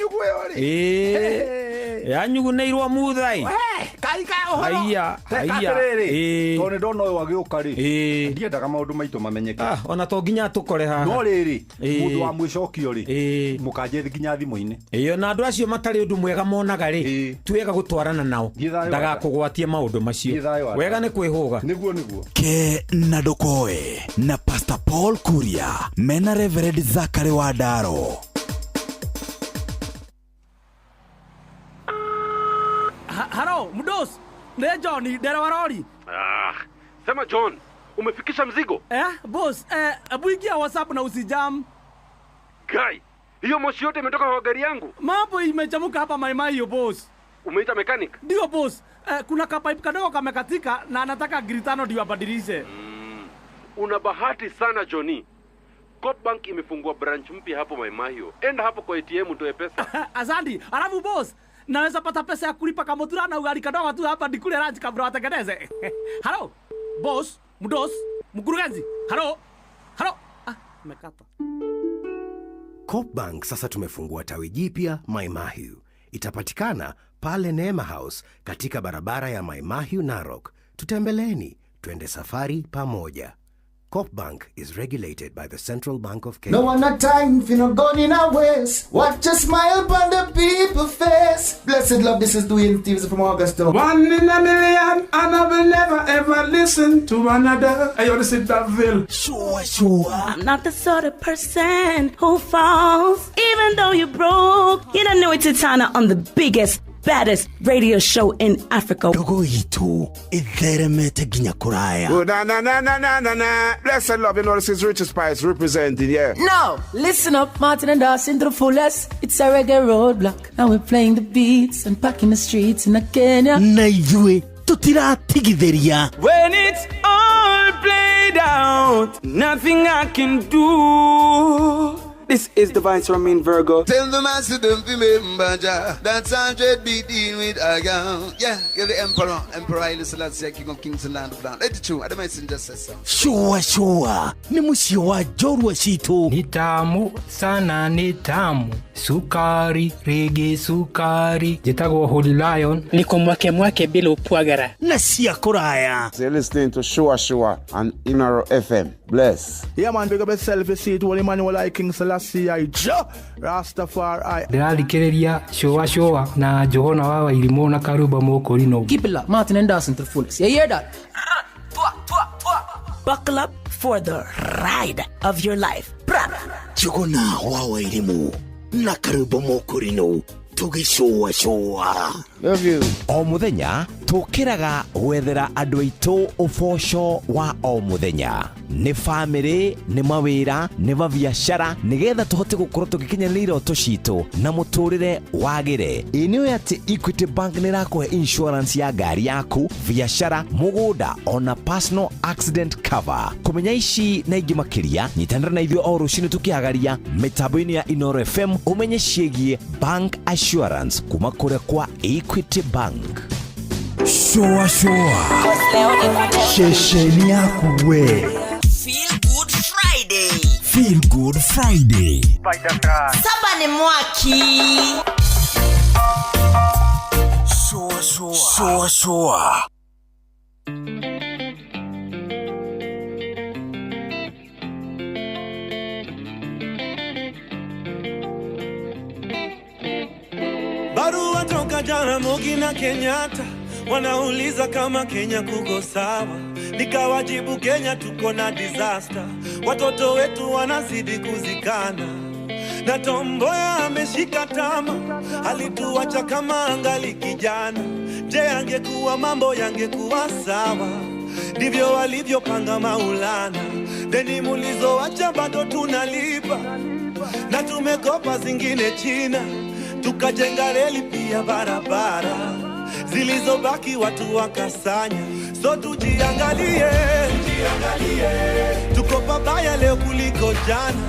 Nyugu ĩyo rĩ. Ĩĩ, yanyugunĩirwo muthai. Kai ka ũhoro. Haiya, Reka haiya. atĩrĩrĩ, Ĩĩ. tondũ nĩ ndona ũyũ agĩũka rĩ, Ĩĩ. ndiendaga maũndũ maitũ mamenyeke. Ah, ona to nginya tũkore haha. No rĩrĩ, Ĩĩ. mũndũ wa mwĩcokio rĩ, Ĩĩ. mũkanjie nginya thimũ-inĩ. Ĩyo, na andũ acio matarĩ ũndũ mwega monaga rĩ, Ĩĩ. tiwega gũtwarana nao, Thiĩ thayũ. ndagakũgwatie maũndũ macio. Thiĩ thayũ ata. Wega nĩ kwĩhũga. Nĩguo, nĩguo. Ke na Ndokoe na Pastor Paul Kuria mena Reverend Zakari wa Ndaro. Halo, mdos. Nĩ John, ndereva rori. Ah, sema John, umefikisha mzigo? Eh, boss, hebu ingia WhatsApp na usijam. Guy, hiyo moshi yote imetoka kwa gari yangu. Mambo imechamuka hapa Maimai hiyo, boss. Umeita mechanic? Ndio, boss. Kuna kapipe kadogo kamekatika na anataka 5,000 ndio abadilishe. Una bahati sana, Johnny. Coop imefungua branch mpya hapo Maimahio. Enda hapo kwa ATM utoe pesa. Asante. Alafu boss, naweza pata pesa ya kulipa kamutura na ugali kadogo tu hapa nikule lunch kabla watengeneze. Halo, boss, mdos, mkurugenzi. Halo. Halo. Ah, imekata. Coop sasa tumefungua tawi jipya Maimahiu. Itapatikana pale Neema House katika barabara ya Maimahiu, Narok. Tutembeleeni, twende safari pamoja. Coop Bank is regulated by the Central Bank of Kenya. No one not time for no gun in our waist. Watch a smile upon the people face. Blessed love, this is Dwayne Stevens from Augusta. One in a million, and I will never ever listen to another. Hey, yo, this is Daville. Shua shua. I'm not the sort of person who falls, even though you're broke. You don't know it's Titana on the biggest, baddest radio show in Africa. Ndogo itu itheremete nginya kuraya. Oh, na na na na na na na. Blessed love, you know, this is Richard Spice representing, yeah. Now, listen up, Martin and Dawson to the fullest. It's a reggae roadblock. And we're playing the beats and packing the streets in Kenya. Na ithuĩ tũtiratigithĩria. When it's all played out, nothing I can do. This is the Vice Ramin Virgo. Tell the master don't remember Jah. That's 100 beat in with a gun. Yeah, you're the emperor. Emperor Haile Selassie, King of Kings and Land of Land. Let it true. I the messenger says so. Shua shua nĩ mũciĩ wa njorua citũ. Ni tamu sana, ni tamu sukari rigi sukari. Njĩtagwo Holy Lion. Niko mwake mwake bila upwagara. Na cia kũraya. So you're listening to Shua Shua on Inaro FM. Bless. Yeah, man, big up yourself. You see it, Holy Emmanuel I King Selassie I Jah Rastafari. Ndĩrathikĩrĩria Shua Shua na Johona wa Wairimũ na Karuba Mũkũrinũ. Keep it locked, Martin and Dawson to the fullest. You hear that? Buckle up for the ride of your life. Bra. Njuguna wa Wairimũ na Karuba Mũkũrinũ tũgĩcũa cũa. Love you. O muthenya tũkĩraga gwethera andũ aitũ ũboco wa o mũthenya, nĩ bamĩrĩ, nĩ mawĩra, nĩ mabiacara, nĩgetha tũhote gũkorwo tũgĩkinyanĩria iroto citũ na mũtũrĩre wagĩre. Ĩ nĩ ũĩ atĩ Equity Bank nĩ ĩrakũhe insurance ya ngari yaku, biacara, mũgũnda ona personal accident cover. Kũmenya ici na ingĩ makĩria, nyitanĩra na ithuĩ o rũcinĩ tũkĩhagaria mĩtambo-inĩ ya Inoro FM ũmenye ciĩgiĩ bank assurance kuma kũrĩa kwa Equity Bank. Shua shua. Ceceni yaku we. Feel Good Friday. Feel Good Friday. Saba ni mwaki. Shua shua. Shua shua. Barua toka Jaramogi na Kenyatta wanauliza kama Kenya kuko sawa, nikawajibu Kenya tuko na disaster, watoto wetu wanazidi kuzikana, na Tom Mboya ameshika tama, alituacha kama angali kijana. Je, angekuwa mambo yangekuwa sawa? Ndivyo walivyopanga Maulana, deni mulizoacha bado tunalipa, na tumekopa zingine China, tukajenga reli pia barabara, zilizobaki watu wakasanya. So tujiangalie, tujiangalie, tuko pabaya leo kuliko jana,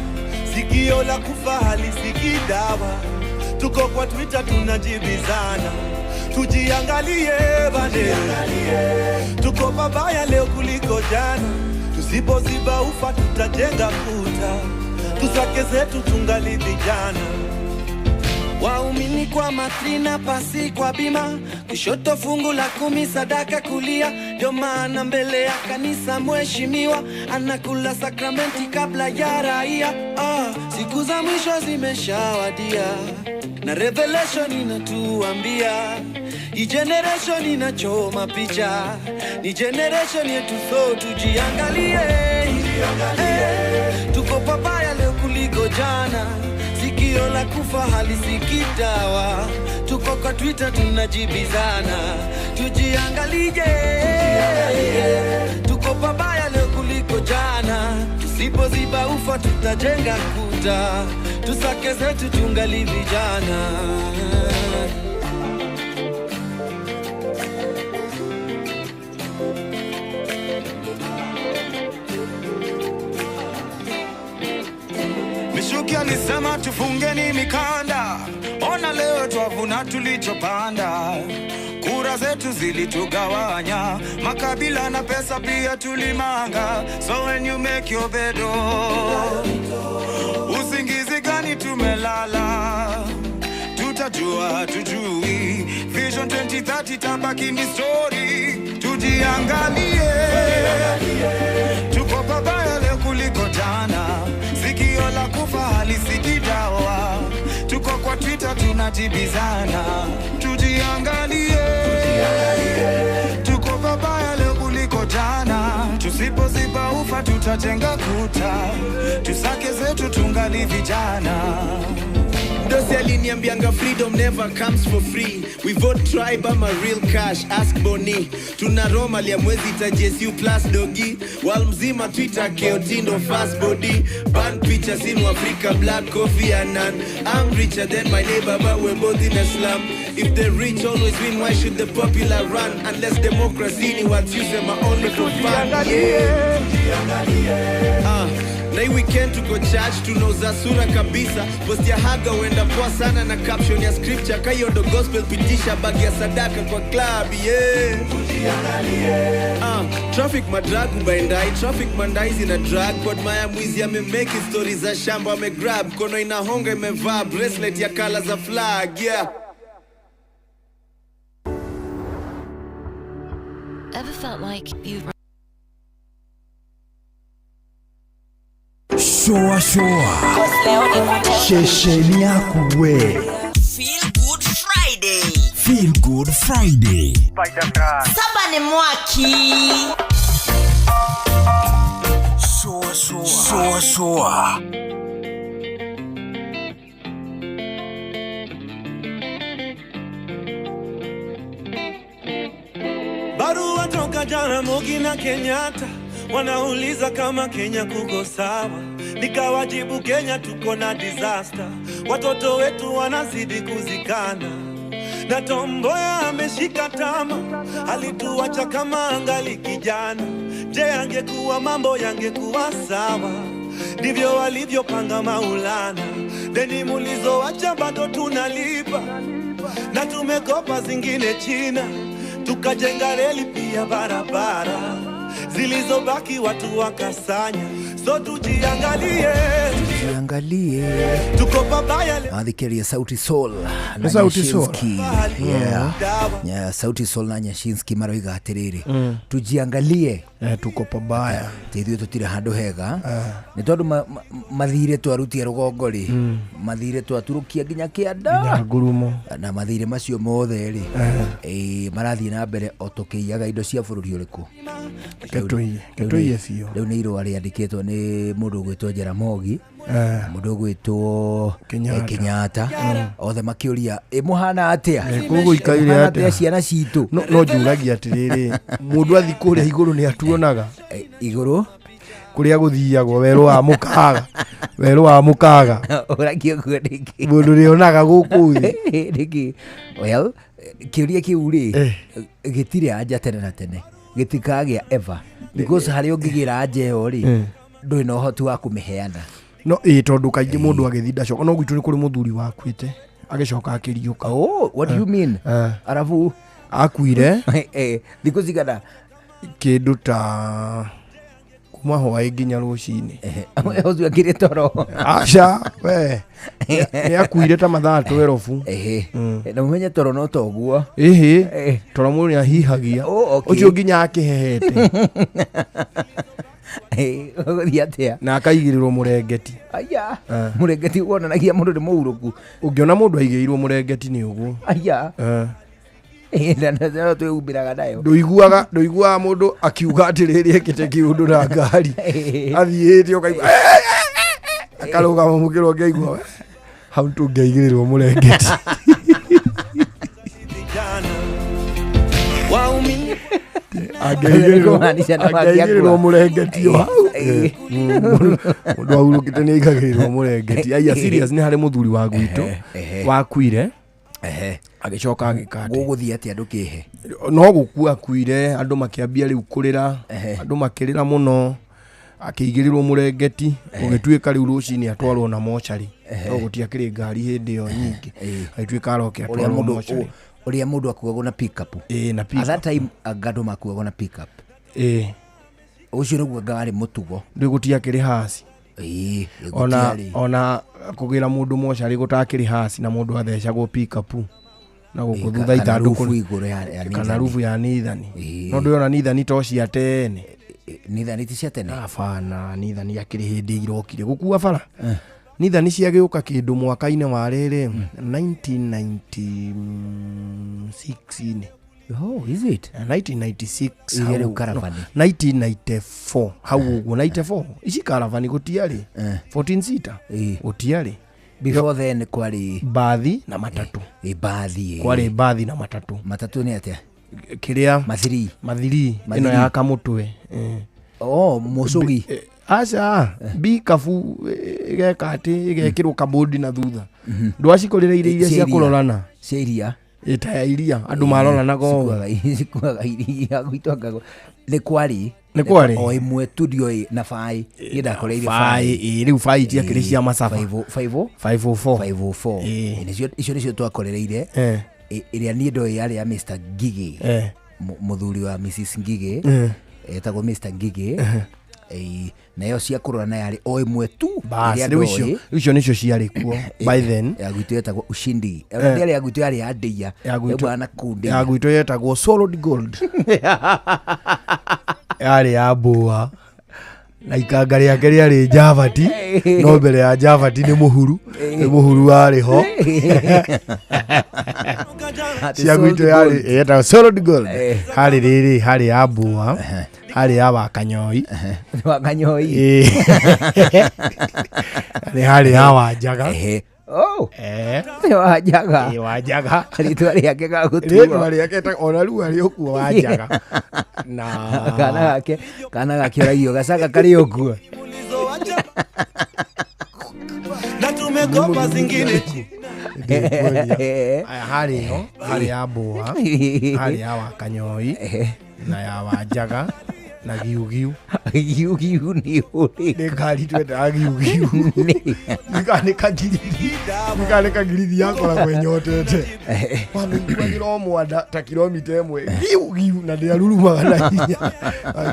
sikio la kufa halisikii dawa, tuko kwa Twitter tunajibizana. Tujiangalie bane, tuko pabaya leo kuliko jana, tusipoziba ufa tutajenga kuta, tusake zetu tungali vijana. Wao Chini kwa matrina, pasi kwa bima, kushoto fungu la 10, sadaka kulia. Ndio maana mbele ya kanisa mheshimiwa anakula sakramenti kabla ya raia. Siku za mwisho zimeshawadia na revelation inatuambia hii generation inachoma picha, ni generation yetu, so tujiangalie. Tuko pabaya leo kuliko jana, sikio la kufa halisikii dawa. Tuko kwa Twitter tunajibizana, tujiangalie. Tuko pabaya leo kuliko jana, tusipoziba ufa tutajenga kuta, tusake zetu tungali vijana. Mishuki alisema tufungeni mikanda, ona leo twavuna tulichopanda. Kura zetu zilitugawanya, makabila na pesa pia tulimanga. So when you make your bed, oh, usingizi gani tumelala? Tutajua tujui, Vision 2030 tabaki ni story. Tujiangalie, tuko pabaya leo kuliko jana, sikio la kufa halisikii dawa. Tuko kwa Twitter tunajibizana, tujiangalie, tuko pabaya leo kuliko jana, tusipoziba ufa tutajenga kuta, tusake zetu tungali vijana. Dosi aliniambianga freedom never comes for free. We vote tribe ama real cash, ask Boni. Tuna Roma lia mwezi ta JSU plus dogi. Wal mzima Twitter keotindo fast body. Ban pictures in Africa, black coffee and none. I'm richer than my neighbor but we're both in a slum. If the rich always win, why should the popular run? Unless democracy ni what you say my only for fun. Yeah. Na hii weekend tuko church, tunauza sura kabisa. Post ya haga huenda poa sana na caption ya scripture. Kayo ndo gospel, pitisha bag ya sadaka kwa club, yeah. Traffic madrag baendai, traffic mandaizi na drag. Kodmaya mwizi amemake stories za shamba amegrab. Kono inahonga imevaa bracelet ya color za flag, yeah. Ever felt like you've Shoa shoa shesheni yaku we. Feel Good Friday. Feel Good Friday. Saba ni mwaki. Shoa shoa. Shoa shoa. Barua toka Jaramogi na Kenyatta, wanauliza kama Kenya kuko sawa. Nikawajibu Kenya tuko na disaster, watoto wetu wanazidi kuzikana. Na Tomboya ameshika tama, alituacha kama angali kijana. Je, angekuwa mambo yangekuwa sawa? Ndivyo walivyopanga Maulana. Deni mulizoacha bado tunalipa, na tumekopa zingine China, tukajenga reli pia barabara, zilizobaki watu wakasanya. So tujiangalie, tujiangalie, tuko pabaya leo. Madhikeri Sauti Sol na Sauti Sol. Yeah. Yeah, Sauti Sol na Nyashinski maroiga atiriri. Tujiangalie. Tuko pabaya. Tithuĩ tutire handu hega. Nĩ tondũ mathire twarutie rũgongo rĩ, mathire twaturukia nginya kĩanda. Ngurumo. Na mathire macio mothe rĩ, marathiĩ na mbere o tũkĩiyaga indo cia bũrũri ũrĩkũ. Ketũiye biũ. Rĩu nĩ irũa rĩandĩkĩtwo nĩ mũndũ ũgwĩtwo Jaramogi, mũndũ ũgwĩtwo Kenyatta, othe makĩũria ĩmũhana atĩa, gũikaire atĩa ciana citũ. No njũragia atĩrĩrĩ, mũndũ athi kũrĩa igũrũ nĩ atuonaga igũrũ kũrĩa gũthiagwo werũ wa mũkaga, werũ wa mũkaga ũragia ũguo nĩkĩ? Mũndũ nĩonaga gũkũ thĩ nĩkĩ? Well, kĩũria kĩu rĩ gĩtirĩ anja tene na tene, gĩtikagĩa ever, because harĩa ũngĩgĩra anja ĩyo rĩ ndũrĩ na ũhoti wa kũmĩheana. No ĩ tondũ kaingĩ mũndũ agĩthiĩ ndacoka. No gwitũ nĩ kũrĩ mũthuri wakuĩte agĩcoka akĩriũka. Oh, what do you mean? Arabu akuire thikũ cigana? Kĩndũ ta Kuma hwaĩ nginya rũcinĩ. Ũcio akĩrĩ toro. Aca we nĩ akuire ta mathaa 12. Na mũmenye toro no toguo. Ĩhĩ, toro mũndũ nĩ ahihagia. Oh, okay. Ũcio nginya akĩhehete. Ũgũthiĩ atĩa? Na akaigĩrĩrwo mũrengeti. Aya. Mũrengeti wonanagia mũndũ nĩ mũurũku. Ũngĩona mũndũ aigĩirwo mũrengeti nĩ ũguo. Aya. Na twĩhumbĩraga nayo. Ndũiguaga mũndũ akiuga atĩrĩrĩ ekĩte kĩũndũ na ngari. Athiĩte ũkaigua akarũgama mũkĩra ũngĩaigua hau tũngĩaigĩrĩrwo mũrengeti. Angĩaigĩrĩrwo mũrengeti o hau. Mũndũ ahurũkĩte nĩ aigagĩrĩrwo mũrengeti. Aya serious, nĩ harĩ mũthuri wa gwitũ wakuire. Agĩcoka agĩka atĩ Gũgũthiĩ atĩa ndũkĩhe? No gũkua akuire, andũ makĩambia rĩu kũrĩra, andũ makĩrĩra mũno, akĩigĩrĩrwo mũrengeti, gũgĩtuĩka rĩu rũcinĩ atwarwo na mocarĩ. No gũtiakĩrĩ ngari hĩndĩ ĩyo nyingĩ. Agĩtuĩka aroke atwarwo mocarĩ. Ũrĩa mũndũ akuagwo na pickup. Ĩĩ, na At that time anga andũ makuagwo na pickup. Ĩĩ. Ũcio nĩguo anga warĩ mũtugo. Rĩu gũtiakĩrĩ haci. Ĩĩ, Ona gũtiarĩ. ona kũgĩra mũndũ mocarĩ gũtakĩrĩ haci na mũndũ athecagwo pickup. Na gũkũ thutha Kana ithandũkũ rubu igũrũ ya kana Nissan. rubu ya Nithani. No ndũrona Nithani to cia tene. Nithani ti cia tene? Abana, Nithani akĩrĩ hĩndĩ irokire gũkua bara. Nithani ciagĩũka kĩndũ mwaka-inĩ wa rĩrĩ 1996-inĩ. Oh, is it? 1996 Iria hau- rĩu karavani. no, 1994 hau ũguo 94 ici karavani gũtiarĩ 14 seater gũtiarĩ. Before then kwarĩ mbathi na matatũ. Mbathi. Kwarĩ mbathi na matatũ. Matatũ nĩ atĩa? Kĩrĩa mathiri mathiri ĩno ya kamũtwe. Oh, mũcũgi. Aca bikabu ĩgeka atĩ ĩgekĩrwo kabũndi na thutha. Ndwacikorire iria iria cia kũrorana. Cia iria. Ĩta ya iria andũ maroranaga ũũ. Cikuaga iria gwitũ anga nĩ kwarĩ. Nĩ kwarĩ? O ĩmwe tu ndioĩ na baĩ. Niĩ ndakoreire Baĩ, ĩĩ, rĩu baĩ itiakĩrĩ cia macaba. 504. 504. 504. Icio nĩcio twakorereire. Ĩrĩa niĩ ndoĩ yarĩ ya Mr. Ngigĩ. Mũthuri wa Mrs. Ngigĩ. Etagwo Mr. Ngigĩ. Nayo cia kũrorana yarĩ o ĩmwe tu. Bas, ĩrĩa rĩu icio ndoĩ. icio nĩcio ciarĩ kuo by then. Ya gwitũ yetagwo Ushindi. Ndĩarĩ ya gwitũ yarĩ ya Ndeia. Ya gwitũ- Yaumana na kũu Ndeia. Ya gwitũ yetagwo solid gold. Yarĩ ya mbũa na ikanga rĩake rĩarĩ njabati, no mbere ya njabati nĩ mũhuru, nĩ mũhuru warĩ ho. Cia gwitũ yarĩ yetagwo solid gold. Harĩ rĩrĩ, harĩ ya mbũa, harĩ ya wakanyoi. Wakanyoi. Nĩ harĩ ya wanjaga. Oh. Nĩ wanjaga. Wanjaga. Rĩtwa rĩake gagũtua. Rĩtwa rĩake ona rĩu arĩ ũkuo wanjaga. Na kana gake oragio gacaga karĩ ũkuo. Na tumekopa zingine. Aya, harĩ ho, harĩ ya mbũa, harĩ ya wakanyoi na ya wanjaga na giugiu. Giugiu nĩ ũrĩkũ? Nĩ ngari twendaga giugiu. Nĩ kagirithi. Nĩ kagirithi yakoragwo ĩnyotete. Wamĩiguagĩra o mwanda ta kilomita ĩmwe. Giugiu na ndĩarurumaga na hinya.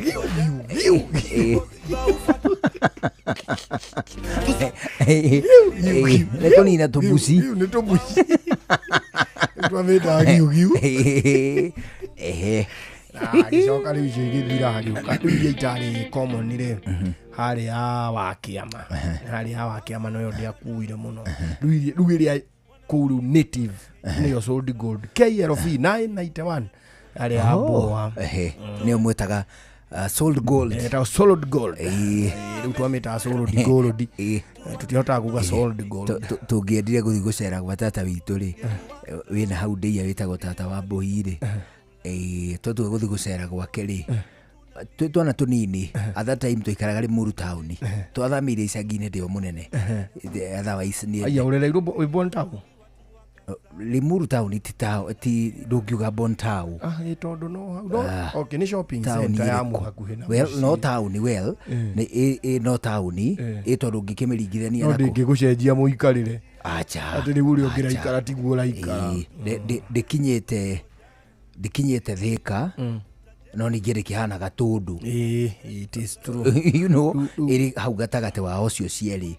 Giugiu, giugiu. Nĩ kũnina tũmbuci. Nĩ tũmbuci. Twamĩtaga giugiu. Agĩcoka rĩu icio igĩthira hagĩũka rĩu iria itarĩ common rĩ, harĩ ya wakĩama, harĩ ya wakĩama noyo ndĩakuire mũno. Rĩu ĩrĩa kũu rĩu native nĩyo Solid Gold KLV 991 yarĩ ya mbũa. Nĩyo mwĩtaga Solid Gold. Ĩtagwo Solid Gold. Rĩu twamĩtaga Solid Gold. Tũtihotaga kuga Solid Gold. Tũngĩendire gũthiĩ gũcera gwa tata witũ rĩ, wĩna hau ndĩia wĩtagwo tata wa mbũi rĩ, twatua gũthiĩ gũcera gwake rĩ, twĩ twana tũnini, at that time twaikaraga Limuru taũni, twathamĩire icagi-inĩ ndĩ o mũnene. Otherwise niĩ Aya, ũrereirwo wĩ Bon Town? Limuru taũni ti ti ndũngiuga Bon Town. Ah, ĩ tondũ no hau. No, okay, nĩ shopping Taũni center ya ĩrĩkũ? mũhakuhĩ na Well, mũciĩ. no taũni, well, nĩ ĩ no taũni, ĩ tondũ ũngĩkĩmĩringithania No na kũ- ndĩngĩgũcenjia mũikarĩre. Acha. Atĩ rĩu ũrĩa ũngĩraikara tiguo ũraikara. Ndĩkinyĩte Thĩka, No ningĩ ndĩkĩhanaga tũndũ. Ĩĩ, it is true. Ĩrĩ hau gatagatĩ wa ũcio cierĩ.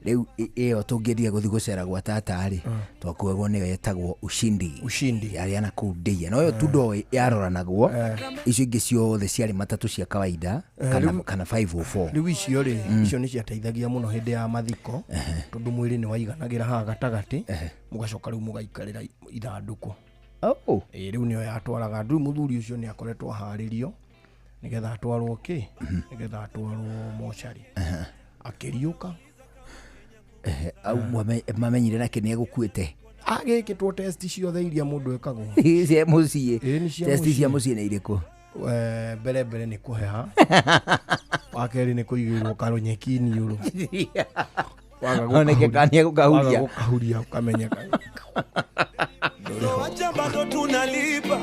Rĩu ĩyo tũngĩendire gũthiĩ gũcera gwa tata rĩ, twakuagwo nĩyo yetagwo Ushindi. Ushindi. Yarĩ na kũu ndĩia. No ĩyo tu ndoĩ yaroranagwo. Icio ingĩ ciothe ciarĩ matatũ cia kawaida kana 504. Rĩu icio rĩ, icio nĩ ciateithagia mũno hĩndĩ ya mathiko, tondũ mwĩrĩ nĩ waiganagĩra haha gatagatĩ, mũgacoka rĩu mũgaikarĩra ithandũkũ. Oh. Ĩĩ, rĩu nĩyo yatwaraga andũ. Rĩu mũthuri ũcio nĩ akoretwo aharĩrio nĩgetha atwarwo kĩ, nĩgetha atwarwo mocarĩ. Akĩriũka. Au mamenyire nake nĩ egũkuĩte. Agĩkĩtwo test ciothe iria mũndũ ekagwo. Cia mũciĩ. Ĩĩ, nĩ cia Test cia mũciĩ. mũciĩ nĩ irĩkũ? Mbere mbere nĩ kũheha. Wa kerĩ nĩ kũigĩrwo karũnyeki iniũrũ. Waga Oneke kana nĩ egũkahuria. Waga gũkahuria ũkamenyeka. Wacha bado tunalipa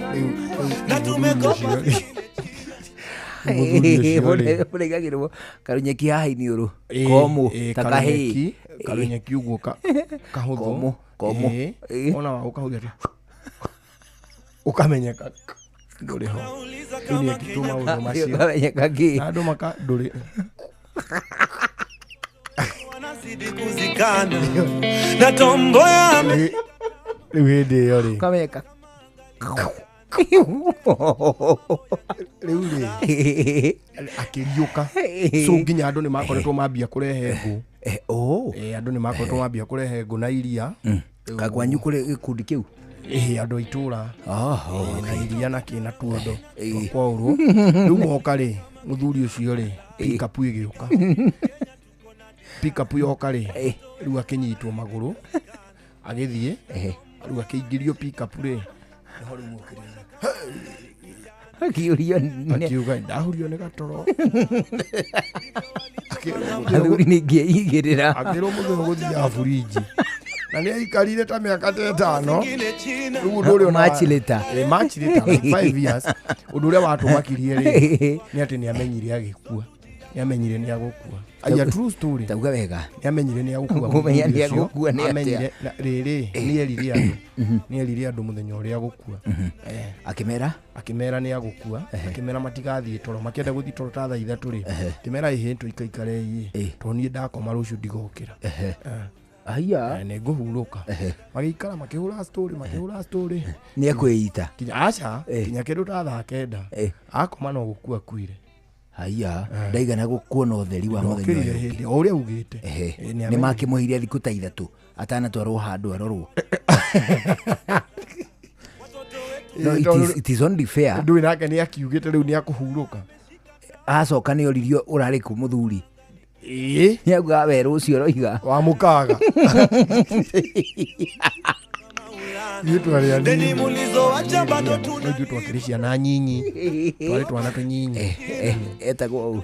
na tumekopa. Mũraigagĩrwo karunyeki haha iniũrũ. Komũ ta kahĩĩ. Karunyeki ũguo kahũthũ. Komũ, komũ. Ĩĩ, ona wa gũkahuria atĩ ũkamenyeka ndũrĩ ho. Rĩu nĩ ekĩtwo maũndũ macio. Ũkamenyeka kĩ? Na andũ maka ndũrĩ. Wanazidi kuzikana na tomboya. Rĩu hĩndĩ ĩyo rĩ. Ũkamenyeka. Rĩu rĩ, akĩriũka. So nginya andũ nĩ makoretwo mambia kũrehe ngũ. Andũ nĩ makoretwo mambia kũrehe ngũ na iria. Kagwanyu kũrĩ gĩkundi kĩu? Ĩĩ, andũ a itũra. Na iria na kĩ na tuondo twa kwaũrwo. Rĩu moka rĩ, mũthuri ũcio rĩ, pickup ĩgĩũka. Pickup yoka rĩ, rĩu akĩnyitwo magũrũ, agĩthiĩ, rĩu akĩingĩrio pickup rĩ, nĩho rĩu okĩrire. Akiũrio nĩ- Akiuga ndahurio nĩ gatoro. Athuri nĩ ingĩigĩrĩra. Akĩrwo mũthenya gũthiaga burinji. Na nĩ aikarire ta mĩaka ta ĩtano. Rĩu ũndũ ũrĩa ona- March later. Ĩĩ, March later, like 5 years. Ũndũ ũrĩa watũmakirie rĩ, nĩ atĩ nĩ amenyire agĩkua. Nĩ amenyire nĩ agũkua. Aya, true story. Tauga wega. Nĩ amenyire nĩ agũkua. Kũmenya nĩ Mũthuri ũcio agũkua nĩ atĩa? amenyire na rĩrĩ, nĩ erire andũ. Nĩ erire andũ mũthenya ũrĩa agũkua. Akĩmera? Akĩmera nĩ agũkua. Akĩmera matigathiĩ toro. Makĩenda gũthiĩ toro ta thaa ithatũ rĩ. Akĩmera ĩhĩ tũikaikarei. Tondũ niĩ ndakoma rũciũ ndigokĩra. Aya. Nĩ ngũhurũka. Magĩikara makĩhũra story, makĩhũra story. Nĩ ekwĩita. Kinya aca, kinya kĩndũ ta thaa kenda. Akoma no gũkua akuire. Haiya, ndaigana gũkuona ũtheri wa mũthenya Ndokĩrire ũyũ. hĩndĩ o ũrĩa augĩte. Ĩĩ, nĩ Nĩ amenyire. makĩmũheire thikũ ta ithatũ atanatwarwo handũ arorwo. No, it is only fair. Ndũĩ nake nĩ akiugĩte rĩu nĩ akũhurũka. Acoka nĩ oririo ũrarĩ kũ mũthuri. Ĩĩ. Nĩ augaga werũ ũcio ũroiga. Wamũkaga. Ithuĩ twarĩ anini. Mulizowacha bado No ithuĩ twakĩrĩ ciana nyinyi. Twarĩ twana tũnyinyi. Etagwo ũũ.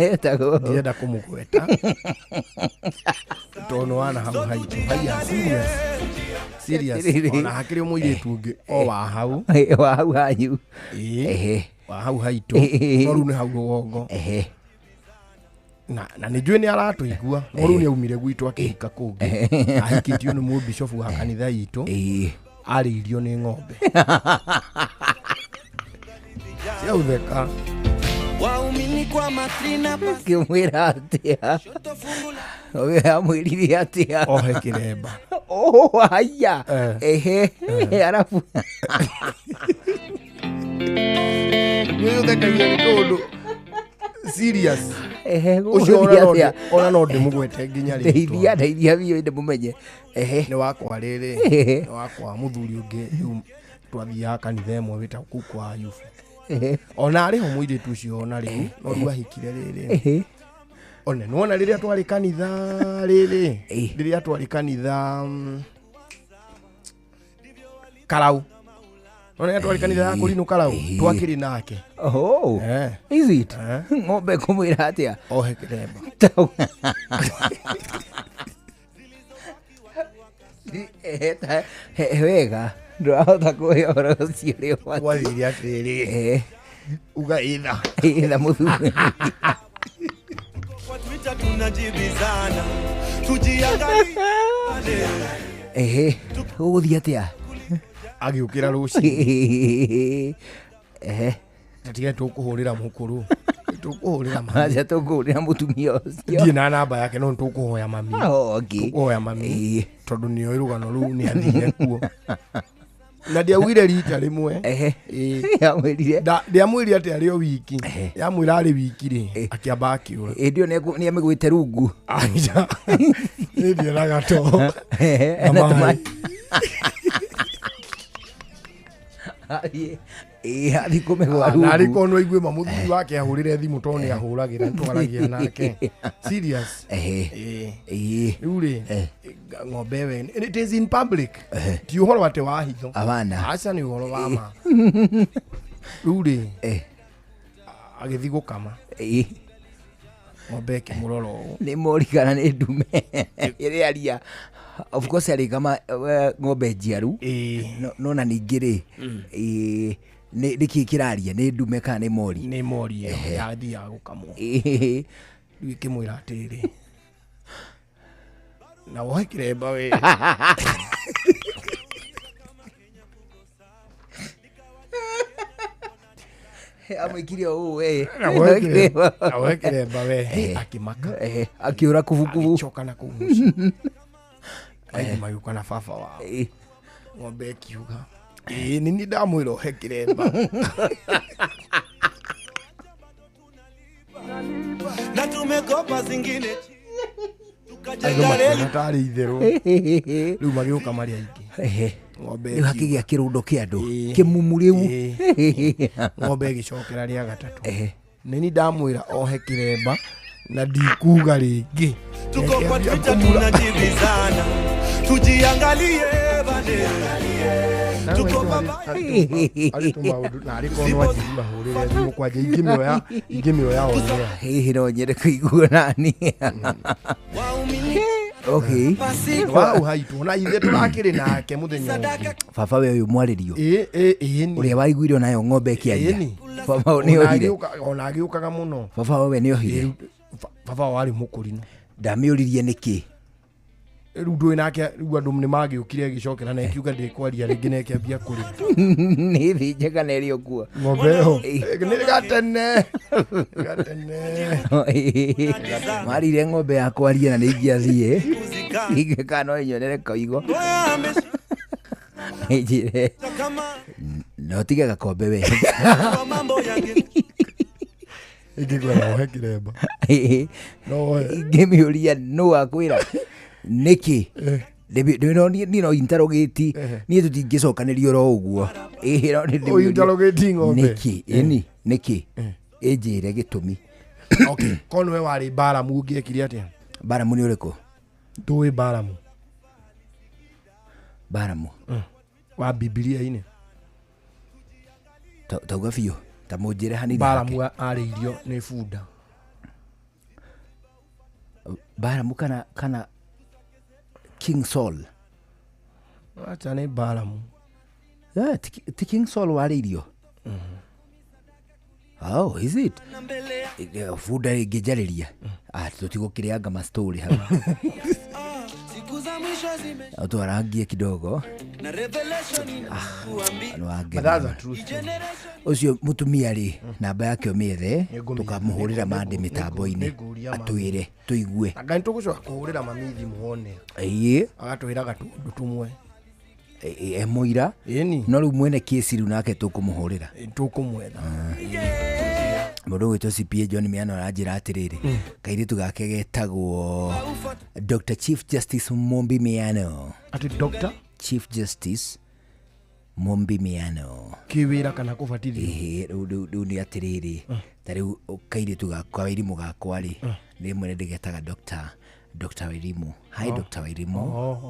Etagwo ũũ. Ndirenda kũmũgweta. Tondũ wana hau haitũ. Haiya, serious. Serious. Atĩrĩrĩ. Ona hakĩrĩ mũirĩtu ũngĩ o wa hau. Wa hau hanyu. Ĩĩ. Wa hau haitũ. No rĩu nĩ hau rũgongo. Na nĩ njũĩ nĩ aratũigua. No rĩu nĩ aumire gwitũ akĩhika kũngĩ. Ahikĩtio nĩ mũbishofu wa kanitha itũ. Arĩirio nĩ ng'ombe. Ciautheka. Waumini kwa matrina Ngĩmwĩra atĩa? Amwĩrire atĩa? Ohe kĩremba. Oh, haiya. Ehe. Arabu. Nĩ ũthekagia nĩ tondũ serious. Ehe, Ũcio gũgũthiĩ atĩa? ona no ndĩmũgwete nginya rĩtwa. Ndeithia, ndeithia biũ ndĩmũmenye. Ehe. Nĩ wakwa rĩrĩ, Ehe. nĩ wakwa mũthuri ũngĩ rĩu twathiaga kanitha ĩmwe wĩtagwo kũu kwa Ayubu. Ehe. Ona arĩ ho mũirĩtu ũcio ona rĩu, no rĩu ahikire rĩrĩ. Ehe. One nĩwona rĩrĩa twarĩ kanitha rĩrĩ, rĩrĩa twarĩ kanitha Karau. Nĩwona rĩrĩa twarĩ kanitha ya Kũrinũ Karau, twakĩrĩ nake. Oh. Is it? Ng'ombe kũmwĩra atĩa? Ohe kĩremba. Wega. Ndũrahota kũhe ũhoro ũcio ũrĩa ũbatiĩ. Gwathire atĩrĩrĩ. Uga ĩtha. Ĩtha mũthuri. Kwa Twitter tunajibizana, tujiangalie. Ehe. Ũgũthiĩ atĩa? Agĩũkĩra rũcinĩ. Ehe. Tatige tũkũhũrĩra mũkũrũ. Tũkũhũrĩra mami. Aca tũkũhũrĩra mũtumia ũcio. Ndirĩ na namba yake no nĩtũkũhoya mami. Oh, okay. Tũkũhoya mami tondũ nĩoĩ rũgano rũu nĩ athire kuo. Na ndiaugire rita rĩmwe. Yamwĩrire. Ndiamwĩrire atĩ arĩ o wiki. Yamwĩra arĩ wiki rĩ, akĩamba akĩũra. Hĩndĩ ĩyo nĩ amĩgwĩte rungu. Aca. Niĩ ndionaga to. Na Na maĩ. Ĩĩ, athiĩ kũmĩgwa rungu. Narĩ korwo no aigue ma mũthuri wake ahũrĩre thimũ tondũ nĩ ahũragĩra nĩtwaragia nake. Serious. Ĩĩ. Rĩu rĩ, ng'ombe ĩyo it is in public. Ti ũhoro atĩ wa hitho. Hapana. Aca nĩ ũhoro wa ma. Rĩu rĩ, agĩthiĩ gũkama. Ng'ombe ĩkĩmũrora ũũ. Nĩ mori kana nĩ ndume ĩrĩa aria. Of course arĩkama ng'ombe njiaru. No na ningĩ rĩ, nĩ nĩkĩ kĩraria, nĩ ndume kana nĩ mori? Nĩ mori ĩyo yathiaga gũkamwo. Rĩu ĩkĩmwĩra atĩrĩrĩ, na wohe kĩremba we. Amwĩkire ũũ we. Na wohe kĩremba we. Akĩmaka. Akĩũra kubukubu. Agĩcoka na kũu mũciĩ. Aingĩ magĩũka na baba wao. Ng'ombe ĩkiuga, ĩĩ nĩ niĩ ndamwĩra ohe kĩremba. Na tumekopa zingine Andũ makĩona tarĩ itherũ. Rĩu magĩũka marĩ aingĩ. Ng'ombe Rĩu hakĩgĩa kĩrũndo kĩa andũ kĩmumu rĩu. Ng'ombe ĩgĩcokera rĩa gatatũ. Nĩ niĩ ndamwĩra ohe kĩremba na ndikuga rĩngĩ. Tuko kwa Twitter tunajibizana, tujiangalie bane, tuko Arĩ tũmaũndũ na arĩ korwo no anjigi mahũrĩre thimũ kwanja ingĩmĩoya onea. Hihi no nyende kũigua nani. Okay. Wau haitũ na ithe tũrakĩrĩ nake mũthenya ũngĩ. Baba we ũyũ mwarĩrio. Ĩĩ Ũrĩa waiguire onayo ng'ombe ĩkĩaria. Baba nĩ ohire. Ona agĩũkaga mũno. Baba we nĩ ohire. Baba warĩ mũkũrinũ. Ndamĩũririe nĩkĩ. Rĩu ndũĩ nake rĩu andũ nĩ magĩũkire ĩgĩcokera na ĩkiuga ndĩkwaria rĩngĩ na ĩkĩambia kũrĩra. Nĩ thĩ njega na ĩrĩ o kuo. Ng'ombe ĩyo nĩ gatene. Gatene. Marire ng'ombe yakwa arie na nĩ ingĩathiĩ. Ingĩka no ĩnyonere koigo. Ĩnjĩre no tige gakombe we. Ingĩkwĩra wohe kĩremba. No wohe. Ingĩmĩũria nũ akwĩra nĩkĩ. Niĩ no interrogate, niĩ tũtingĩcokanĩria oro ũguo. Ĩĩ no nĩ ndĩmĩũrie. Ũ interrogate ng'ombe. Nĩkĩ? Ĩni nĩkĩ? Ĩnjĩre gĩtũmi. Okay, korwo nĩwe warĩ Baramu ũngĩekire atĩa? Baramu nĩ ũrĩkũ? Ndũĩ Baramu. Baramu. Wa Bibilia-inĩ. Tauga biũ, ta mũnjĩre hanini. Baramu arĩirio nĩ bunda. Baramu kana King Saul. Acha nĩ Baramu. Ti King Saul warĩirio? Oh, is it? Bunda ĩngĩnjarĩria. Tũtigũkĩrĩanga ma story hau. Twarangie kidogo. But that's a true story. Ũcio mũtumia rĩ, namba yake ũmĩethe, tũkamũhũrĩra mande mĩtambo-inĩ, atwĩre tũigue. Anga nĩtũgũcoka kũhũrĩra mami thimũ one. Ĩĩ. Agatwĩra gatũndũ tũmwe. E mũira. No rĩu mwene kesi rĩu nake tũkũmũhũrĩra. Tũkũmwetha. Mũndũ ũgwĩtwo CPA John Miano aranjĩra atĩrĩrĩ, kairĩtu gake getagwo Dr. Chief Justice Mumbi Miano. Atĩ Dr. Chief Justice Mumbi Miano. Kĩwĩra kana kũbatithio? Ĩhĩ, rĩu nĩ atĩrĩrĩ, ta rĩu kairĩtu gakwa Wairimu gakwa rĩ, rĩmwe nĩ ndĩgetaga Dr. Wairimu. Hi Dr. Wairimu.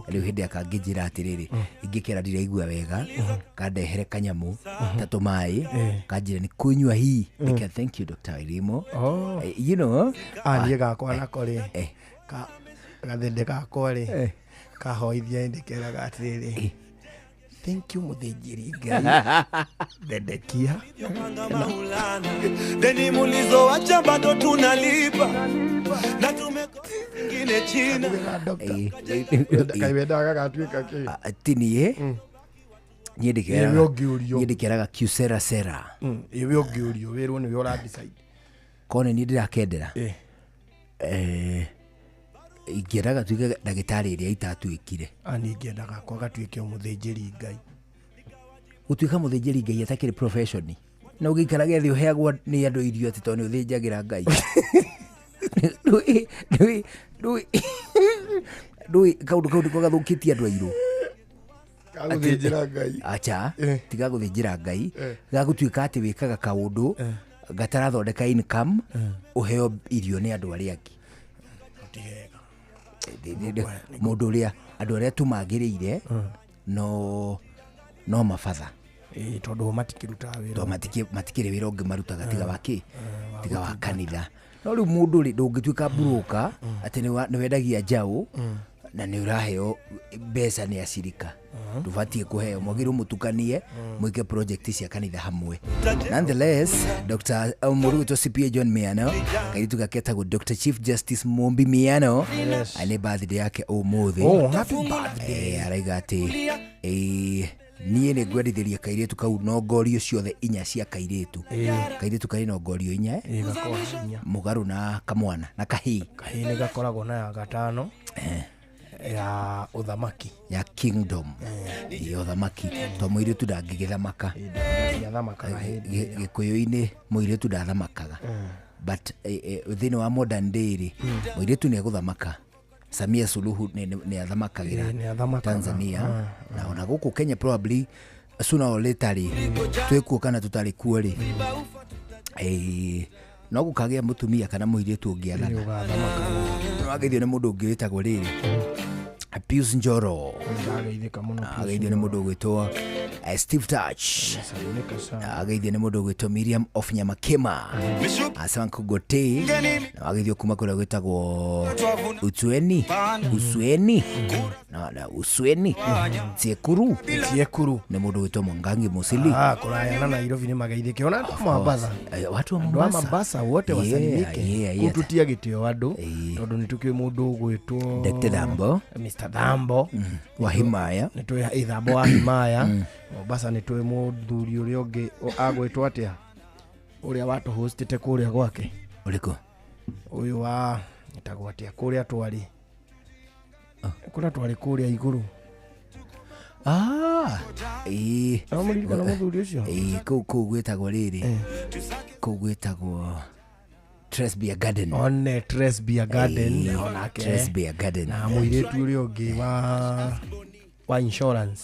Rĩu hĩndĩ ĩrĩa kangĩnjĩra atĩrĩrĩ, ingĩkera ndiraigua wega, kandehere kanyamũ ta tũmaĩ, kanjĩre nĩ kũnyua hii. Ndĩke thank you Dr. Wairimu. You know. Niĩ gakwa nako rĩ, gathende gakwa rĩ, kahoithia ndĩkeraga atĩrĩrĩ, thank you mũthĩnjĩri Ngai. Thendekia. Deni mulizoacha bado tunalipa na tumekopa zingine China. Kaiwendaga gagatuĩka kĩ? Ti niĩ. Niĩ ndĩkeraga- Ĩwe ũngĩũrio. Niĩ ndĩkeraga Kyocera sera. Ĩwe ũngĩũrio wĩrwo nĩwe ũra decide. Korwo nĩ niĩ ndĩrakendera. Eh. Ingĩendaga tuĩke ndagĩtarĩ ĩrĩa itatuĩkire. Ah, niĩ ingĩendaga akwa gatuĩke mũthĩnjĩri Ngai. Gũtuĩka mũthĩnjĩri Ngai atakĩrĩ profession. Na ũgĩikarage thĩ ũheagwo nĩ andũ irio atĩ tondũ nĩ ũthĩnjagĩra Ngai. Ndũĩ- ndũĩ- ndũĩ- ndũĩ kaũndũ kau nĩko gathũkĩtie andũ airũ. Gagũthĩnjĩra Ngai. Acha, tiga gũthĩnjĩra Ngai. Eh. Gagũtuĩka atĩ wĩkaga kaũndũ gatarathondeka income ũheo irio nĩ andũ arĩa angĩ. Mũndũ ũrĩa andũ arĩa tumagĩrĩire no no mabatha. Ĩĩ, tondũ o matikĩrutaga wĩra. Tondũ matikĩrĩ wĩra ũngĩ marutaga tiga wa kĩ? Tiga wa kanitha. No rĩu mũndũ rĩ ndũngĩtuĩka mburũka atĩ nĩ wendagia njaũ na nĩ ũraheo mbeca nĩ acirika. Ndũbatiĩ kũheo, mwagĩrĩirwo mũtukanie mwĩke project cia kanitha hamwe. Nonetheless, Dr. Mũndũ gwĩtwo CPA John Miano, kairĩtu gake getagwo Dr. Chief Justice Mumbi Miano, Yes. nĩ birthday yake ũmũthĩ. Oh, happy birthday. Araiga atĩ niĩ nĩ ngwendithĩria kairĩtu kau nongorio ciothe inya cia kairĩtu. Kairĩtu karĩ nongorio inya, Ĩĩ, gakoragwo inya. Mũgarũ na kamwana na kahĩĩ. Kahĩĩ nĩ gakoragwo na ya gatano ya ũthamaki. Ya kingdom. Ya ũthamaki. To mũirĩtu ndangĩgĩthamaka. Ndiathamakaga hĩndĩ ĩyo. Gĩkũyũ-inĩ mũirĩtu ndathamakaga. But thĩinĩ wa modern day rĩ, mũirĩtu nĩ egũthamaka. Samia Suluhu nĩ athamakagĩra Ĩĩ, nĩ athamakaga. Tanzania. Na ona gũkũ Kenya probably sooner or later rĩ, twĩkuo kana tũtarĩ kuo rĩ, no gũkagĩa mũtumia kana mũirĩtu ũngĩathana. Wageithio nĩ mũndũ ũngĩ wĩtagwo rĩrĩ Pius Njoro. Ndageithĩka mũno Pius Ageithio nĩ mũndũ ũgwĩtwo Steve Touch. Ageithio nĩ mũndũ ũgwĩtwo Miriam of Nyamakema. Asema Nkugote. Na wageithio kuma kũrĩa gwĩtagwo Utsueni. Usueni. Na Usueni. Tsiekuru. Tsiekuru. Nĩ mũndũ ũgwĩtwo Mwangangi Musili. Ah, kũraya na Nairobi nĩ mageithĩke. Ona andũ a Mombasa. Watu wa Andũ a Mombasa. Mombasa wote Yeah, wasalimike. yeah, yeah. Kũtutia gĩtĩo andũ tondũ nĩ tũkĩũĩ mũndũ ũgwĩtwo Dr. Thambo. Mr. Thambo. Wa Himaya. Nĩ tũĩ Thambo wa Himaya. Mombasa nĩ tũĩ mũthuri ũrĩa ũngĩ agwĩtwo atĩa? Ũrĩa watũhostĩte kũrĩa gwake. Ũrĩkũ? Ũyũ wa etagwo atĩa kũrĩa twarĩ? Kũrĩa twarĩ kũrĩa igũrũ. Ĩĩ. No mũririkana mũthuri ũcio? Ĩĩ, kũu gwĩtagwo rĩrĩ. Kũu gwĩtagwo Tresbia Garden. One Tresbia Garden Ĩĩ, onake. Tresbia Garden. Na mũirĩtu ũrĩa ũngĩ wa insurance.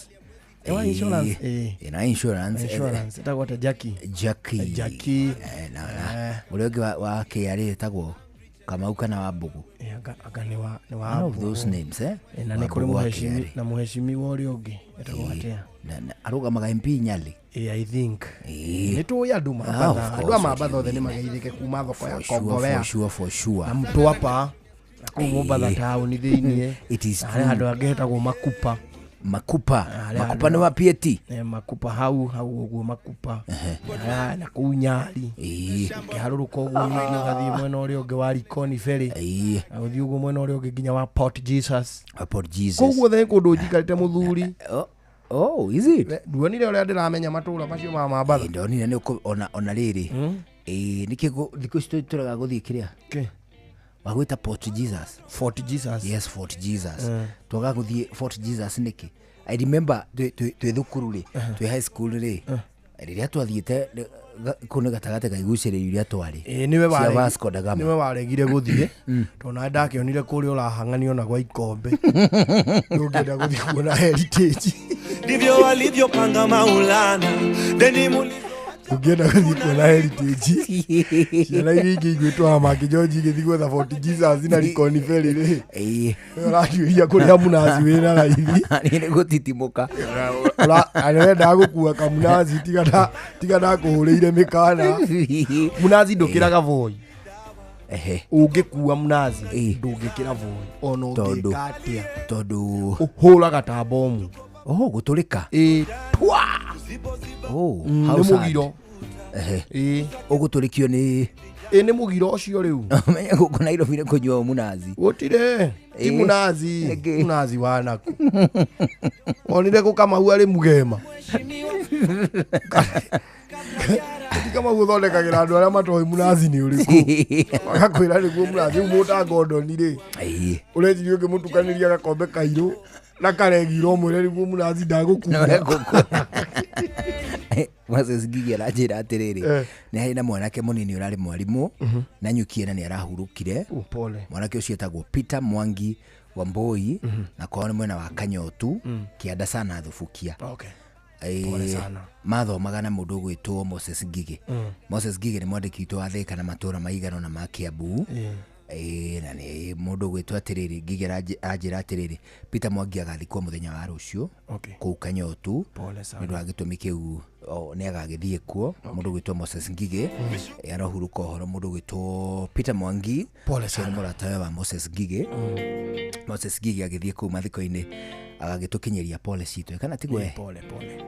Ĩ, wa insurance, ĩĩ. Ĩ, na insurance. Insurance, ĩtagwo atĩa? Jackie. Jackie. Jackie. Na ũrĩa ũngĩ wa KRA ĩtagwo Kamau kana wa Mbugu. Ĩ, anga nĩ wa, nĩ wa One of Mbugu. those names, eh? Ĩ, na nĩ kũrĩ Wa Mbugu wa mũheshimi, KRA. na mũheshimiwa ũrĩa ũngĩ ĩtagwo atĩa? Na arũgamaga MP Nyali. Ĩ, I think. Ĩ. Nĩ tũĩ andũ Ah, of Mambatha. Andũ a course, Mambatha othe nĩ mageithĩke kuma thoko ya For sure, Kongowea. for sure, for sure. Na Mtwapa. Na kũu Mombatha taũni thĩiniĩ. It is Na harĩ true. handũ hangĩ hetagwo Makupa. Makupa. Harĩa Makupa handũ nĩ wa PAT. Makupa hau ũguo Makupa. Na kũu Nyali. Ũkĩharũrũka ũguo ningĩ ũgathiĩ mwena ũrĩa ũngĩ wa Likoni Ferry. Na ũthiĩ ũguo mwena ũrĩa ũngĩ nginya wa Port Jesus. Wa Port Jesus. Kũu guothe nĩ kũndũ njikarĩte mũthuri. Oh, is it? Nduonire ũrĩa ndĩramenya matũũra macio ma Mambatha. Ndonire nĩ ona rĩrĩ. Nĩkĩ thikũ ici tũraga gũthiĩ kĩrĩa? Kĩ? Wagwĩta Port Jesus. Fort Jesus. Yes, Fort Jesus. Twaga gũthiĩ Fort Jesus nĩkĩ? I remember twĩ thukuru rĩ, twĩ high school rĩ, rĩrĩa twathiĩte kũu nĩ gatagatĩ ka igucĩrĩrio iria twarĩ. Ĩĩ, nĩwe Cia Vasco da Gama. nĩwe waregire gũthiĩ tondũ nawe ndakĩonire kũrĩa ũrahang'anio na gwa ikombe. Ndũngĩenda gũthiĩ kuona heritage. Ndivyo walivyopanga Maulana. Deni muli Ũngĩenda gũthiĩ kuona heritage. Ciana iria ingĩ igwĩtwo Hamaki George igĩthiĩ gwetha Fort Jesus na Likoni Ferry rĩ. Ũratuĩria kũrĩa mũnazi wĩna raithi. Niĩ nĩ gũtitimũka. Wendaga gũkua kamunazi tiga ndakũhũrĩire mĩkana. Mũnazi ndũkĩraga voi. Ũngĩkua mũnazi ndũngĩkĩra voi ona ũngĩka atĩa. Tondũ ũhũraga ta bomu. Oh, gũtũrĩka. Ĩĩ. Twa. Oh, how Nĩ sad. mũgiro. Ĩĩ. Ũgũtũrĩkio nĩ Ĩĩ nĩ mũgiro ũcio rĩu. Menya gũkũ Nairobi nĩ kũnyua mũnazi. Gũtirĩ. Ti Ĩĩ. mũnazi. Mũnazi wa naku. Wonire gũkamau arĩ mũgema. Ti kama gũthondekagĩra andũ arĩa matoĩ mũnathi nĩ ũrĩkũ, magakwĩra nĩguo mũnathi. Rĩu mũtangondoni rĩ, ũreciria ũngĩmũtukanĩria gakombe kairũ na karegiro ũmwĩre nĩguo mũnathi, ndagũkua. Moses Ngigi aranjĩra atĩrĩrĩ, nĩ harĩ na mwanake mũnini ũrarĩ mwarimũ na nyuki na nĩ arahurũkire. Oh, pole. Mwanake ũcio etagwo Peter Mwangi Wamboi, na kwao nĩ mwena wa Kanyotu, kĩanda sana Thubukia. Pole sana. Mathomaga na mũndũ ũgwĩtwo Moses Ngigi. Moses Ngigi nĩ mwandĩki witũ wa Thĩka na matũra maigana na ma Kiambu. Na nĩ mũndũ ũgwĩtwo atĩrĩrĩ, Ngigi aranjĩra atĩrĩrĩ, Peter Mwangi agathikwo mũthenya wa rũciũ kũu Kanyotu. Pole sana. Nĩ ũndũ wa gĩtũmi kĩu nĩ agagĩthiĩ kuo. Mũndũ ũgwĩtwo Moses Ngigi arahurũka ũhoro, mũndũ ũgwĩtwo Peter Mwangi. Pole ũcio nĩ sana. mũratawe wa Moses Ngigi. Moses Ngigi agĩthiĩ kũu mathiko-inĩ agagĩtũkinyĩria pole citũ, kana tiguo? Pole pole.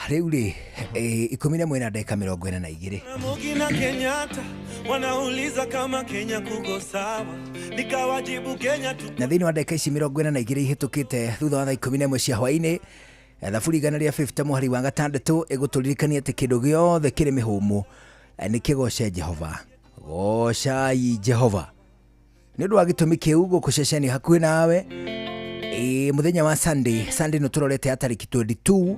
Rĩu rĩ, 11:42. Ramogi na Kenyatta wanauliza kama Kenya kuko sawa, nikawajibu Kenya tu. Na thĩinĩ wa ndagĩka ici 42 ihĩtũkĩte thutha wa thaa 11 cia hwaĩ-inĩ, thaburi 150 mũhari wa 6 ĩgũtũririkania atĩ kĩndũ gĩothe kĩrĩ mĩhũmũ nĩ kĩgoce Jehova. Gocai Jehova. Nĩ ũndũ wa gĩtũmi kĩu, gũkũ ceceni hakuhĩ nawe, mũthenya wa Sunday, Sunday nĩ tũrorete ya tarĩki 22,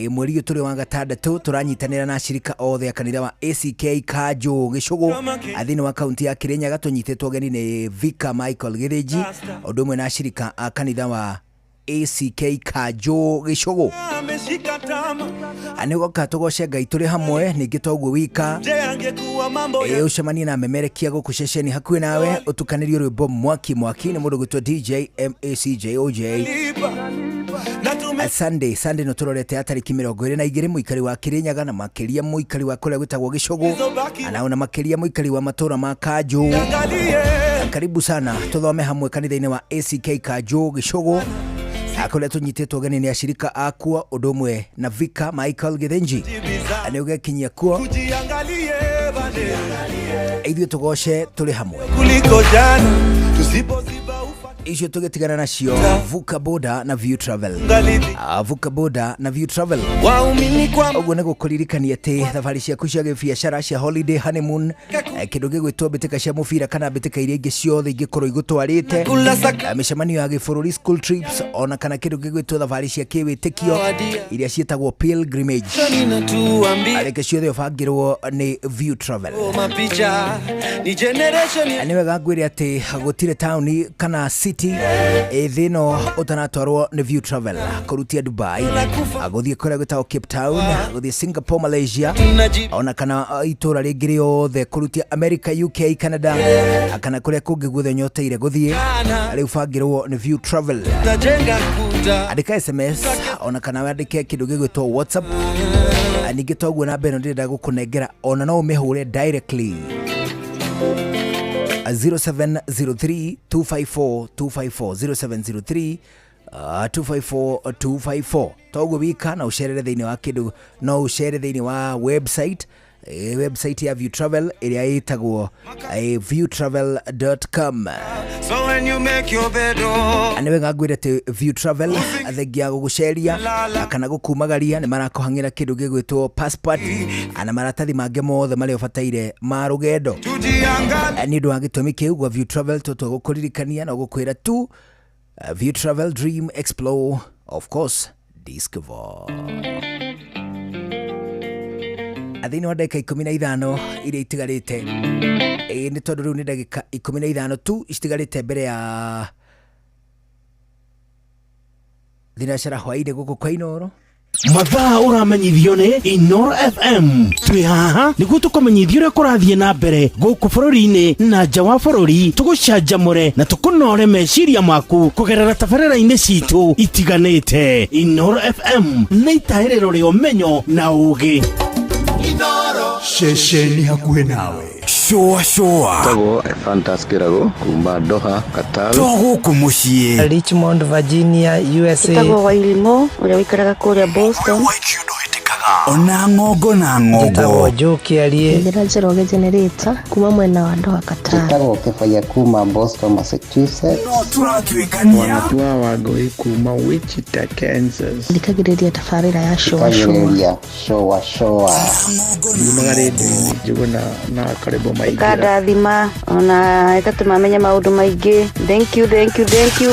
mweri ũyũ tũrĩ wa gatandatũ, tũranyitanĩra na ashirika othe a kanitha wa ACK Kanjũ Gĩcũgũ thĩinĩ wa kaunti ya Kĩrĩnyaga. Tũnyitĩtwo ũgeni nĩ Vicar Michael Gĩthĩnji, ũndũ ũmwe na ashirika a kanitha wa ACK Kanjũ Gĩcũgũ. Ameshika tama. Nĩ goka tũgoce Ngai tũrĩ hamwe. Ningĩ toguo wika, Je, angekuwa mambo ya ũcemanie na memerekia gũkũ ceceni hakuhĩ nawe, ũtukanĩrie rwĩmbo mwaki mwaki nĩ mũndũ gwĩtwo DJ MACJOJ. lipa na tume Sunday, Sunday nĩ tũrorete ya tarĩki 22, mũikari wa Kĩrĩnyaga na makĩria mũikari wa kũrĩa gwĩtagwo Gĩcũgũ, na ona makĩria mũikari wa matũra ma Kanjũ, angalie. Karibu sana tũthome hamwe kanitha-inĩ wa ACK Kanjũ Gĩcũgũ, kũrĩa tũnyitĩtwo ũgeni nĩ ashirika akuo, ũndũ ũmwe na Vicar Michael Gĩthĩnji. Nĩ ũgekinyia kuo. Tujiangalie bale Ithuĩ tũgoce tũrĩ hamwe. Kuliko jana tusipoziba ufa. Icio tũgĩtigana nacio, vuka boda na View Travel. Ngalithi. Vuka boda na View Travel. Waumini kwa Ũguo nĩ gũkũririkania atĩ thabarĩ ciaku cia gĩbiacara, cia holiday, honeymoon, kĩndũ gĩgwĩtwo mbĩtĩka cia mũbira kana mbĩtĩka iria ingĩ ciothe ingĩkorwo igũtwarĩte, mĩcemanio ya gĩbũrũri, school trips, ona kana kĩndũ gĩgwĩtwo thabarĩ cia kĩwĩtĩkio iria ciĩtagwo pilgrimage, Natuambia reke ciothe ũbangĩrwo nĩ View Travel. Mapicha ni generation Nĩ wega ngwĩre atĩ gũtirĩ taũni kana city ĩ thĩ ĩno ũtanatwarwo nĩ View Travel, kũrutia Dubai, gũthiĩ kũrĩa gwĩtagwo Cape Town, gũthiĩ Singapore, Malaysia, ona kana itũra rĩngĩ rĩothe, kũrutia America, UK, Canada, kana kũrĩa kũngĩ guothe nyoteire gũthiĩ, rĩu bangĩrwo nĩ View Travel. Tajenga kuta. Andĩka SMS ona kana wandĩke kĩndũ gĩgwĩtwo WhatsApp. Ningĩ toguo namba ĩno ndĩrenda gũkũnengera, ona no ũmĩhũre directly, 0703 254 254, 0703 254 254. Toguo wika na ũcerere thĩinĩ wa kĩndũ, no ũcere thĩinĩ wa website, website ya View Travel ĩrĩa ĩtagwo viewtravel.com. So when you make your bed, oh, Nĩ wega ngwĩre atĩ View Travel, thengia gũgũceria kana gũkumagaria, nĩ marakũhang'ĩra kĩndũ gĩgwĩtwo passport na maratathi mangĩ mothe marĩa ũbataire ma rũgendo. Tujiangalie. Nĩ ũndũ wa gĩtũmi kĩu, gwa View Travel tũtũgũkũririkania na gũkwĩra tu, View Travel, dream, explore, of course discover. Thĩinĩ wa ndagĩka 15 iria itigarĩte, ĩĩ nĩ tondũ rĩu nĩ ndagĩka 15 tu citigarĩte mbere ya thinacara hwainĩ gũkũ kwa Inoro. Mathaa ũramenyithio nĩ Inoro FM. Twĩ haha nĩguo tũkũmenyithia ũrĩa kũrathiĩ na mbere gũkũ bũrũri-inĩ na nja wa bũrũri, tũgũcanjamũre na tũkũnore meciria maku kũgerera tabarĩra-inĩ citũ itiganĩte. Inoro FM nĩ itaĩrĩro rĩa ũmenyo na ũũgĩ. Ceceni hakuhĩ nawe, cũa cũa. Tagwo Fantas Kĩrago kuma Doha, Qatar. To gũkũ mũciĩ. Richmond, Virginia, USA. Ĩtagwo Wairimo ũrĩa ũikaraga kũrĩa Boston. Ona ng'ongo na ng'ongo. Njoki Njĩra Njoroge Generator kuma mwena wa Doha Qatar. Njĩtagwo Kĩbaya kuma Boston, Massachusetts. No tũratuĩkania. Wanatua Wangũi kuma Wichita, Kansas. Thikagĩrĩria tabarĩra ya Shoa Shoa. Thikagĩrĩria Shoa Shoa. Yumaga rĩndiũ-inĩ Njũgũna na Karĩbo Maingĩra. Ĩkandathima ona ĩgatũma menye maũndũ maingĩ. Thank you, thank you, thank you.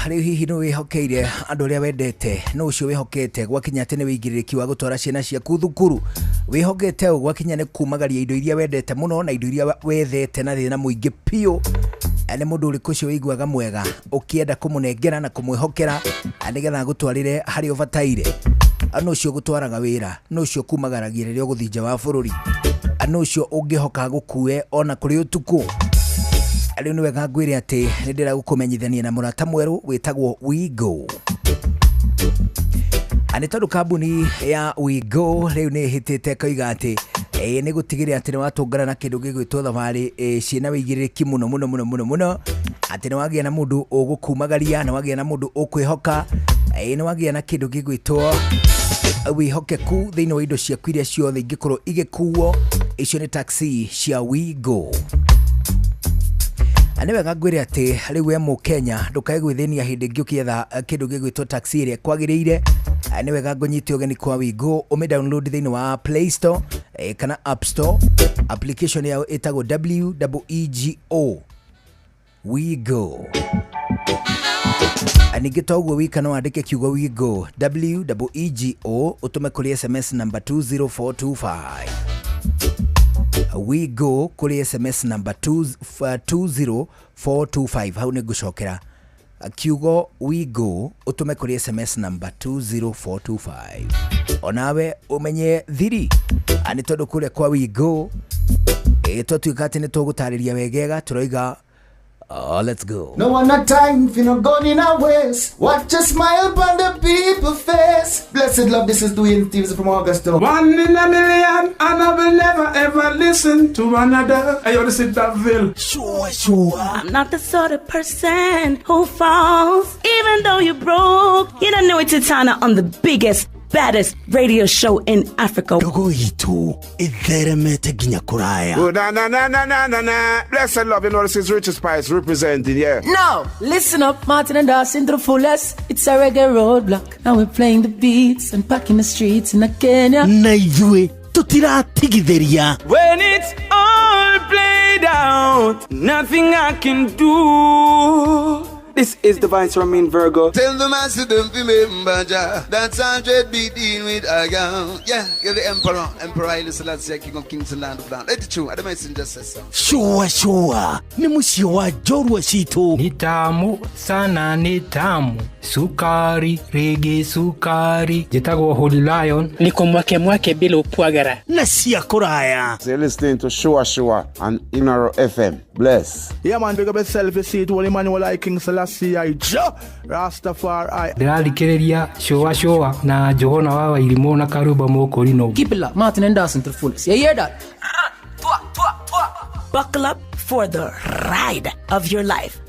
Rĩu hihi nĩ wĩhokeire andũ arĩa wendete nũ ũcio wĩhokete gwakinya atĩ nĩ wĩigĩrĩrĩki wa gũtwara ciana ciaku thukuru wĩhokete ũ gwakinya nĩ kumagaria indo iria wendete mũno na indo iria wethete na thĩna mũingĩ biũ. Nĩ mũndũ ũrĩkũ ũcio wĩiguaga mwega ũkĩenda kũmũnengera na kũmwĩhokera nĩgetha agũtwarĩre harĩa ũbataire? Nũ ũcio ũgũtwaraga wĩra? Nũ ũcio ũkumagaragia rĩrĩa ũgũthiĩ nja wa bũrũri? Nũ ũcio ũngĩhoka gũkue ona kũrĩ ũtukũ? Rĩu nĩ wega ngwĩre atĩ nĩ ndĩra gũkũmenyithania na mũrata mwerũ wĩtagwo WeGo. Nĩ tondũ kambuni ya WeGo rĩu nĩ ĩhĩtĩte ĩkoiga atĩ nĩ gũtigĩrĩra atĩ nĩ watũngana na kĩndũ gĩgwĩtwo thabarĩ ciĩna wĩigĩrĩrĩki mũno mũno mũno mũno mũno, atĩ nĩ wagĩa na mũndũ ũgũkumagaria, nĩ wagĩa na mũndũ ũkwĩhoka, nĩ wagĩa na kĩndũ gĩgwĩtwo wĩhokeku thĩinĩ wa indo ciaku iria ciothe ingĩkorwo igĩkuo. Icio nĩ taxi cia WeGo. Nĩ wega ngwĩre atĩ rĩu we mũkenya ndũkae gwĩthĩnia hĩndĩ ĩngĩ ũkĩetha kĩndũ gĩgwĩtwo taxi ĩrĩa kwagĩrĩire. Nĩ wega ngũnyite ũgeni kwa WeGo, ũmĩ download thĩinĩ wa Play Store kana App Store. Application yao ĩtagwo WEEGO, WeGo. Ningĩ to ũguo wika no wandĩke kiugo WeGo WEEGO ũtũme kũrĩ SMS number 20425. WeGo kũrĩ SMS number 20425. Hau nĩ ngũcokera kiugo WeGo ũtũme kũrĩ SMS number 20425. Onawe ũmenye thiri nĩ tondũ kũrĩa kwa WeGo twatuĩka atĩ nĩ tũgũtarĩria wegega tũroiga oh, let's go. No one a time for no gun in our waist. Watch a smile upon the people face. Blessed love, this is Dwayne Stevens from Augusta. One in a million, and I will never ever listen to another. Hey, yo, this is Daville. Sure, sure. I'm not the sort of person who falls, even though you're broke. You don't know it's Titana on the biggest, baddest radio show in Africa. Ndogo itu itheremete nginya kuraya. Oh, na na na na na na na. Blessed love, you know this is Richard Spice representing, yeah. No, listen up, Martin and Dawson to the fullest. It's a reggae roadblock, and we're playing the beats and packing the streets in Kenya. Na ithuĩ tutiratigithĩria. When it's all played out, nothing I can do. This is the Vice Romain Virgo. Tell the master don't remember Jah. That's 100 be dealing with a girl. Yeah, you're the emperor. Emperor Haile Selassie, King of Kings and Land of Land. Let it true. I messenger says so. Sure, sure. Ni mũciĩ wa njorua citũ. Ni tamu sana, ni tamu sukari, rege sukari. Njĩtagwo Holy Lion. Niko mwake mwake bila upwagara. Na cia kũraya. So you're listening to Shua Shua on Inaro FM. Bless. Yeah, man, big up yourself. You see it, Holy Emmanuel I, King Selassie I, Jah Rastafari. Ndĩrathikĩrĩria Shoa Shoa na Johana wa Wairimũ na Karũmba Mũkũrinũ. Keep it locked, Martin and Dawson to the fullest. You hear that? Buckle up for the ride of your life.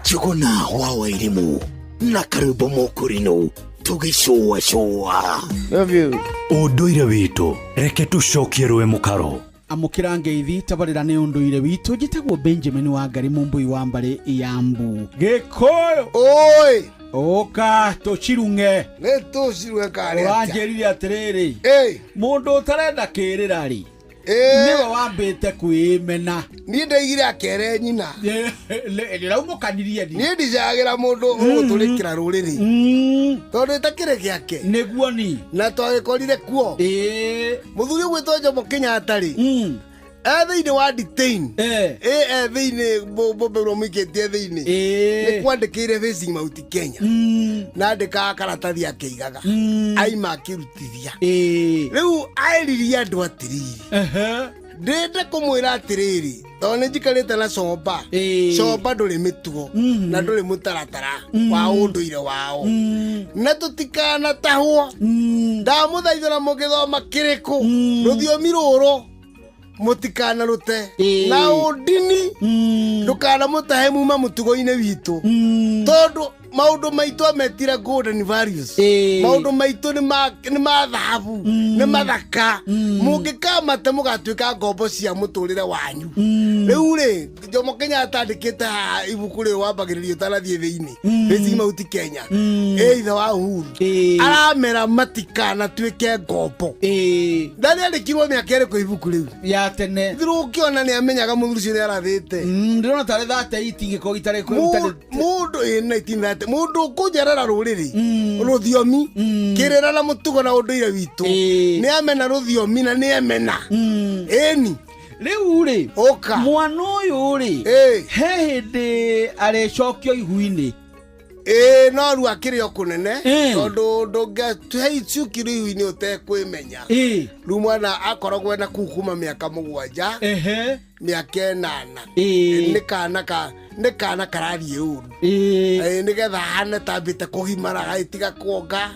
Njũgũna wa Wairimũ na Karũmba Mũkũrinũ tũgĩcũa cũa. Love you. Ũndũire witũ reke tũcokie rũĩ mũkaro. Amũkĩra ngeithi tabarĩra nĩ ũndũire witũ njĩtagwo Benjamin wa Ngari Mũmbui wa mbarĩ ya Mbu Gĩkũyũ oi ũka tũcirung'e nĩ tũcirung'e karĩa ũranjĩrire atĩrĩrĩ mũndũ ũtarenda kĩrĩra rĩ nĩwe wambĩte kwĩmena niĩ ndaigire akere nyina ndĩraumũkanirie niĩ ndicagĩra mũndũ ũgũtũrĩkĩra rũrĩrĩ tondũ ĩtakĩrĩ gĩake nĩguo ni na twagĩkorire kuo mũthuri ũgwĩtwo Jomo Kenyatta rĩ e thĩinĩ wa detain e thĩinĩ mbombe mũikĩtie thĩinĩ nĩ kwandĩkĩire facing Mount Kenya na andĩkaga karatathi akĩigaga aima akĩrutithia rĩu aeririe andũ atĩrĩrĩ Ndĩrenda kũmwĩra atĩrĩrĩ, tondũ nĩ njikarĩte na comba. Comba ndũrĩ mĩtugo na ndũrĩ mũtaratara wa ũndũire wao, na tũtikanatahwo. Ndamũthaithĩra, mũgĩthoma kĩrĩkũ rũthiomi rũrũ, mũtikanarũte na ũndini, ndũkanamũtahe muma mũtugo-inĩ witũ, tondũ maũndũ maitũ ametire golden values. Maũndũ maitũ nĩ ma thahabu, nĩ mathaka. Mũngĩkamate, mũgatuĩka ngombo cia mũtũrĩre wanyu. Rĩu rĩ, Jomo Kenyatta andĩkĩte haha ibuku rĩrĩ wambagĩrĩria ũtanathiĩ thĩinĩ, Facing Mount Kenya, ĩ ithe wa Uhuru aramera matikanatuĩke ngombo. Na rĩandĩkirwo mĩaka ĩrĩkũ ibuku rĩu? Ya tene. Thirũkĩona nĩ amenyaga mũthuri ũcio nĩ arathĩte. Ndĩrona tarĩ 38 ingĩkorwo itarĩ. Mũndũ ĩ 1930, mũndũ ũkũnyarara rũrĩrĩ, rũthiomi, kĩrĩra na mũtugo na ũndũire witũ, nĩ amena rũthiomi na nĩ emena ĩni. Rĩu rĩ, ũka mwana ũyũ rĩ, he hĩndĩ arĩcokio ihu-inĩ? Ĩĩ, no ru akĩrĩ o kũnene, tondũ ndũngĩhaicukirio ihu-inĩ ũtekwĩmenya. Rĩu mwana akoragwo ena kuu kuma mĩaka 7, mĩaka 8. Nĩ kana karathiĩ ũru. Ĩĩ, nĩgetha hane tambĩte kũgimara, agagĩtiga kuonga,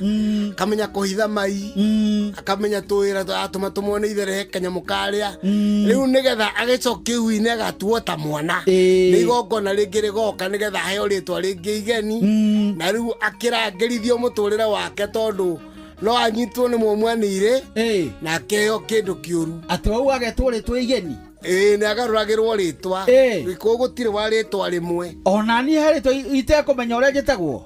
akamenya kũhitha mai, akamenya twĩra atũma tũmwo nĩ ithere kanyamũ karĩa. Rĩu nĩgetha agĩcokio ihu-inĩ agatuo ta mwana, nĩ igongona rĩngĩ rĩgoka nĩgetha aheo rĩtwa rĩngĩ igeni, na rĩu akĩrangĩrithio mũtũrĩre wake, tondũ no anyitwo nĩ mũmwanĩire na akeheo kĩndũ kĩũru. Atĩ wau agetwo rĩtwa igeni? Ĩĩ, nĩ agarũragĩrwo rĩtwa. Gĩkũyũ gũtirĩ wa rĩtwa rĩmwe. Ona niĩ he rĩtwa itekũmenya ũrĩa njĩtagwo.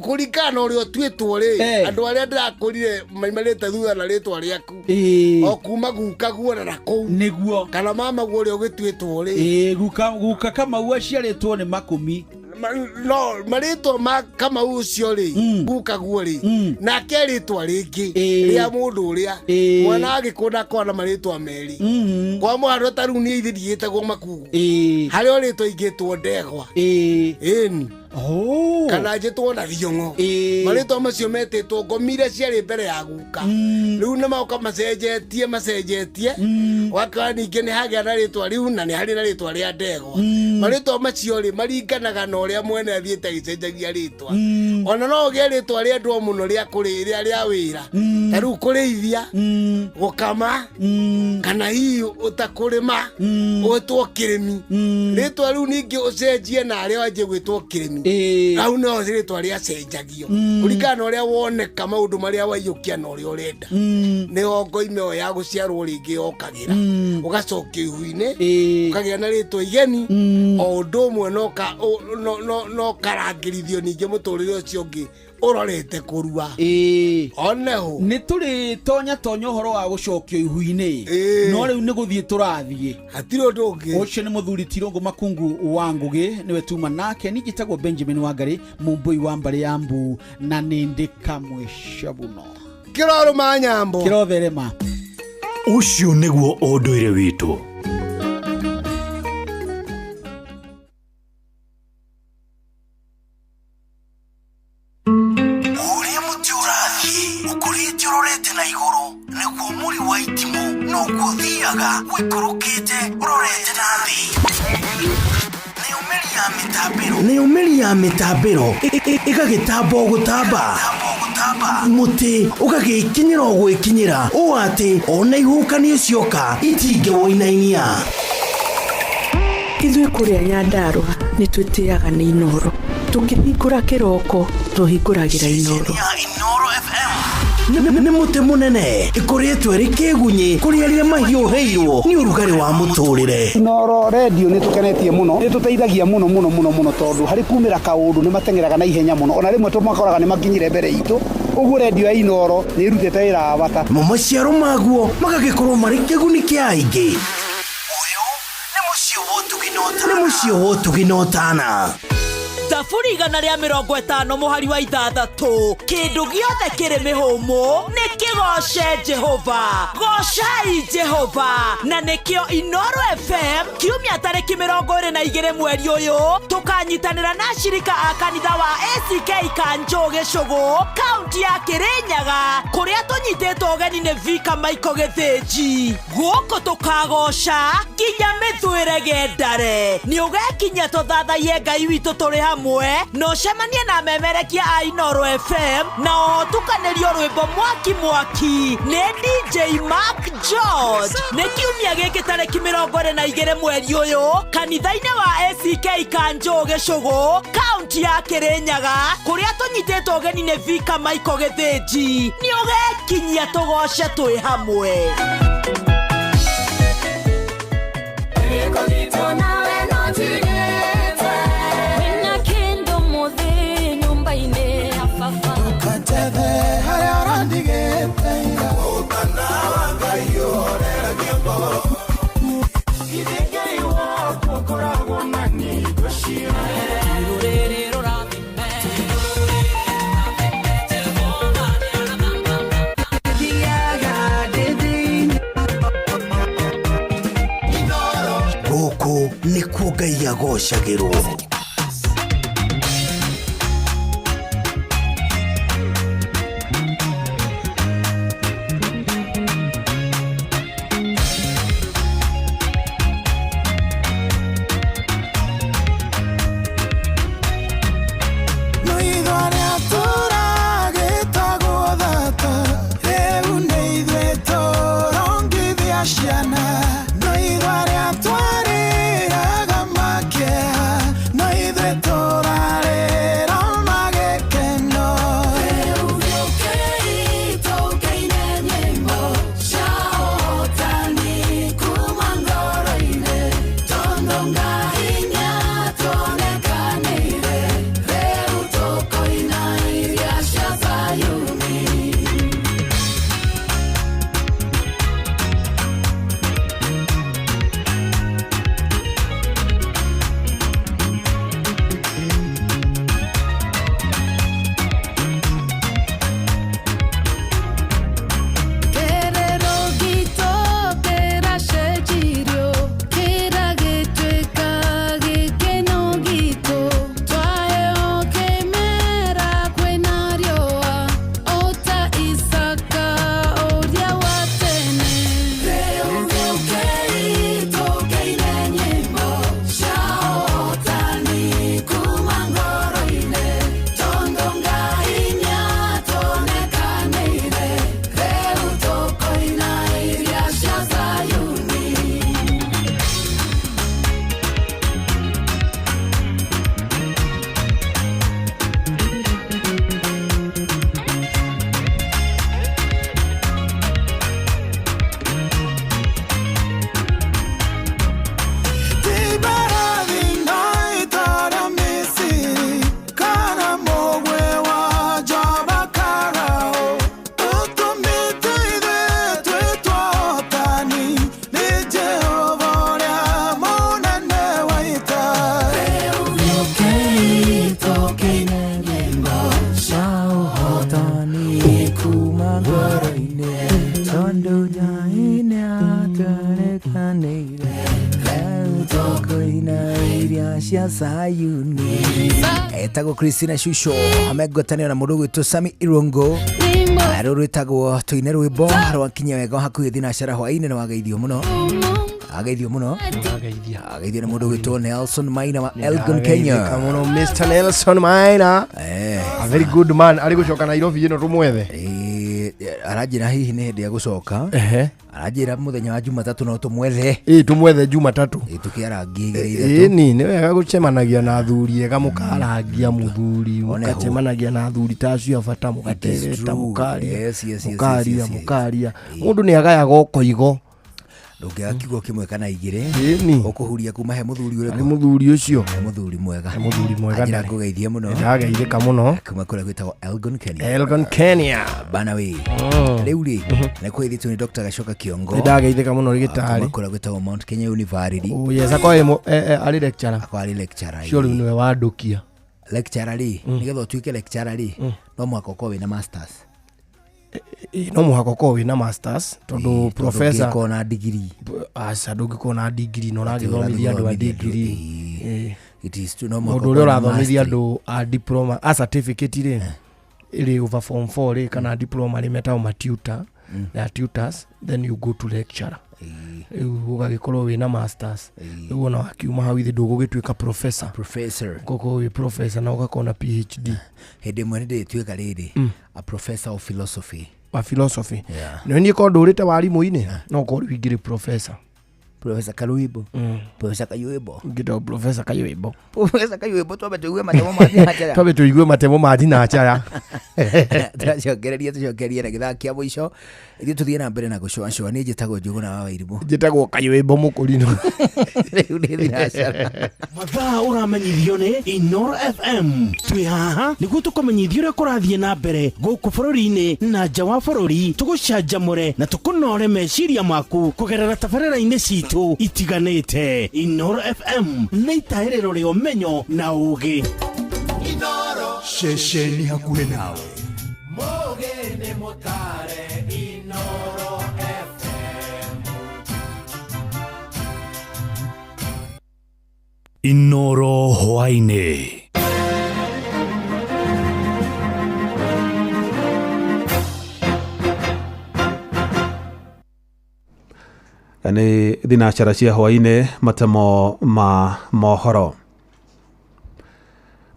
Kũringana na ũrĩa ũtuĩtwo rĩ, andũ arĩa ndĩrakũrire maimarĩte thutha na rĩtwa rĩaku, o kuma guka guona na kũu. Nĩguo. Kana mama guo ũrĩa ũgĩtuĩtwo rĩ. Ĩĩ, guka Kamau aciarĩtwo nĩ Makũmi. No marĩtwa ma Kamau ũcio rĩ, guka guo rĩ, nake rĩtwa rĩngĩ rĩa mũndũ ũrĩa mwana agĩkũra ndakorwo na marĩtwa merĩ. Kwa mũhano, ta rĩu niĩ ithe ndigĩtagwo Makugu, harĩ o rĩtwa ingĩtwo Ndegwa, ĩni, kana njĩtwo na Thiong'o. Marĩtwa macio metĩtwo ngomi iria ciarĩ mbere ya guka, rĩu nĩ magoka macenjetie macenjetie, ũgakora ningĩ nĩ hagĩa na rĩtwa rĩu na nĩ harĩ na rĩtwa rĩa Ndegwa. Marĩtwa macio rĩ, maringanaga na ũrĩa mwene athiĩte agĩcenjagia rĩtwa. Ona no ũgĩe rĩtwa rĩendwo mũno rĩa kũrĩ rĩa wĩra, ta rĩu kũrĩithia, gũkama, kana hihi ũtakũrĩma, ũgĩtwo Kĩrĩmi. Rĩtwa rĩu ningĩ ũcenjie na arĩa wanjie gwĩtwo Kĩrĩmi, hau no rĩtwa rĩacenjagio kũringana na ũrĩa woneka, maũndũ marĩa waiyũkia na ũrĩa ũrenda. Nĩho ngoime ĩyo ya gũciarwo rĩngĩ yokagĩra, ũgacokio ihu-inĩ, ũkagĩa na rĩtwa igeni, o ũndũ ũmwe no karangĩrithio ningĩ mũtũrĩre ũcio ũngĩ ũrorete kũrua oneho. Nĩ tũrĩ tonya tonya ũhoro wa gũcokio ihu-inĩ, no rĩu nĩ gũthiĩ tũrathiĩ. Hatirĩ ũndũ ũngĩ. Ũcio nĩ mũthuri Tirũngũ Makungu wa Ngũgĩ, nĩwe tuma nake. Niĩ njĩtagwo Benjamin Wangari, mũmbũi wa mbarĩ ya mbu, na nĩ ndĩ kamwe cabuno. Kĩrorũma nyambo. Kĩrotherema. Ũcio nĩguo ũndũire witũ. Ũrĩa mũtĩ ũrathiĩ ũkũrĩte ũrorete na igũrũ, nĩguo mũri wa itimũ noguo ũthiaga ũikũrũkĩte ũrorete na thĩ. Nayo mĩri ya mĩtambĩro ĩgagĩtamba o gũtamba, mũtĩ ũgagĩkinyĩra o gwĩkinyĩra, ũũ atĩ ona ihuhũkanio cioka itingĩwũinainia. Ithuĩ kũrĩa Nyandarũa nĩ twĩtĩaga nĩ Inoro. Tũkĩhingũra kĩroko tũhingũragĩra Inoro. Nĩ mũtĩ mũnene ĩkoretwo ĩrĩ kĩgunyĩ kũrĩ arĩa mahiũhĩirwo nĩ ũrugarĩ wa mũtũrĩre. Inoro redio nĩ tũkenetie mũno, nĩ tũteithagia mũno mũno mũno mũno, tondũ harĩ kumĩra kaũndũ nĩ mateng'eraga na ihenya mũno, ona rĩmwe tũmakoraga nĩ makinyire mbere itũ. Ũguo redio ya Inoro nĩ ĩrutĩte wĩra wa bata. Mo maciaro maguo magagĩkorwo marĩ kĩguni kĩa aingĩ. Nĩ mũciĩ wa ũtugi na ũtana. Thaburi 150 mũhari wa 6. Kĩndũ gĩothe kĩrĩ mĩhũmũ nĩ kĩgoce Jehova. Gocai Jehova. Na nĩkĩo Inoro FM kiumia tarĩki 22 mweri ũyũ tũkanyitanĩra na ashirika a kanitha wa ACK Kanjũ Gĩcũgũ kaunti ya Kĩrĩnyaga kũrĩa tũnyitĩtwo ũgeni nĩ Vika Michael Gĩthĩnji. Gũkũ tũkagoca nginya mĩthwĩre gendare. Nĩ ũgekinyia tũthathaiye Ngai witũ tũrĩ hamwe na ũcemanie na memerekia a Inoro FM na oho tukanĩrio rwĩmbo mwaki mwaki nĩ DJ Mark George. Nĩ kiumia gĩkĩ tarĩki 22 mweri ũyũ kanitha-inĩ wa ACK Kanjũ Gĩcũgũ kaunti ya Kĩrĩnyaga kũrĩa tũnyitĩtwo ũgeni nĩ Vika Michael Gĩthĩnji. Nĩ ũgekinyia tũgoce twĩ hamwe. Gũkũ nĩkuo Ngai agocagĩrwo. Etagwo Christina Shusho amengwatanĩro na mũndũ ũgwĩtwo Sami Irungu rũrũ rwĩtagwo tũine rwĩmbo rwakinya wega hakuhĩ thinacara hwaĩ-inĩ na wageithio mũno ageithio mũno ageithio nĩ mũndũ ũgwĩtwo Nelson Maina wa Elgon Kenya. Nĩndageithĩka mũno Mr. Nelson Maina. A very good man. Arĩ gũcoka Nairobi ĩno tũmwethe. Aranjĩra hihi nĩ hĩndĩ ya gũcoka. Aranjĩra mũthenya wa Jumatatũ no tũmwethe. Ĩĩ tũmwethe Jumatatũ. Ĩĩ tũkĩarangie igĩrĩ ithatũ. Ĩni nĩ wega gũcemanagia na athuri ega mũkarangia mũthuri mũkacemanagia na athuri ta acio a bata mũgatereta mũkaria mũkaria mũkaria mũndũ nĩ agayaga ũkoigo. Ndũngĩaga kiugo kĩmwe kana igĩrĩ. Ĩni. Ũkũhuria kuma he mũthuri ũrĩkũ? Harĩ mũthuri ũcio. He mũthuri mwega. He mũthuri mwega. Anjĩra ngũgeithie mũno. Nĩndageithĩka mũno. Kuma kũrĩa gwĩtagwo Elgon Kenya. Elgon Kenya. Bana we. Rĩu rĩ, nĩ kũgeithĩtio nĩ Dr. Gacoka Kĩongo. Nĩndageithĩka mũno rĩgĩtarĩ. Kuma kũrĩa gwĩtagwo Mount Kenya University. Oh yes, akwa arĩ lecturer. Akwa arĩ lecturer. Ũcio rĩu nĩwe wandũkia. Lecturer rĩ, nĩgetha ũtuĩke lecturer rĩ, no mũhaka ũkorwo wĩna masters. Ĩ, no mũhaka ũkorwo wĩna masters tondũ professor ndũngĩkorwo na degree. Aca, ndũngĩkorwo na degree na ũragĩthomithia andũ a degree. Ĩ. It is true, no mũhaka Mũndũ ũrĩa ũkorwo na ũrathomithia mastery. Andũ a diploma, a certificate rĩ, ĩrĩ over form 4 rĩ, kana diploma rĩ, metagwo matutor. They are tutors, then you go to lecturer, rĩu ũgagĩkorwo wĩna masters. Rĩu ona wakiuma hau ithe ndũgũgĩtuĩka professor. Professor. Ũgakorwo wĩ professor na ũgakorwo na PhD. Hĩndĩ ĩmwe nĩ ndĩtuĩka rĩrĩ a professor of philosophy. Wa philosophy. Yeah. Nĩ niĩ korwo ndũrĩte warimũ-inĩ, no korwo rĩu ingĩrĩ professor. Professor Karuibo. Professor Kayuibo. Ngĩtwo Professor Kayuibo. Professor Kayuibo, twambe tũigue matemo ma thinacara. Twambe tũigue matemo ma thinacara. Tũracokereria, tũcokerie na gĩthaa kĩa mũico, ithuĩ tũthiĩ na mbere na gũcũacũa. Niĩ njĩtagwo Njũgũna wa Wairimũ. Njĩtagwo Kayuibo Mũkũrinũ. Rĩu nĩ thinacara. Mathaa ũramenyithio nĩ Inoro FM. Twĩ haha nĩguo tũkũmenyithia ũrĩa kũrathiĩ na mbere gũkũ bũrũri-inĩ na nja wa bũrũri, tũgũcanjamũre na tũkũnore meciria maku kũgerera tabarĩra-inĩ citũ itiganĩte. Inoro FM nĩ itahĩrĩro rĩa ũmenyo na ũũgĩ. Ceceni hakuhĩ nawe. Mũgĩ mũtare Inoro FM. Inoro hwainĩ. Nĩ thinacara cia hwainĩ, matemo ma mohoro.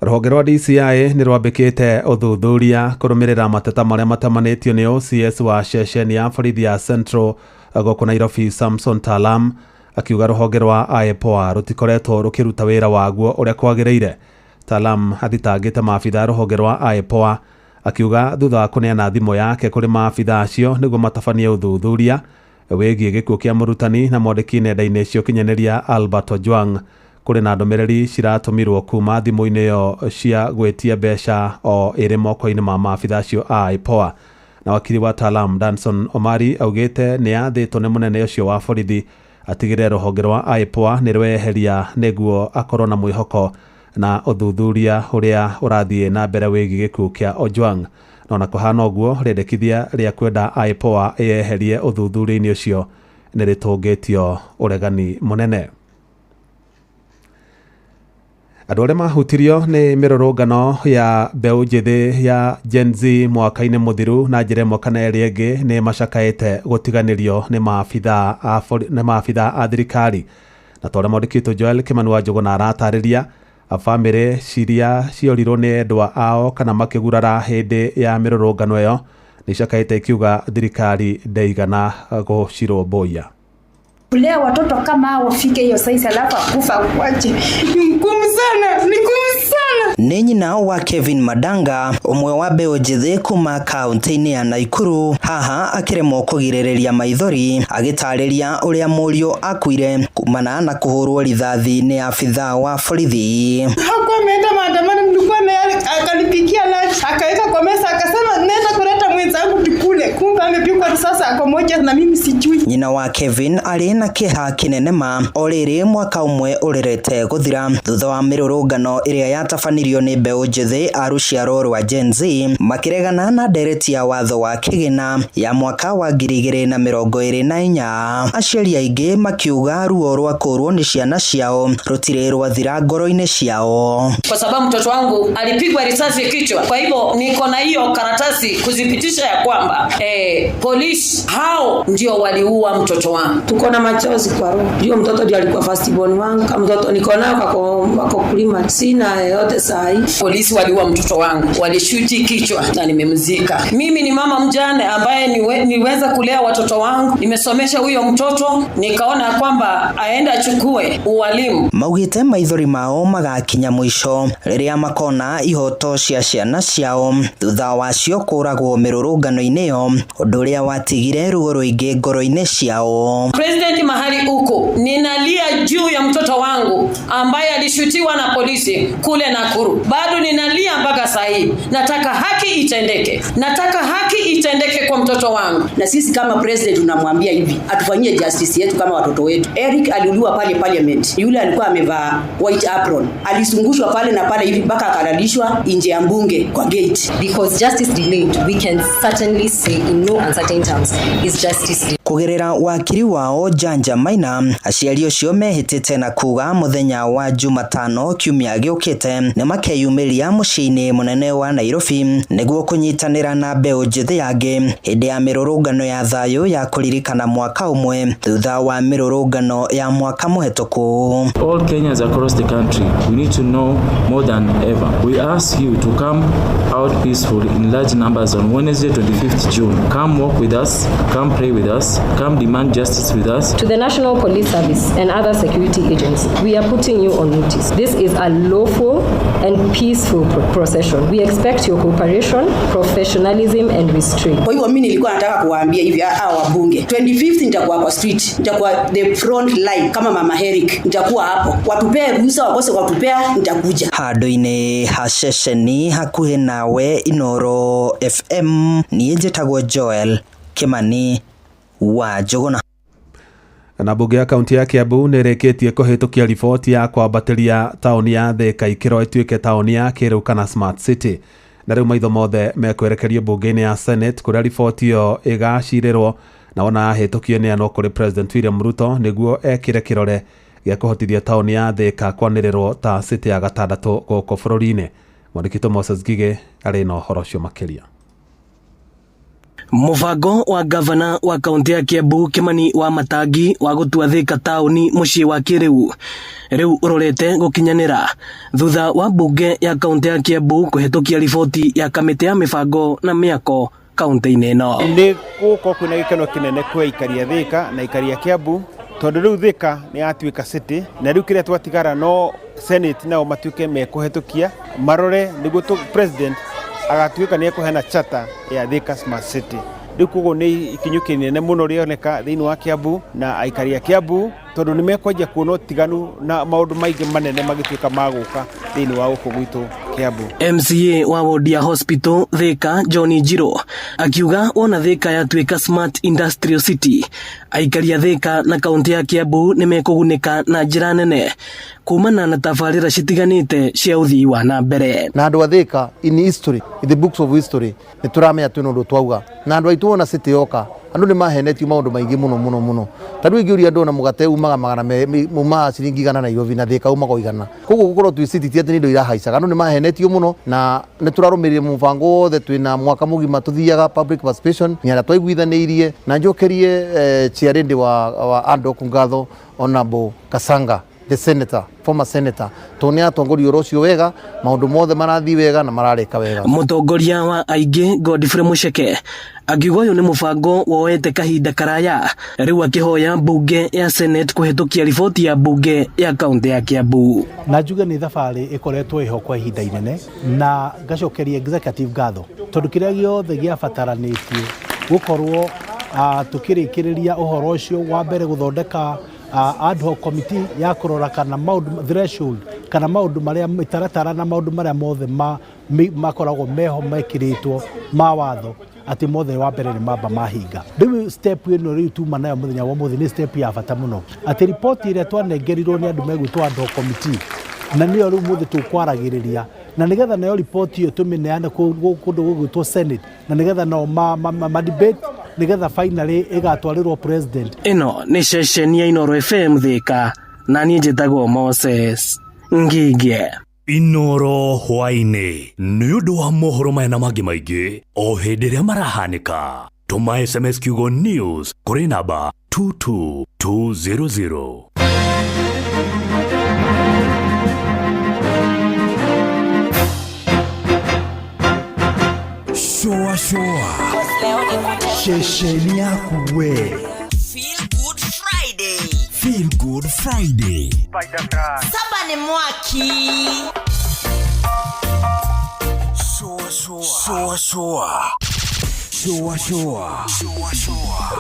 Rũhonge rwa DCI nĩ rwambĩkĩte ũthuthuria kũrũmĩrĩra mateta marĩa matamanĩtio nĩ OCS wa ceceni ya borithi ya Central gũkũ Nairobi, Samson Talam, akiuga rũhonge rwa IPOA rũtikoretwo rũkĩruta wĩra waguo ũrĩa kwagĩrĩire. Talam athitangĩte maabitha rũhonge rwa IPOA, akiuga thutha wa kũneana thimũ yake kũrĩ maabitha acio nĩguo matabanie ũthuthuria wĩgiĩ gĩkuũ kĩa mũrutani na mwandĩki nenda-inĩ cia ũkinyanĩria Albert Ojwang, kũrĩ na ndũmĩrĩri ciratũmirwo kuma thimũ-inĩ ĩyo cia gwĩtia mbeca o ĩrĩ moko-inĩ ma maabitha acio a IPOA. Na wakiri wa Talam, Danson Omari, augĩte nĩ athĩtwo nĩ mũnene ũcio wa borithi atigĩrĩre rũhonge rwa IPOA nĩ rweheria nĩguo akorwo na mwĩhoko na ũthuthuria ũrĩa ũrathiĩ na mbere wĩgiĩ gĩkuũ kĩa Ojwang. Na ona kũhana ũguo, rĩendekithia rĩa kwenda IPOA ĩyeherie ũthuthuria-inĩ ũcio nĩ rĩtũngĩtio ũregani mũnene. Andũ arĩa mahutirio nĩ mĩrũrũngano ya mbeũ njĩthĩ ya Gen Z mwaka-inĩ mũthiru na njĩra ĩmwe kana ĩrĩa ĩngĩ nĩ macakaĩte gũtiganĩrio nĩ maabitha a nĩ maabitha a thirikari. Na ta ũrĩa mwandĩki witũ Joel Kimani wa Njũgũna aratarĩria, bamĩrĩ ciria ciorirwo nĩ endwa ao kana makĩgurara hĩndĩ ya mĩrũrũngano ĩyo nĩ icakaĩte ikiuga thirikari ndĩigana gũcirũmbũiya. Kulea watoto kama hao wafike hiyo size alafu akufa akuache ni ngumu sana, ni ngumu sana. Nĩ nyina wa Kevin Madanga, ũmwe wa mbeũ njĩthĩ kuma kaunti-inĩ ya Naikuru, haha akĩremwo kũgirĩrĩria maithori agĩtarĩria ũrĩa mũriũ akuire kumana na kũhũrwo rithathi nĩ abithaa wa borithi. Hakuwa ameenda maandamano, nilikuwa naye, akanipikia lunch akaweka kwa meza, akasema naenda kuleta mwenzangu tukule, kumbe amepigwa risasi ako moja na mimi sijui. Nyina wa Kevin arĩ na kĩeha kĩnene ma o rĩrĩ mwaka ũmwe ũrĩrĩte gũthira thutha wa mĩrũrũngano ĩrĩa yatabanirio nĩ mbeũ njĩthĩ a rũciaro rwa Gen Z makĩregana na ndereti ya watho wa kĩgĩna ya mwaka wa 2024. Aciari aingĩ makiuga ruo rwa kũrwo nĩ ciana ciao rũtirĩ rwathira ngoro-inĩ ciao. Kwa sababu mtoto wangu alipigwa risasi kichwa, kwa hivyo niko na hiyo karatasi kudhibitisha ya kwamba polisi hao ndio waliua mtoto wangu. Tuko na machozi kwa roho. Ndio mtoto ndio alikuwa first born wangu. Kama mtoto niko nao kako kulima, sina yote saa hii. Polisi waliua mtoto wangu, walishuti kichwa na nimemzika. Mimi ni mama mjane ambaye niweza kulea watoto wangu. Nimesomesha huyo mtoto, nikaona kwamba aende achukue ualimu. Maugite maithori mao magakinya mũico rĩrĩa makona ihoto cia ciana ciao thutha wacio kũragwo mĩrũrũngano-inĩ ĩyo Ũndũ ũrĩa watigire ruo rũingĩ ngoro-inĩ ciao. President, mahali uko, ninalia juu ya mtoto wangu ambaye alishutiwa na polisi kule Nakuru. Bado ninalia mpaka saa hii. Nataka haki itendeke, nataka haki itendeke kwa mtoto wangu. Na sisi kama president tunamwambia hivi, atufanyie justice yetu kama watoto wetu. Eric aliuliwa pale parliament, yule alikuwa amevaa white apron, alizungushwa pale na pale hivi mpaka akalalishwa nje ya mbunge kwa gate. Because justice delayed, we can certainly say in no uncertain terms, is justice delayed. Kugerera wakiri wao Janja Maina, aciari ũcio mehĩtĩte na kuga mũthenya wa Jumatano kiumia gĩũkĩte nĩ makeyumĩria mũciĩ-inĩ mũnene wa Nairobi nĩguo kũnyitanĩra na mbeũ njĩthĩ angĩ hĩndĩ ya mĩrũrũngano ya thayũ ya kũririkana mwaka ũmwe thutha wa mĩrũrũngano ya mwaka mũhetũku. All Kenyans across the country, we need to know more than ever. We ask you to come out peacefully in large numbers on Wednesday, 25th June. Come walk with us, come pray with us, come demand justice with us. To the National Police Service and other security agents, we are putting you on notice. This is a lawful and peaceful procession. We expect your cooperation, professionalism and restraint. Kwa hivyo mimi nilikuwa nataka kuwaambia hivi hao wabunge, 25th nitakuwa kwa street, nitakuwa the front line kama Mama Eric, nitakuwa hapo. Watupee ruhusa, wakose watupea, nitakuja. Handũ-inĩ ha ceceni hakuhĩ nawe Inoro FM, niĩ njĩtagwo Joel Kimani wa Njũgũna. Na mbunge ya kaunti ya Kiambu nĩ ĩrĩkĩtie kũhĩtũkia riboti ya kwambatĩria taũni ya Thika ikĩro ĩtuĩke taũni ya kĩrĩu kana smart city. Na rĩu maitho mothe mekwerekerio mbunge-inĩ ya Senate kũrĩa riboti ĩyo ĩgacirĩrwo na wona yahĩtũkio ĩneanwo kũrĩ President William Ruto nĩguo ekĩre kĩrore gĩa kũhotithia taũni ya Thika kwanĩrĩrwo ta city ya gatandatũ gũkũ bũrũri-inĩ. Mwandĩki Moses Ngigĩ arĩ na ũhoro ũcio makĩria. Mũbango wa gavana wa kaunti ya Kiambu Kimani wa Matangi wa gũtua Thika taũni mũciĩ wa kĩrĩu rĩu ũrorete gũkinyanĩra thutha wa mbunge ya kaunti ya Kiambu kũhĩtũkia riboti ya kamĩtĩ ya mĩbango na mĩako kaunti-inĩ ĩno. Nĩ gũkorwo kwĩna gĩkeno kĩnene kwĩ aikari a Thika na aikari a Kiambu tondũ rĩu Thika nĩ yatuĩka city na rĩu kĩrĩa twatigara no Senate nao matuĩke mekũhĩtũkia marore nĩguo president agatuĩka nĩ ekũheana charter ya Thika Smart City. Rĩu koguo nĩ ikinyũ kĩnene mũno rĩoneka thĩinĩ wa Kiambu na aikari a Kiambu tondũ nĩ mekwanjia kuona ũtiganu na maũndũ maingĩ manene magĩtuĩka ma gũka thĩinĩ wa gũkũ gwitũ Kiambu. MCA wa wodi ya Hospital Thika John Njiro akiuga wona Thika yatuĩka Smart Industrial City, aikari a Thika na kaunti ya Kiambu nĩ mekũgunĩka na njĩra nene kumana na tabarĩra citiganĩte cia ũthii wa na mbere. Na andũ a Thika in history, in the books of history, nĩ tũramenya twĩna ũndũ twauga na andũ aitũ wona city yoka andũ nĩ mahenetio maũndũ maingĩ mũno mũno mũno. Ta rĩu ingĩũria andũ ona mũgate umaga magana umaga ciringi igana Nairobi na Thika umaga igana. Koguo gũkorwo twĩ city ti atĩ nĩ indo irahaicaga, andũ nĩ mahenetio mũno na nĩ tũrarũmĩrĩire mũbango wothe twĩna mwaka mũgima tũthiaga public participation nĩ arĩa twaiguithanĩirie na njokerie chairlady wa ADOC ngatho Honorable Kasanga, the senator, former senator, tondũ nĩ atongoria ũhoro ũcio wega, maũndũ mothe marathiĩ wega na mararĩka wega. Mũtongoria wa aingĩ Godfrey Mucheke akiuga ũyũ nĩ mũbango woete kahinda karaya, rĩu akĩhoya mbunge ya Senate kũhĩtũkia riboti ya mbunge ya kaunti ya Kiambu. Na njuge nĩ thabarĩ ĩkoretwo ĩho kwa ihinda inene na ngacokeria executive ngatho tondũ kĩrĩa gĩothe gĩabataranĩtie gũkorwo tũkĩrĩkĩrĩria ũhoro ũcio wa mbere gũthondeka ad hoc committee ya kũrora kana maũndũ threshold kana maũndũ marĩa mĩtaratara na maũndũ marĩa mothe makoragwo meho mekĩrĩtwo ma watho atĩ mothe wa mbere nĩ mamba mahinga. Rĩu step ĩno rĩu tuma nayo mũthenya wa ũmũthĩ nĩ step ya bata mũno atĩ riboti ĩrĩa twanengerirwo nĩ andũ megwĩtwo ad hoc committee na nĩyo rĩu mũthĩ tũkwaragĩrĩria na nĩgetha nayo riboti ĩyo tũmĩneane kũndũ gũgwĩtwo Senate na nĩgetha nao ma debate nĩgetha finally ĩgatwarĩrwo president. Ĩno nĩ ceceni ya Inoro FM Thika na niĩ njĩtagwo Moses Ngingie. Inoro hwaĩ-inĩ nĩ ũndũ wa mohoro maya na mangĩ maingĩ o hĩndĩ ĩrĩa marahanĩka. Tũma SMS kiugo news kũrĩ namba 22200. Shoa shoa ceceni yaku we. Feel Good Friday. Feel Good Friday. Saba ni mwaki. Shoa shoa. Shoa shoa. Shua shua.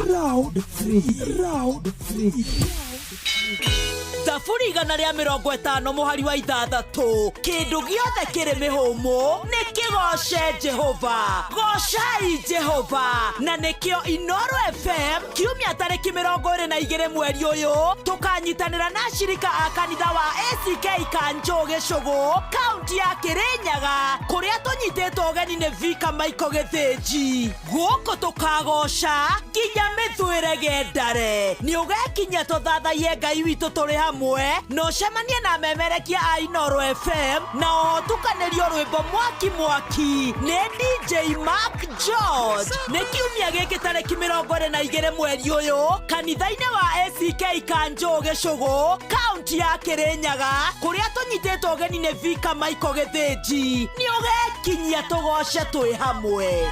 Round 3. Round 3. Thaburi 150 mũhari wa 6 kĩndũ gĩothe kĩrĩ mĩhũmũ nĩ kĩgoce Jehova gocai Jehova na nĩkĩo Inoro FM kiumia tarĩki 22 mweri ũyũ tũkanyitanĩra na ashirika a kanitha wa ACK Kanjũ Gĩcũgũ kaunti ya Kĩrĩnyaga kũrĩa tũnyitĩtwo ũgeni nĩ Vika Michael Gĩthĩnji gũkũ tũkagoca nginya mĩthwĩre gendare nĩ ũgekinya tũthathaiye Ngai witũ tũrĩ hamwe no cemanie na memerekia a Inoro FM na otukanĩrio rwĩmbo mwaki mwaki nĩ DJ Mark George nĩ kiumia gĩkĩ tarĩki 22 mweri ũyũ kanitha-inĩ wa ACK Kanjũ Gĩcũgũ kaunti ya Kĩrĩnyaga kũrĩa tũnyitĩtwo ũgeni nĩ Vika Michael Gĩthĩnji nĩ ũgekinyia tũgoce twĩ hamwe.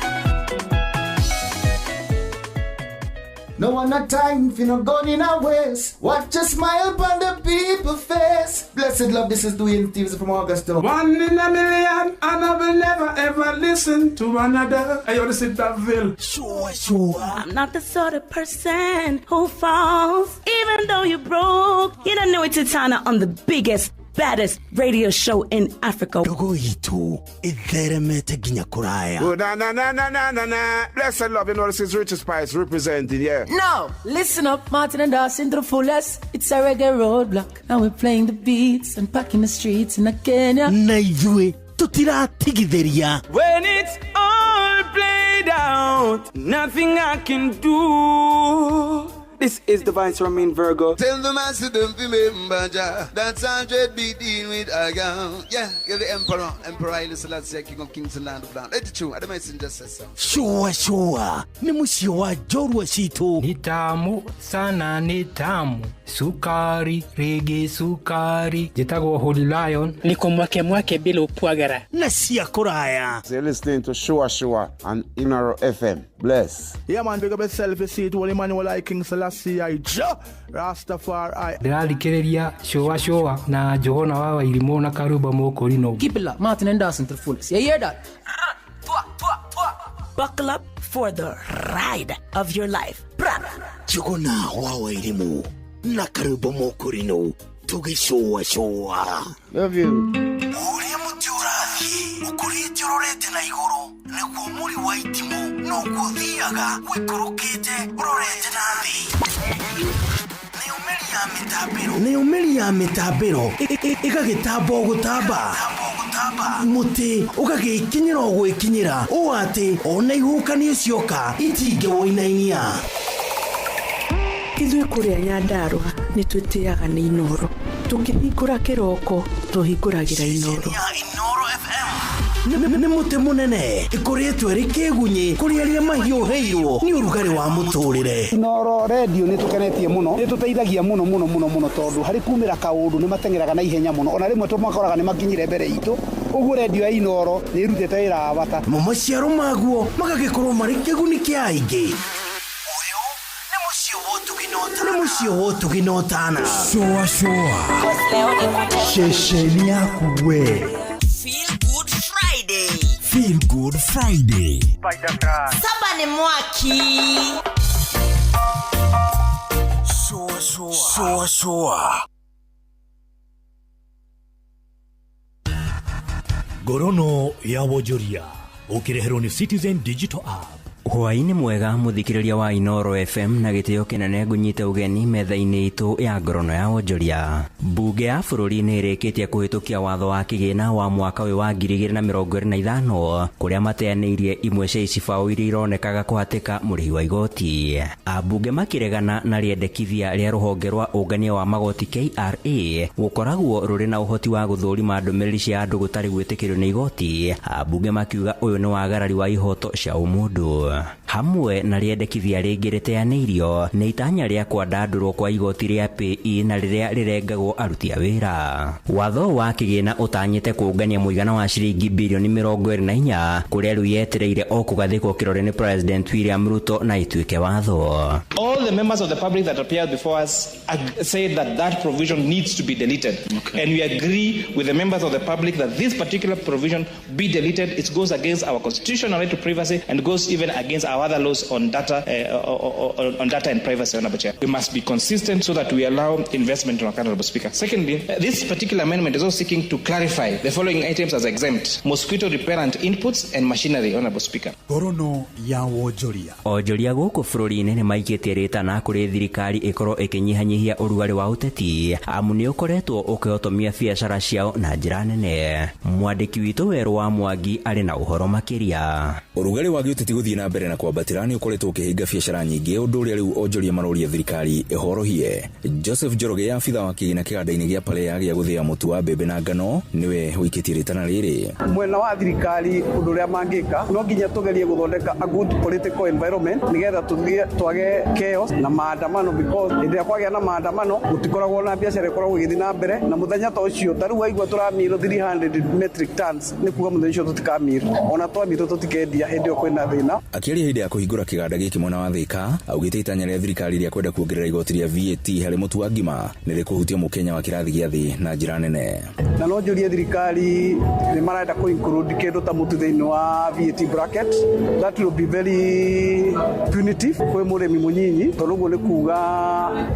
No one a time for no gun in a waste. Watch a smile upon the people face. Blessed love, this is Dwayne Stevens from Augusta. 1 in a million, and I will never ever listen to another. I ought to sit that ville. Sure, sure. I'm not the sort of person who falls, even though you're broke. You don't know it's Titana on the biggest, baddest radio show in Africa. Ndogo itu itheremete nginya kuraya. Oh, na na na na na na na. Blessed love, you know this is Richard Spice representing, yeah. No, listen up, Martin and Dawson to the fullest. It's a reggae roadblock, and we're playing the beats and packing the streets in Kenya. Na ithuĩ tutiratigithĩria. When it's all played out, nothing I can do. This is Divine Romain Virgo. Tell the master don't remember Jah. That's 100 be dealing with a gun. Yeah, you're the emperor. Emperor Haile Selassie, King of Kings and Land of Land. Let it true. The messenger says so. Sure, sure. Ni mũciĩ wa njorua citũ. Ni tamu sana, ni tamu. Sukari, rege sukari. Njĩtagwo Holy Lion. Niko mwake mwake bila upwagara. Na cia kũraya. So you're listening to Sure Sure on Inoro FM. Bless. Yeah man, big up yourself. You see it, Holy Emmanuel I King Selassie I Jah Rastafari. Ndĩrathikĩrĩria Sure Sure na Johana wa Wairimũ na Karuba Mũkũrinũ. Keep it locked, Martin and Dawson to the fullest. You hear that? Buckle up for the ride of your life. Johana wa Wairimũ na Karuba Mũkũrinũ tũgĩcũa cũa. Love you. Ũrĩa mũtĩ ũrathiĩ ũkũrĩte ũrorete na igũrũ nĩguo mũri wa itimũ noguo ũthiaga ũikũrũkĩte ũrorete na thĩ. Nayo mĩri ya mĩtambĩro ĩgagĩtamba o gũtamba mũtĩ ũgagĩkinyĩra o gwĩkinyĩra ũũ atĩ ona ihuhũkanio cioka itingĩwũinainia. Ithuĩ kũrĩa Nyandarũa nĩ twĩtĩaga nĩ Inoro tũkĩhingũra kĩroko tũhingũragĩra Inoro. Nĩ mũtĩ mũnene ĩkũrĩtwo ĩrĩ kĩgunyĩ kũrĩ arĩa mahiũhĩirwo nĩ ũrugarĩ wa mũtũrĩre. Inoro radio nĩ tũkenetie mũno, nĩ tũteithagia mũno mũno mũno mũno tondũ harĩ kumĩra kaũndũ nĩ mateng'eraga na ihenya mũno, ona rĩmwe tũmakoraga nĩ makinyire mbere itũ. Ũguo radio ya Inoro nĩ ĩrutĩte wĩra wa bata. Mo maciaro maguo magagĩkorwo marĩ kĩguni kĩa aingĩ. Nĩ mũciĩ wa ũtugi na ũtana. Sure sure. Ceceni yaku we. Feel Good Friday. Feel Good Friday. Saba ni mwaki. Sure sure. Sure sure. Ngorono ya wonjoria ũkĩreherwo nĩ Citizen Digital App. Hwaĩ-inĩ mwega mũthikĩrĩria wa Inoro FM na gĩtĩo kĩnene ngũnyite ũgeni metha-inĩ itũ ya ngorono ya wonjoria. Mbunge ya bũrũri nĩ ĩrĩkĩtie kũhĩtũkia watho wa kĩgĩna wa mwaka ũyũ wa 2025 kũrĩa mateanĩirie imwe cia icibaũ iria ironekaga kũhatĩka mũrĩhi wa igoti. Ambunge makĩregana na rĩendekithia rĩa rũhonge rwa ũngania wa magoti KRA gũkoragwo rũrĩ na ũhoti wa gũthũrima ndũmĩrĩri cia andũ gũtarĩ gwĩtĩkĩrio nĩ igoti. Ambunge makiuga ũyũ nĩ wagarari wa ihoto cia ũmũndũ. Hamwe na rĩendekithia rĩngĩ rĩteanĩirio nĩ itanya rĩa kwandandũrwo kwa igoti rĩa PE na rĩrĩa rĩrengagwo aruti a wĩra. Watho wa kĩgĩna ũtanyĩte kũngania mũigana wa ciringi birioni 24 kũrĩa rĩu yetereire o kũgathĩkwo kĩrore nĩ President William Ruto na ituĩke watho. All the members of the public that appeared before us said that that provision needs to be deleted. Okay. And we agree with the members of the public that this particular provision be deleted. It goes against our constitutional right to privacy and goes even against our our other laws on data, on data and privacy, Honorable Chair. We must be consistent so that we allow investment in our country, Honorable Speaker. Secondly, this particular amendment is also seeking to clarify the following items as exempt: mosquito repellent inputs and machinery, Honorable Speaker. Ngorono ya wonjoria. Onjoria gũkũ bũrũri-inĩ nĩ maikĩtie rĩtana kũrĩ thirikari ĩkorwo ĩkĩnyihanyihia ũrugarĩ wa ũteti amu nĩ ũkoretwo ũkĩhotomia biacara ciao na njĩra nene. Mwandĩki witũ Werũ wa Mwangi arĩ na ũhoro makĩria. Ũrugarĩ wa gĩũteti gũthiĩ na mbere na kwambatĩra nĩ ũkoretwo ũkĩhinga biacara nyingĩ, ũndũ ũrĩa rĩu onjoria maroria thirikari ĩhorohie. Joseph Njoroge, abitha wa kĩgĩna kĩganda-inĩ gĩa Palea gĩa gũthĩa mũtu wa mbembe na ngano, nĩwe ũikĩtie rĩtana rĩrĩ. Mwena wa thirikari ũndũ ũrĩa mangĩka no nginya tũgerie gũthondeka a good political environment nĩgetha tũthiĩ twage chaos na maandamano, because hĩndĩ ĩrĩa kwagĩa na maandamano gũtikoragwo na biacara ĩkoragwo ĩgĩthiĩ na mbere, na mũthenya ta ũcio ta rĩu waigua tũramirwo 300 metric tons nĩ kuga mũthenya ũcio tũtikamirwo, ona twamirwo tũtikendia hĩndĩ ĩyo kwĩna thĩna. Akĩaria hĩndĩ ya kũhingũra kĩganda gĩkĩ mwena wa Thika, augĩte itanya rĩa thirikari rĩa kwenda kuongerera igoti rĩa VAT harĩ mũtu wa ngima nĩ rĩkũhutia mũkenya wa kĩrathi gĩa thĩ na njĩra nene. Na no njũrie thirikari nĩ marenda kũ include kĩndũ ta mũtu thĩinĩ wa VAT bracket, that will be very punitive kwĩ mũrĩmi mũnyinyi, tondũ ũguo nĩ kuga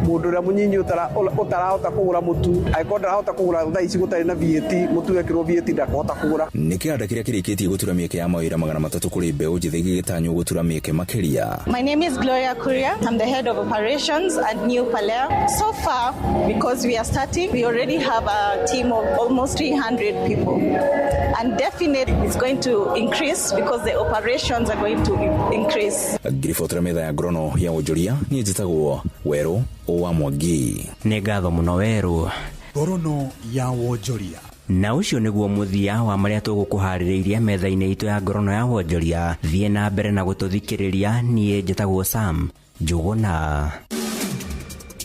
mũndũ ũrĩa mũnyinyi ũtarahota kũgũra mũtu, angĩkorwo ndarahota kũgũra thaa ici gũtarĩ na VAT, mũtu wekĩrwo VAT ndakũhota kũgũra. Nĩ kĩganda kĩrĩa kĩrĩkĩtie gũtura mĩeke ya mawĩra 300 kũrĩ mbeũ njĩthĩ gĩgĩtanywo gũtura mĩeke makĩria. My name is Gloria Kuria. I'm the head of operations at New Palea. So far, because we are starting, we already have a team of almost 300 people. And definitely it's going to increase because the operations are going to increase. Ngiribotera metha ya ngorono ya wonjoria, niĩ njĩtagwo Werũ wa Mwangi. Nĩ ngatho mũno Werũ. Ngorono ya wonjoria. Na ũcio nĩguo mũthia wa marĩa tũgũkũharĩrĩirie metha-inĩ itũ ya ngorono ya wonjoria. Thiĩ na mbere na gũtũthikĩrĩria. Niĩ njĩtagwo Sam Njũgũna.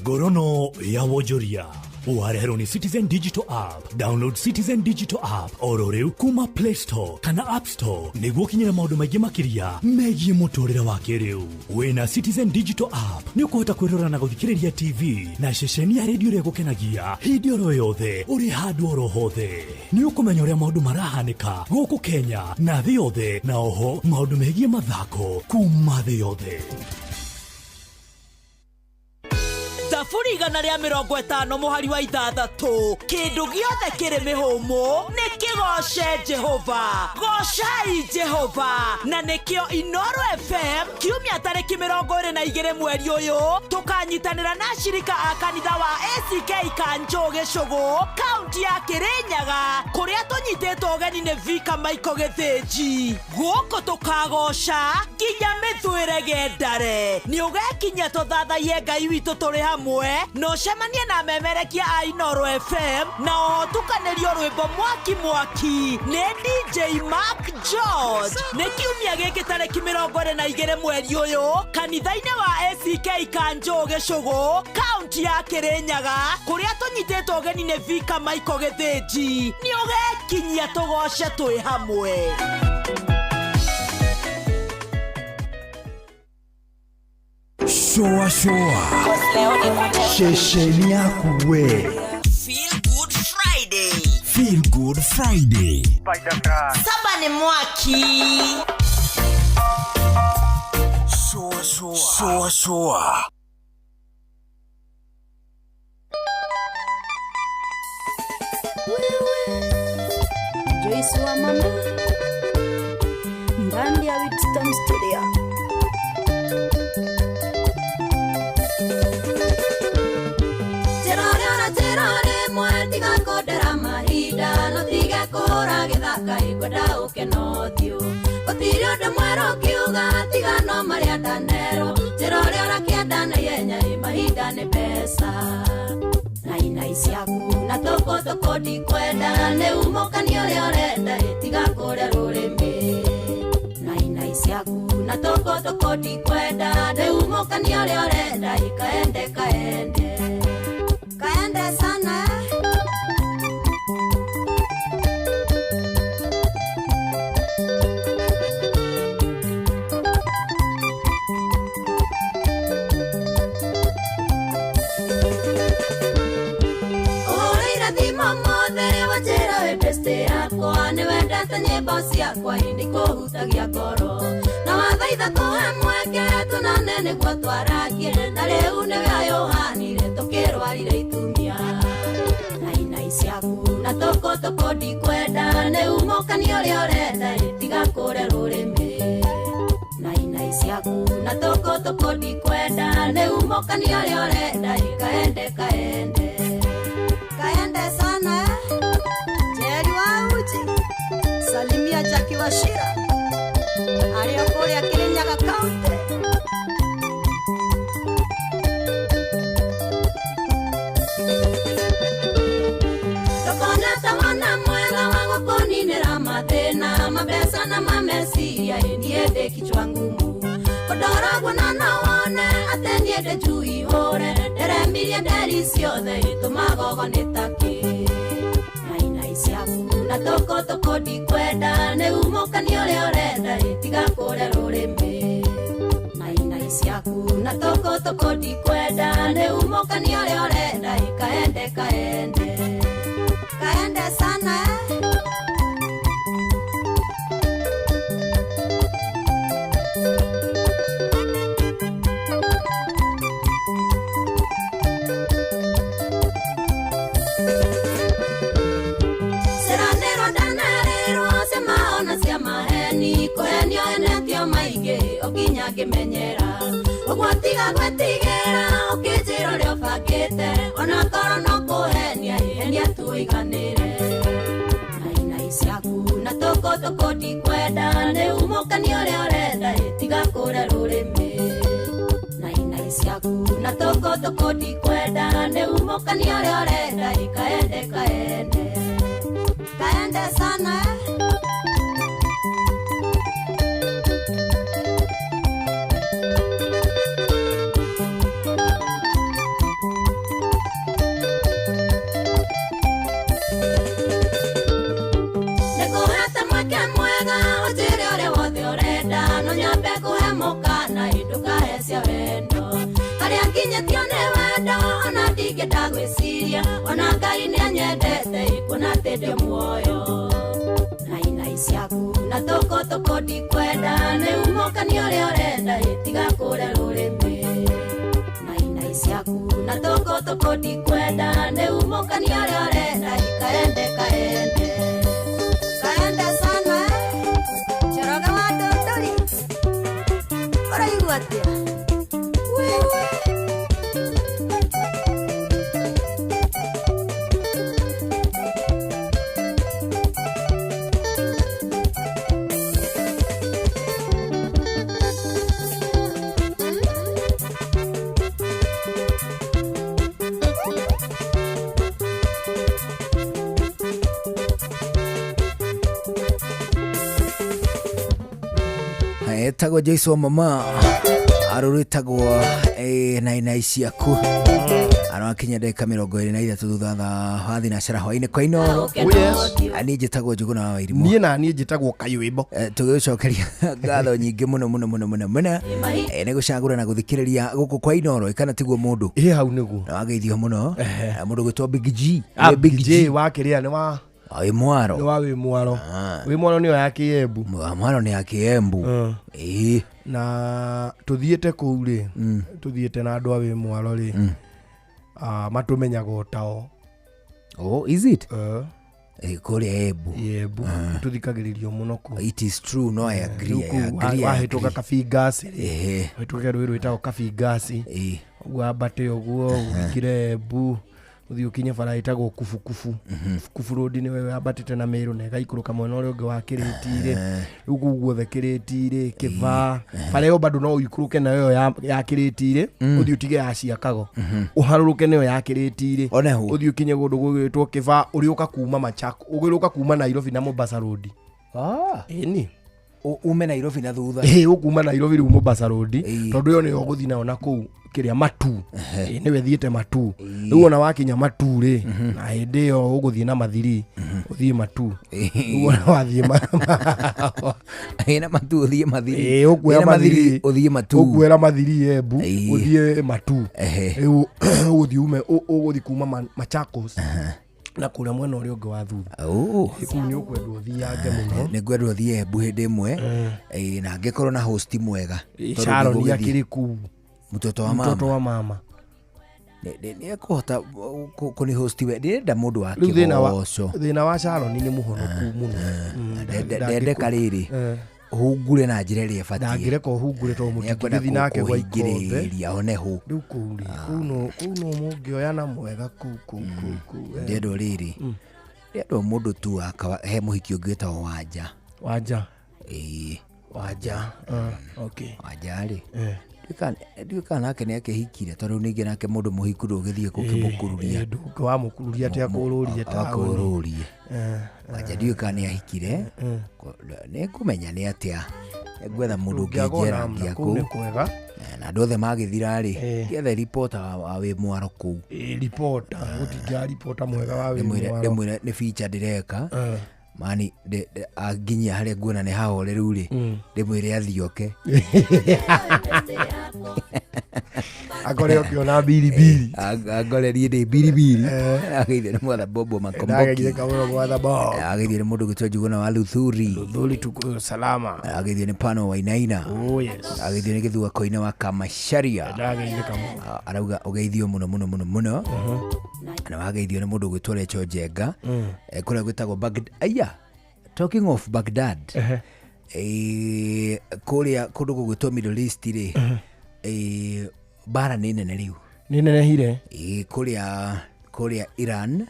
Ngorono ya wonjoria wareherwo ni Citizen Digital App. Download Citizen Digital App oro rĩu kuma Play Store kana App Store nĩguo ũkinyĩre maũndũ maingĩ makĩria megiĩ mũtũrĩre wa kĩrĩu. Wĩna Citizen Digital App nĩ ũkũhota kwĩrora na gũthikĩrĩria TV na ceceni ya redio ĩrĩa ĩgũkenagia hĩndĩ oro yothe ũrĩ handũ oro hothe. Nĩ ũkũmenya ũrĩa maũndũ marahanĩka gũkũ Kenya na thĩ yothe, na oho maũndũ megiĩ mathako kuma thĩ yothe. Thaburi 150 mũhari wa 6 kĩndũ gĩothe kĩrĩ mĩhũmũ nĩ kĩgoce Jehova. Gocai Jehova. Na nĩkĩo Inoro FM kiumia tarĩki 22 mweri ũyũ tũkanyitanĩra na ashirika a kanitha wa ACK Kanjũ Gĩcũgũ kaunti ya Kĩrĩnyaga kũrĩa tũnyitĩtwo ũgeni nĩ Vika Michael Gĩthĩnji. Gũkũ tũkagoca nginya mĩthwĩre gendare. Nĩ ũgekinya tũthathaiye Ngai witũ tũrĩ hamwe no cemanie na memerekia a Inoro FM na otukanĩrio rwĩmbo mwaki mwaki nĩ DJ Mark George. Nĩ kiumia gĩkĩ tarĩki 22 mweri ũyũ kanitha-inĩ wa ACK Kanjũ Gĩcũgũ kaunti ya Kĩrĩnyaga kũrĩa tũnyitĩtwo ũgeni nĩ Vika Michael Gĩthĩnji. Nĩ ũgekinyia tũgoce twĩ hamwe. Shoa shoa Shesheni yaku we. Feel Good Friday. Feel Good Friday. Saba ni mwaki. Shoa shoa. Shoa shoa. Joyce wa mama ndani ya Witston Studio. Gĩthaka ũkeno ũthiũ gũtirĩ ũndũ mwerũ ũkiuga tiga no marĩa ndanero njĩra ũrĩa ũrakĩenda na ihenya ĩ mahinda nĩ mbeca na inai ciaku na tũkũ tũkũ ndikwenda nĩ umũkani ũrĩa ũrenda ĩ tiga kũrĩa rũrĩmĩ na inai ciaku na tũkũ tũkũ ndikwenda nĩ umũkani ũrĩa ũrenda ĩ kaende kaende kaende sana. Nyĩmbo ciakwa nĩ kũhutagia ngoro no Ndawathaitha tũhe mweke tũnane nĩguo twaragie na rĩu nĩwe ayũhanire tũkĩrwarire itumia nainai ciaku na tũkũtũkũ ndikwenda nĩ umũkani ũrĩa ũrenda ĩ, tiga kũre rũrĩmĩ nainai ciaku na tũkũtũkũ ndikwenda nĩ umũkani ũrĩa ũrenda ĩ, kaende kaende Kaende sana eh? Jerry wa uji salimia Jackie Wachira arĩa kũrĩa Kirinyaga County. Ndũkone ta mwana mwega wa gũkũninĩra mathĩna mabeca na mameciria ĩ, niĩ ndĩ kichwa ngumu kũndoragwo na no wone atĩ niĩ ndĩ njui hũre ndĩremirie nderi ciothe itũmagogo nĩ takĩ nainai ciaku na tũkũtũkũ ndikwenda nĩ umũkani ũrĩa ũrenda ĩ, tiga kũre rũrĩmĩ nainai ciaku na tũkũtũkũ ndikwenda nĩ umũkani ũrĩa ũrenda ĩ, kaende kaende Kaende sana eh? Ciranĩrwo ndanerĩrwo ciamaona cia maheni kũhenio enetio maingĩ ũkinya ngĩmenyera ũguo tiga gwĩtigĩra ũkĩnjĩra ũrĩa ũbangĩte onakorwo no kũhenia henia tuiganĩre nainai ciaku na tũkũtũkũ ndikwenda nĩ umũkani ũrĩa ũrenda ĩ, tiga kũre rũrĩmĩ nainai ciaku na tũkũtũkũ ndikwenda nĩ umũkani ũrĩa ũrenda ĩ, kaende kaende Kaende sana eh? Nĩngũhete mweke mwega ũnjĩre ũrĩa wothe ũrenda no nyambe kũhe mũkana ĩ, ndũkahe cia wendo harĩa nginyĩtio nĩ wendo ona ndingĩenda gwĩciria ona Ngai nĩanyendete ĩ, kuona atĩ ndĩ muoyo nainai ciaku na tũkũtũkũ ndikwenda nĩ umũkani ũrĩa ũrenda ĩ, tiga kũre rũrĩmĩ nainai ciaku na tũkũtũkũ ndikwenda nĩ umũkani ũrĩa ũrenda ĩ, kaende kaende Kaende sana eh? Njoroge wa Ndũndũri ũraigua atĩa? Wewe Etagwo Joyce wa mama arũrĩtagwo nainai ciaku arakinya ndagĩka 23 thutha thaa wa thinacara hwainĩ kwa Inooro. Niĩ njĩtagwo Njũgũna wa Wairimũ. Niĩ na niĩ njĩtagwo Kayũĩmbo. Tũgĩgũcokeria ngatho nyingĩ mũno mũno mũno mũno mũno nĩ gũcagũra na gũthikĩrĩria gũkũ kwa Inooro ĩ, kana tiguo mũndũ ĩ hau nĩguo na wageithio mũno. Mũndũ gwĩtwo Big G. Ah, Nĩ Big J wa kĩrĩa nĩ wa wĩ mwaro nĩ wa wĩ mwaro wĩ mwaro nĩyo ya Kĩembu. Wa mwaro nĩ ya Kĩembu. Ĩĩ. Na tũthiĩte kũu rĩ, tũthiĩte na andũ a wĩ mwaro rĩ, matũmenyaga o tao. Oh, is it? Kũrĩa Embu. Embu tũthikagĩrĩrio mũno kũu. It is true, no I agree, Rĩu I kũu agree, I wahĩtũka agree. Kabingasi rĩ, wahĩtũke rũĩ rwĩtagwo Kabingasi ũguo wambate ũguo ũingĩre Embu ũthiĩ ũkinye bara ĩtagwo Kubukubu. Kubukubu road nĩwe wambatĩte na Meru na ĩgaikũrũka mwena ũrĩa ũngĩ wa Kĩrĩti rĩ, rĩu kũu guothe Kĩrĩti rĩ, Kĩbaa, bara ĩyo bado no ũikũrũke nayo ĩyo ya Kĩrĩti rĩ, ũthiĩ ũtige ya Ciakago, ũharũrũke nayo ya Kĩrĩti rĩ, ũthiĩ ũkinye kũndũ gũgwĩtwo Kĩbaa, ũrĩũka kuma Machakos, ũgĩrũka kuma Nairobi na Mombasa road. Ĩni ume Nairobi na thutha. Ĩĩ, ũkuma Nairobi rĩu Mombasa road tondũ ĩyo nĩyo ũgũthiĩ nayo na kũu kĩrĩa Matu. Ĩĩ, nĩwe thiĩte Matu. Rĩu ona wakinya Matu rĩ, na hĩndĩ ĩyo ũgũthiĩ na Mathiri ũthiĩ Matu. Rĩu ona wathiĩ na Matu ũthiĩ Mathiri. Ĩĩ, ũkuoya Ĩĩ, na Mathiri Mathiri ũthiĩ Matu. Ũkuoera Mathiri Embu ũthiĩ Matu. Rĩu ũgũthiĩ ume ũgũthiĩ kuma Machakos Na kũrĩa mwena ũrĩa ũngĩ wa thutha. Oh. Kũu nĩ ũkwendwo ũthiange mũno. Nĩ ngwendwo thiĩ Embu hĩndĩ ĩmwe. Na angĩkorwo na host mwega. Tondũ Sharon ndĩgũgĩthiĩ- akĩrĩ kũu. Mtoto wa mama. Mtoto wa mama. Nĩ ekũhota kũni host we. Ndĩrenda mũndũ wa Rĩu thĩna wa kĩgoco. thĩna wa Sharon nĩ mũhonoku mũno. Ndendeka rĩrĩ hungure na njĩra ĩrĩa ĩbatiĩ. Ndangĩreka ũhungure tondũ Nĩekwenda mũtingĩthiĩ nake gwa ikombe. kũhingĩrĩria one hũ. Rĩu kũu rĩ, kũu no kũu no mũngĩoyana mwega kũu kũu kũu kũu. Ndĩrendwo rĩrĩ ndĩrendwo mũndũ tu akawa he mũhiki ũngĩ wĩtagwo Wanja. Wanja. Ĩĩ. Wanja. Okay. Wanja rĩ. Ndiũĩ kana nake nĩ akĩhikire tondũ ningĩ nake mũndũ mũhiku ndũgĩthiĩ gũkĩmũkururia. Wamũkururia atĩ akũrũrie taũni. Akũrũrie. Wanja ndiũĩ kana nĩ ahikire. Nĩ ngũmenya nĩ atĩa. Ngwetha mũndũ Ndũngĩaga ona ũngĩnjerangia amna, kũu nĩ kũu. kwega. Na andũ othe magĩthira rĩ, ngĩethe ripota wa wĩ mwaro kũu. Ripota, gũtingĩaga ripota mwega wa wĩ mwaro. Ndĩmwĩre nĩ feature ndĩreka. Mani anginyia harĩa nguona nĩ hahoreru rĩ, ndĩmwĩre athioke. Akore ũkĩona biribiri. Angore niĩ ndĩ biribiri. Ageithio nĩ mwatha Bobo Makomboki. Ndageithio Kamũro mwatha Bob. Ageithio nĩ mũndũ ũgwĩtwo Njuguna wa Luthuri. Luthuri tuko salama. Ageithio nĩ Pano Wainaina. Oh yes. Ageithio nĩ Gĩthua Koine wa Kamasharia. Ndageithio Kamũro. Arauga ũgeithio mũno mũno mũno mũno. Na wageithio nĩ mũndũ ũgwĩtwo Recho Njenga. Kũrĩa gwĩtagwo Baghdad. Aya, talking of Baghdad. Kũrĩa kũndũ gũgwĩtwo Middle East rĩ, mbara nĩ nene rĩu. Nĩ nenehire. Kũrĩa Iran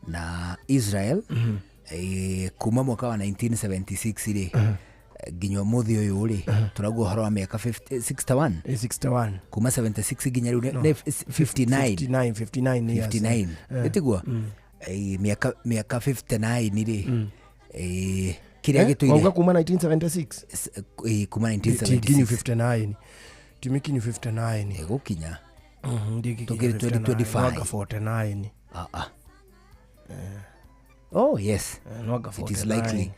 na Israel, kuma mwaka wa 1976 rĩ, nginya ũmũthĩ ũyũ rĩ, tũrauga ũhoro wa mĩaka 61. 61. Kuma 76 nginya rĩu No. nĩ 59. 59 years. 59. Ĩtiguo? Mĩaka 59 rĩ, kĩrĩa gĩtũire Wauga kuma 1976? Kuma Tinginyu 1976. 59. Timikinyu 59. Ĩgũkinya. Ndĩgĩkinya Tũkĩrĩ 59. 2025. Mwaka 49. Oh yes. Mwaka It is 49. likely.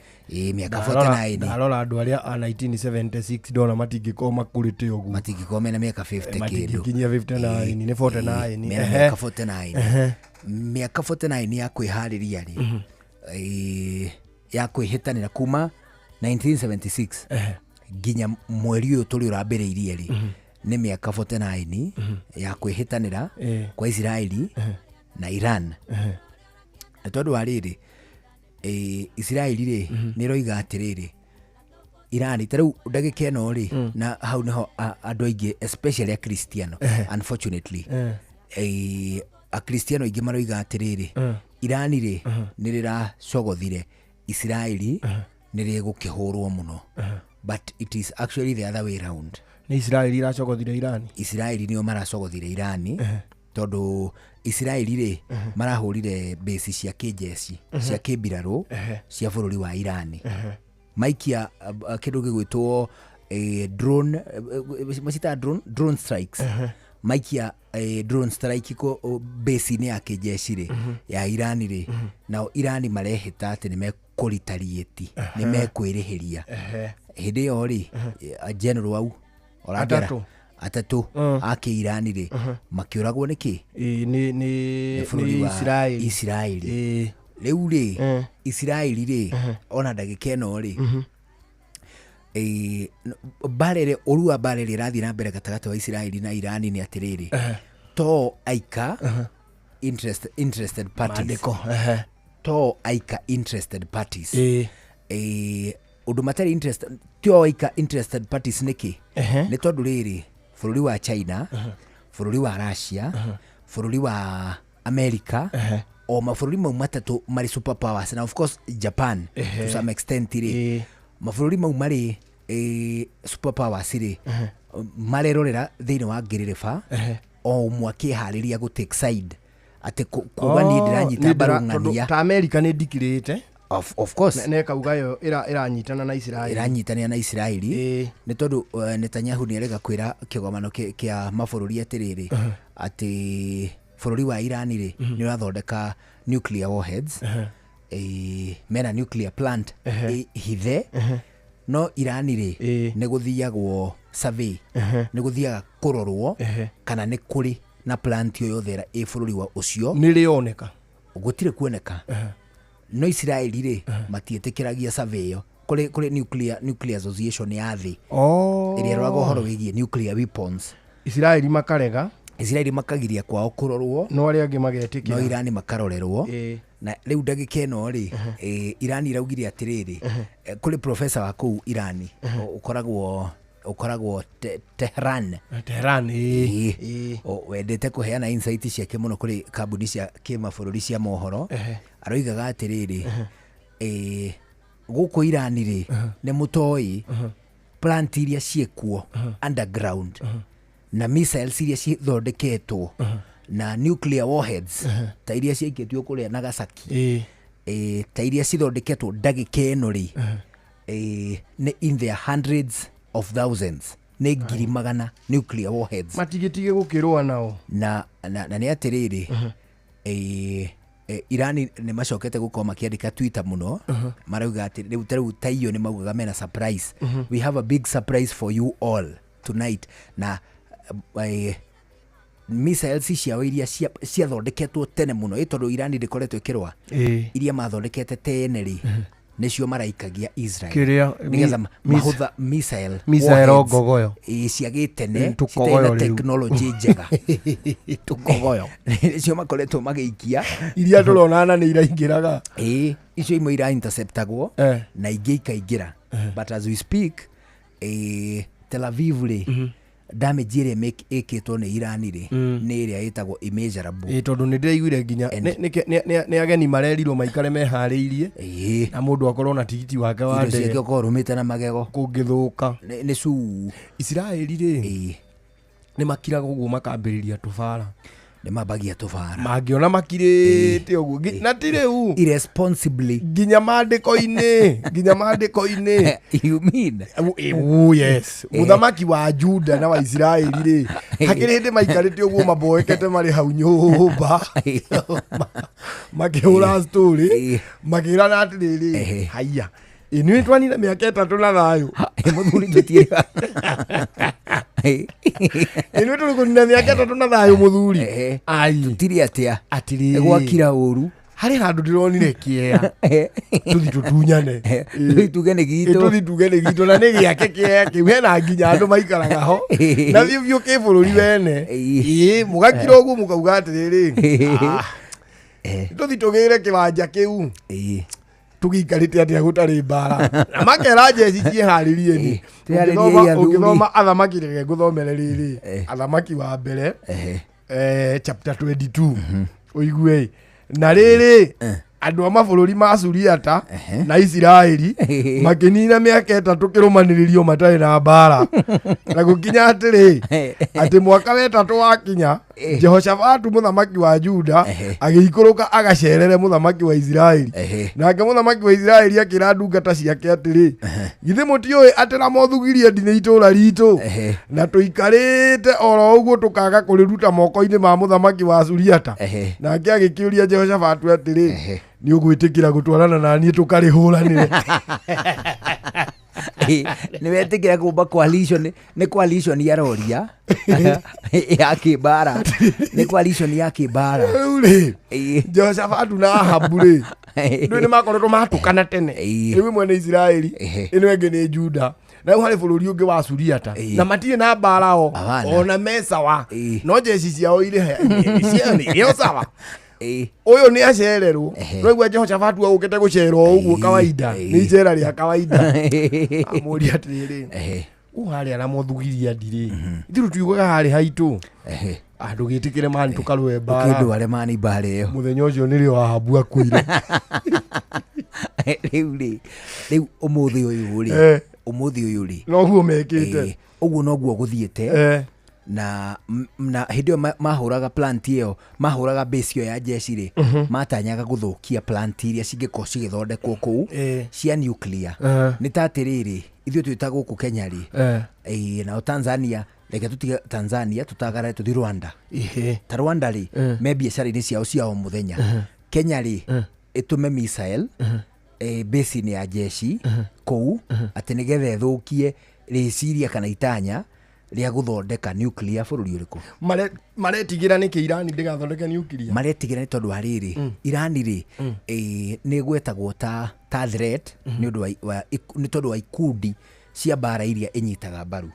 Mĩaka 49. Ndarora andũ arĩa a 1976 ndona matingĩkorwo makũrĩte ũguo. Matingĩkorwo mena mĩaka 50 kĩndũ. Matingĩkinyia 59, nĩ 49. Mena mĩaka 49. Mĩaka 49 ya kwĩharĩria rĩ. Ya kwĩhĩtanĩra kuma 1976 nginya mweri ũyũ tũrĩ ũrambĩrĩirie rĩ, nĩ mĩaka 49 ya kwĩhĩtanĩra kwa Isiraeli na Iran. Na tondũ wa rĩrĩ, Isiraeli rĩ, nĩ ĩroiga atĩrĩrĩ, Iran ta rĩu ndagĩka ĩno rĩ, na hau nĩho andũ aingĩ especially Akristiano, unfortunately, Akristiano aingĩ maroiga atĩrĩrĩ, Iran rĩ, nĩ rĩracogothire Isiraeli, nĩ rĩgũkĩhũrwo mũno. But it is actually the other way round. Nĩ Isiraeli iracogothire Iran? Isiraeli nĩo maracogothire Iran, tondũ Isiraeli rĩ, marahũrire base cia kĩnjeci, cia kĩmbirarũ, cia bũrũri wa Iran. Maikia kĩndũ gĩgwĩtwo, drone, macitaga drone strikes. Maikia, drone strike ko base-inĩ ya kĩnjeci rĩ, ya Iran rĩ, nao Iran marehĩta atĩ nĩ mekũritariĩti, nĩ mekwĩrĩhĩria. Hĩndĩ ĩyo rĩ, general au, ũrangera? Atatũ. Atatũ a kĩirani rĩ, makĩũragwo nĩ kĩ? Nĩ Nĩ bũrũri wa Isiraeli. Isiraeli. Rĩu rĩ, Isiraeli rĩ, ona ndagĩka ĩno rĩ, mbara ĩrĩa, ũru wa mbara ĩrĩa ĩrathiĩ na mbere gatagatĩ wa Isiraeli na Irani nĩ atĩrĩrĩ, to aika interested parties. Maandĩko, To aika interested parties. Ũndũ matarĩ interest, ti o aika interested parties nĩkĩ? Nĩ tondũ rĩrĩ, bũrũri wa China, bũrũri wa Russia, bũrũri wa America, o mabũrũri mau matatũ marĩ super powers, na of course Japan to some extent rĩ, mabũrũri mau marĩ, super powers rĩ, marerorera thĩinĩ wa ngĩrĩrĩba, o ũmwe akĩharĩria gũ take side atĩ kuga niĩ ndĩranyita mbaru ng'ania. Ta America nĩ ndikirĩte. Of course. Na ĩkauga yo ĩranyitana na Isiraeli. Ĩranyitanĩra na Isiraeli. Nĩ tondũ, Netanyahu nĩ arega kwĩra kĩgomano kĩa mabũrũri atĩrĩrĩ, atĩ bũrũri wa Iran rĩ, nĩ ũrathondeka nuclear warheads. Mena nuclear plant hithe. No Iran rĩ, nĩ gũthiagwo survey. Nĩ gũthiaga kũrorwo kana nĩ kũrĩ na plant yo yothe ĩ bũrũri wa ũcio. Nĩ rĩoneka. Gũtirĩ kuoneka. No Isiraeli rĩ, matiĩtĩkĩragia survey ĩyo. Kũrĩ nuclear association ya thĩ Oh. ĩrĩa ĩroraga ũhoro wĩgiĩ nuclear weapons. Isiraeli makarega. Isiraeli makagiria kwao kũrorwo, no arĩa angĩ magetĩkĩra. No Irani makarorerwo. Ĩĩ. Na rĩu ndagĩka ĩno rĩ, Irani iraugire atĩrĩrĩ, kũrĩ professor wa kũu Irani ũkoragwo Tehran. Tehran, ĩĩ. Ĩĩ. Wendete kũheana insight ciake mũno kũrĩ kambuni cia kĩmabũrũri cia mohoro. Aroigaga atĩrĩrĩ, gũkũ Irani rĩ, nĩ mũtoĩ plant iria ciĩkuo underground na missiles iria cithondeketwo na nuclear warheads ta iria ciaikĩtio kũrĩa Nagasaki, ta iria cithondeketwo ndagĩka ĩno rĩ, nĩ in their hundreds of thousands, nĩ ngiri magana nuclear warheads. Matigĩtige gũkĩrũa nao. Na nĩ atĩrĩrĩ, Irani nĩ macokete gũkorwo makĩandĩka Twitter mũno, marauga atĩ rĩu ta rĩu ta iyo nĩ maugaga mena surprise. We have a big surprise for you all tonight. Na missiles ciao iria ciathondeketwo tene mũno, tondũ Irani ndĩkoretwo ĩkĩrũa, iria mathondekete tene rĩ, nĩcio maraikagia Israel. Kĩrĩa, nĩgetha mahũtha missile missile warheads, ngogoyo. Cia gĩtene, Tũkogoyo citarĩ na rĩu. technology njega. Tũkogoyo. Nĩcio makoretwo magĩikia. Iria tũrona na nĩ iraingĩraga. Icio imwe ira interceptagwo, na ingĩ ikaingĩra. But as we speak, Tel Aviv rĩ, damage ĩrĩa ĩkĩtwo nĩ Irani rĩ, nĩ ĩrĩa ĩtagwo immeasurable. Tondũ nĩ ndĩraiguire nginya nĩ ageni marerirwo maikare meharĩirie, na mũndũ akorwo na tigiti wake wa Indo ndege. ciake ũkorwo ũrũmĩte na magego. Kũngĩthũka. Nĩ cuu. Isiraeli rĩ, nĩ makiraga ũguo makambĩrĩria tũbara. Nĩ mambagia tũbara. Mangĩona makirĩte ũguo. Na ti rĩu. Irresponsibly. Nginya maandĩko-inĩ. Nginya maandĩko-inĩ. You mean? Oh, yes. Mũthamaki wa Juda na wa Isiraeli rĩ, hakĩrĩ hĩndĩ maikarĩte ũguo maboekete marĩ hau nyũmba. Makĩhũra story, makĩrana atĩrĩrĩ, haiya. Nĩ twanire mĩaka 3 na thayũ. Mũthuri tũtirĩ. Ĩnĩ tũrĩ kũnina mĩaka 3 na thayũ mũthuri. Ai. Tũtirĩ atĩa. Atĩrĩrĩ. Gwakira ũru. Harĩ handũ ndĩronire kĩea. Tũthi tũtunyane. Tũthi tuge nĩ gitũ. Tũthi tuge nĩ gitũ na nĩ gĩake kĩea kĩu. Hena nginya andũ maikaraga ho. Na thiĩ biũ kĩ bũrũri wene. Mũgakira ũguo mũkauga atĩrĩrĩ. Tũthi tũgĩre kĩwanja kĩu. Tũgĩikarĩte atĩa gũtarĩ mbara. Na makera njeci ciĩharĩrie ni. Twĩharĩrie athuri. Ũngĩthoma athamaki, reke ngũthomere rĩrĩ. Athamaki wa mbere, chapter 22. Ũigue. Na rĩrĩ, andũ a mabũrũri ma Suriata na Isiraeli makĩnina mĩaka 3 kĩrũmanĩrĩrio matarĩ na mbara. Na gũkinya atĩrĩ, atĩ mwaka wa 3 wakinya, Jehoshafatu mũthamaki wa Juda agĩikũrũka agacerere mũthamaki wa Isiraeli. Nake mũthamaki wa Isiraeli akĩra ndungata ciake atĩrĩ, githĩ mũtiũĩ atĩ Ramothu Gileadi nĩ itũũra ritũ, na tũikarĩte oro ũguo tũkaga kũrĩruta moko-inĩ ma mũthamaki wa Suriata. Nake agĩkĩũria Jehoshafatu atĩrĩ, nĩ ũgwĩtĩkĩra gũtwarana na niĩ tũkarĩhũranĩre? Nĩ wetĩkĩra kũmba coalition, nĩ coalition ya roria ya kĩmbara, nĩ coalition ya kĩmbara. Rĩu rĩ, Jehoshafatu na Ahabu rĩ, ndũĩ nĩ makoretwo matũkana tene. Rĩu ĩmwe nĩ Isiraeli, ĩno ĩngĩ nĩ Juda. Na rĩu harĩ bũrũri ũngĩ wa Suriata, na matirĩ na mbara o, ona me sawa. No njeci ciao irĩ nĩ irĩ o sawa. Ũyũ nĩ acererwo. Rĩu Jehoshafatu agũkĩte gũcerwo ũguo kawaida, nĩ icera rĩa kawaida. Amũria atĩrĩrĩ, ũũ harĩa Ramothu Gileadi rĩ, ithuĩ tũtiugaga harĩ haitũ. Ndũgĩtĩkĩre mani tũkarũe mbara. Ũkĩndware mani mbara ĩyo. Mũthenya ũcio nĩrĩo Ahabu akuire. Rĩu rĩ, rĩu ũmũthĩ ũyũ rĩ, ũmũthĩ ũyũ rĩ. Noguo mekĩte. Ũguo noguo gũthiĩte. Na hĩndĩ ĩyo mahũraga plant ĩyo, mahũraga base ĩyo ya jeshi rĩ, matanyaga gũthũkia plant iria cingĩkorwo cigĩthondekwo kũu cia nuclear. Nĩ ta atĩrĩrĩ, ithuĩ twĩ ta gũkũ Kenya rĩ, nao Tanzania, reke tũtige Tanzania, tũtagare tũthiĩ Rwanda. Ta Rwanda rĩ, me biacara-inĩ ciao cia o mũthenya. Kenya rĩ, ĩtũme missile, base-inĩ ya jeshi kũu, atĩ nĩgetha ĩthũkie rĩciria kana itanya Rĩa gũthondeka nuclear bũrũri ũrĩkũ? Maretigĩra nĩkĩ Irani ndĩgathondeke nuclear? Maretigĩra nĩ tondũ wa rĩrĩ, Irani rĩ, nĩ ĩgwetagwo ta threat nĩ ũndũ nĩ tondũ wa ikundi cia mbara iria ĩnyitaga mbaru.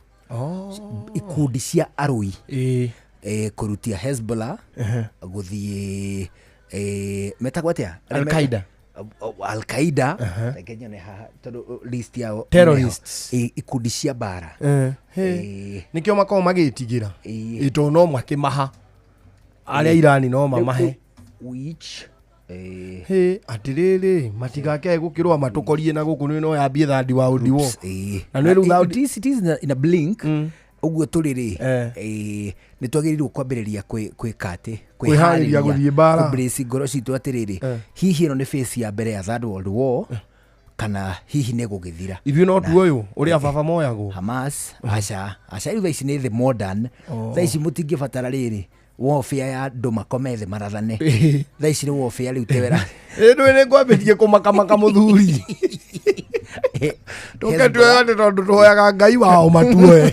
Ikundi cia arũi, kũrutia Hezbollah, gũthiĩ, metagwo atĩa? Al-Qaeda. Al-Qaeda. Reke nyone haha tondũ list yao. Terrorists. Ikundi cia mbara. Nĩkĩo makoragwo magĩtigĩra. Ĩ tondũ no makĩmaha arĩa Irani no mamahe. Which Hĩ, atĩrĩrĩ, matigakĩae gũkĩrũa matũkorie na gũkũ nĩ no yambie thandi wa ũndi wo. Na nĩ rĩu It is in a blink ũguo tũrĩ rĩ, nĩ twagĩrĩirwo kwambĩrĩria kwĩka atĩ? Kwĩharĩria gũthiĩ mbara. Kũbrace ngoro citũ atĩrĩrĩ, hihi ĩno nĩ phase ya mbere ya Third World War kana hihi nĩ gũgĩthira? Ithuĩ no tuoyũ ũrĩa baba moyagwo. Hamas, aca aca, rĩu thaa ici nĩ the modern. Thaa ici mũtingĩbatara rĩrĩ warfare ya andũ makome thĩ marathane. Thaa ici nĩ warfare rĩu tewera. Ĩ ndũĩ nĩ ngwambĩtie kũmakamaka mũthuri. Tũke tuoyo nĩ tondũ tũhoyaga Ngai wao matuoe.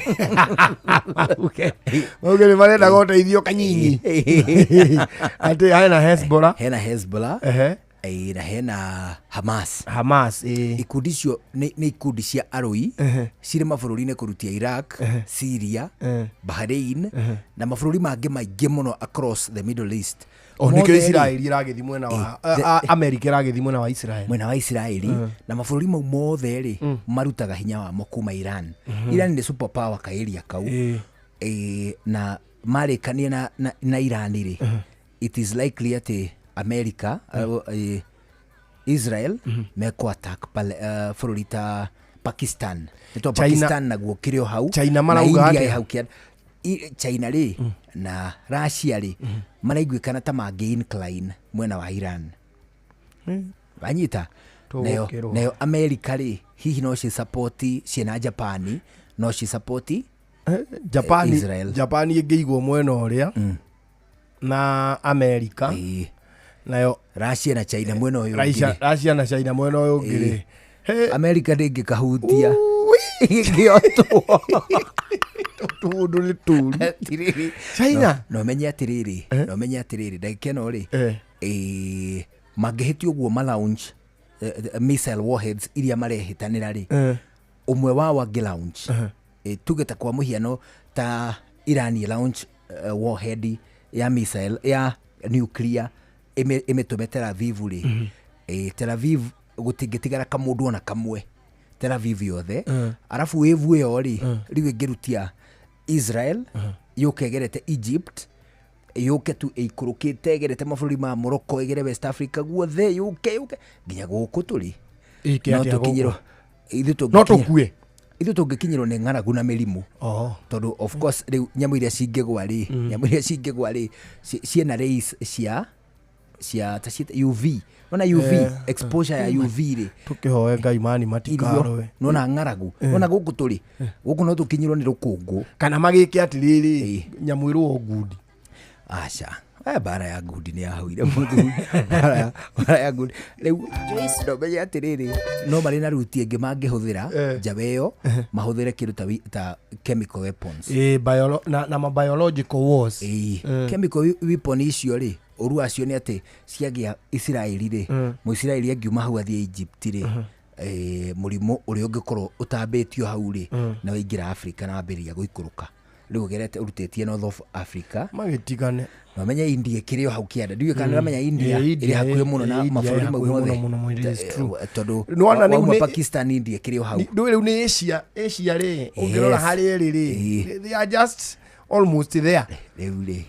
Mauge nĩ marendaga ũteithio kanyinyi. Atĩ hena Hezbollah. Hena Hezbollah. Na hena Hamas. Hamas. Ikundi icio nĩ ikundi cia arũi cirĩ mabũrũri-inĩ kũrutia Iraq, Syria, Bahrain na mabũrũri mangĩ maingĩ mũno across the Middle East. O nĩkĩo Mothe rĩ, Isiraeli ĩragĩthiĩ mwena wa America ĩragĩthiĩ mwena wa Israel. Mwena wa Israeli. Na mabũrũri mau mothe rĩ, marutaga hinya wamo kuma Iran. Iran nĩ super power ka area kau. Na marĩkania na Iran rĩ, it is likely atĩ America, Israel mekũ attack bũrũri ta Pakistan. Nĩ tondũ Pakistan naguo kĩrĩ o hau. China na marauga India atĩa? ĩ hau kĩanda. China rĩ na Russia rĩ, maraiguĩkana ta mangĩ incline mwena wa Iran. Wanyita? Tũgũkĩrwo. Nayo America rĩ, hihi no ci support ciĩna Japan, no ci support Japan, Israel. Japan ĩngĩigwo mwena ũrĩa na America, nayo Russia na China mwena ũyũ Russia, ũngĩ rĩ. Russia na China mwena ũyũ ũngĩ rĩ. America ndĩngĩkahutia. Ĩngĩotwo. Tũũndũ nĩ tũũru. Atĩrĩrĩ. China. No menye atĩrĩrĩ, no menye atĩrĩrĩ, ndagĩka ĩno rĩ, mangĩhĩtia ũguo ma launch missile warheads iria marehĩtanĩra rĩ, ũmwe wao angĩ launch, tuge ta kwa mũhiano ta Iran ĩ launch warhead ya missile ya nuclear ĩmĩtũme Tel Aviv rĩ, Tel Aviv gũtingĩtigara kamũndũ ona kamwe Tel Aviv yothe. Arabu wave ĩyo rĩ, rĩu ĩngĩrutia Israel yũke ĩgerete Egypt, yũke tu ĩikũrũkĩte ĩgerete mabũrũri ma Morocco, ĩgere West Africa guothe, yũke nginya gũkũ tũrĩ. Ĩke No atĩa tũkinyĩrwo gũkũ? ithuĩ No tũkue. Ithuĩ tũngĩkinyĩrwo nĩ ng'aragu na mĩrimũ. Tondũ of course rĩu nyamũ iria cingĩgwa rĩ, nyamũ iria cingĩgwa rĩ, ciĩna rays cia ta ciĩta UV. Nona UV, exposure ya UV rĩ. Tũkĩhoe Ngai mani Irio, matikarũe. nona ng'aragu. Nona gũkũ tũrĩ, gũkũ no tũkinyĩrwo nĩ rũkũngũ. Kana magĩke atĩrĩrĩ, nyamũ ĩrũo ngundi. Aca. Mbara ya ngundi nĩ yahũire mũthuri. Mbara ya ngundi. Rĩu no menye atĩrĩrĩ, no marĩ na ruti ĩngĩ mangĩhũthĩra njawa ĩyo, mahũthĩre kĩndũ ta chemical weapons. Na ma biological wars. Chemical weapon icio rĩ, ũru wacio nĩ atĩ ciagĩa Isiraeli rĩ, Mũisiraeli angiuma hau athiĩ Egypt rĩ, mũrimũ ũrĩa ũngĩkorwo ũtambĩtio hau rĩ, na waingĩra Africa na wambĩrĩria gũikũrũka. Rĩu ũgerete ũrutĩtie North of Africa. Magĩtigane. Na ũmenye India ĩkĩrĩ o hau kĩanda. Ndiũĩ kana ũramenya India India ĩrĩ hakuhĩ mũno na India ĩ mabũrũri mau hakuhĩ mothe. mũno, mũno, mũno, it is true. Tondũ Nĩwona rĩu wauma nĩ- Pakistan, India ĩkĩrĩ o hau. Ndũĩ rĩu nĩ Asia, Asia rĩ, ũngĩrora harĩa ĩrĩ rĩ, they are just almost there. Rĩu rĩ,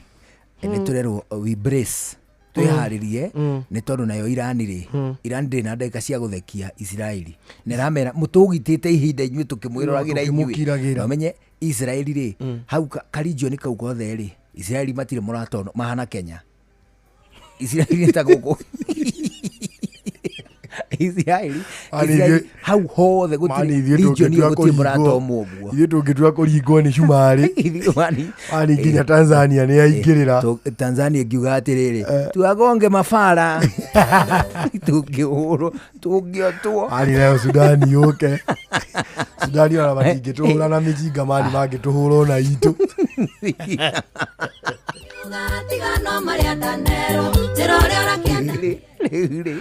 nĩ tũrerwo we brace, twĩharĩrie, nĩ tondũ nayo Iran rĩ, Iran ndĩrĩ na ndagĩka cia gũthekia Isiraeli. Na ĩramera mũtũgitĩte ihinda inyuĩ tũkĩmwĩroragĩra inyuĩ. Tũkĩmũkiragĩra. Na ũmenye Israeli rĩ, hau ka region kau gothe rĩ, Israeli matirĩ mũrata ono, mahana Kenya. Israeli nĩ ta gũkũ. Isiraeli Mani Isiraeli ithuĩ- hau hothe Mani gũtirĩ ithuĩ region tũngĩtua gũtirĩ kũringwo- mũrata ũmwe ũguo ithuĩ tũngĩtua kũringwo nĩ cumarĩ Ithuĩ mani- mani nginya Tanzania nĩ yaingĩrĩra Tanzania ĩngiuga atĩrĩrĩ tuagonge mabara tũngĩhũrwo tũngĩotwo mani nayo Sudani yũke Sudani ona matingĩtũhũra na mĩcinga mani mangĩtũhũra ona itũ Tiga no marĩa ndanerwo njĩra ũrĩa ũrakĩenda rĩu rĩ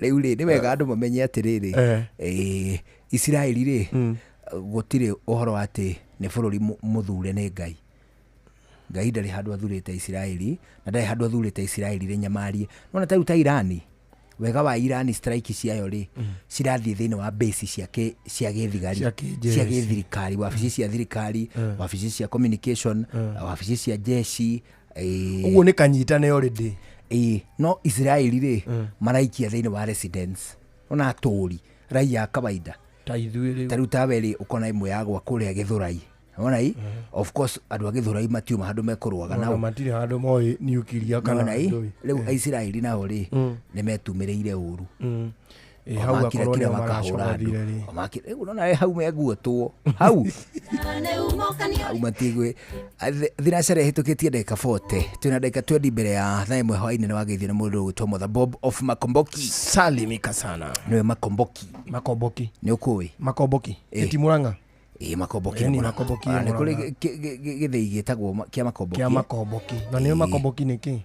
rĩu rĩ nĩ wega andũ mamenye atĩrĩrĩ eh, Isiraeli rĩ gũtirĩ ũhoro wa atĩ nĩ bũrũri mũthure nĩ Ngai. Ngai ndarĩ handũ athurĩte Isiraeli na ndarĩ handũ athurĩte Isiraeli rĩ nyamarie. Nona ta rĩu ta Irani, wega wa Irani strike ciayo rĩ cirathiĩ thĩinĩ wa base cia cia gĩthigari Cia kĩnjeshi. cia gĩthirikari, wabici cia thirikari, wabici cia communication, wabici cia jeshi eh, ũguo nĩ kanyitane already. Ĩĩ no Isiraeli rĩ maraikia thĩinĩ wa residence ona atũri raia a kawaida ta ithuĩ rĩu ta rĩu tawe rĩ ũkona ĩmwe yagwa kũrĩa Gĩthũrai ona i of course andũ a Gĩthũrai matiuma handũ mekũrũaga Ona nao matirĩ handũ moĩ nuclear kana Nĩwona i ndũĩ. rĩu Aisiraeli nao rĩ nĩ metumĩrĩire ũru. Ĩ, hau Makira akorwo kira nĩo makahũra andũ. maracogothire rĩ. O makira- rĩu ũrona hau meguotwo hau hau matigwe thinacara ĩhĩtũkĩtie ndagĩka 40 twĩna ndagĩka 20 mbere ya thaa ĩmwe hwainĩ nĩ wageithio nĩ mũndũ ũgwĩtwo Mother Bob of Makomboki. Salimika sana. Nĩwe Makomboki. Makomboki. Nĩ ũkũĩ? Makomboki. Ĩ. Ĩti Murang'a. Ĩ Makomboki Ĩni, nĩ Murang'a. Makomboki Ah, ĩ nĩ kũrĩ Murang'a. gĩthĩi gĩtagwo kĩa Makomboki. Kĩa Makomboki. Na nĩyo Makomboki nĩ kĩ?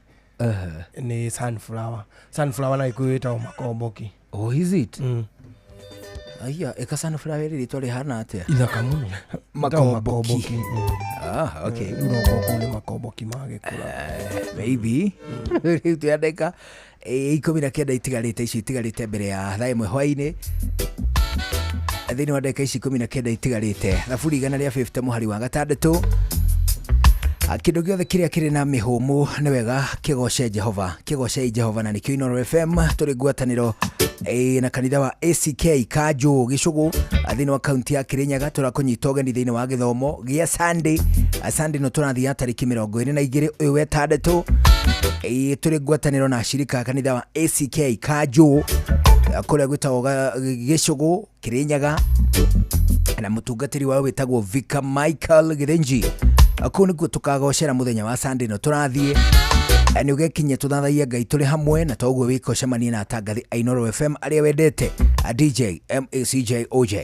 Nĩ sunflower. Sunflower na Gĩkũyũ ĩtagwo makomboki. Oh, is it? Aya, ĩka sunflower rĩrĩ rĩtwa rĩhana atĩa? Ithaka mũno. Makomboki. Ah, okay. Rĩu no ũkorwo kũu nĩ makomboki magĩkũra. Maybe. Rĩu twĩ ndagĩka 19 itigarĩte icio itigarĩte mbere ya thaa ĩmwe hwainĩ thĩinĩ wa ndagĩka ici 19 itigarĩte thaburi 150 mũhari wa gatandatũ. Ah, kĩndũ gĩothe kĩrĩa kĩrĩ na mĩhũmũ nĩ wega kĩgoce Jehova, kĩgocei Jehova na nĩkĩo Inooro FM tũrĩ ngwatanĩro na kanitha wa ACK Kanjũ Gĩcũgũ, ah, thĩinĩ wa kaunti ya Kĩrĩnyaga. Tũrakũnyita ũgeni thĩinĩ wa gĩthomo gĩa Sunday. Ah, Sunday no tũrathiĩ ya tarĩki 22 ũyũ wetandatũ. Tũrĩ ngwatanĩro na ashirika a kanitha wa ACK Kanjũ, ah, kũrĩa gwĩtagwo Gĩcũgũ Kĩrĩnyaga, na mũtungatĩri wao wĩtagwo Vicar Michael Gĩthĩnji. Kũu nĩkuo tũkagocera mũthenya wa Sunday no tũrathiĩ. Nĩ ũgekinyia tũthathaie Ngai tũrĩ hamwe na toguo wĩka ũcemanie na atangathi a Inooro FM arĩa wendete, a DJ MACJ OJ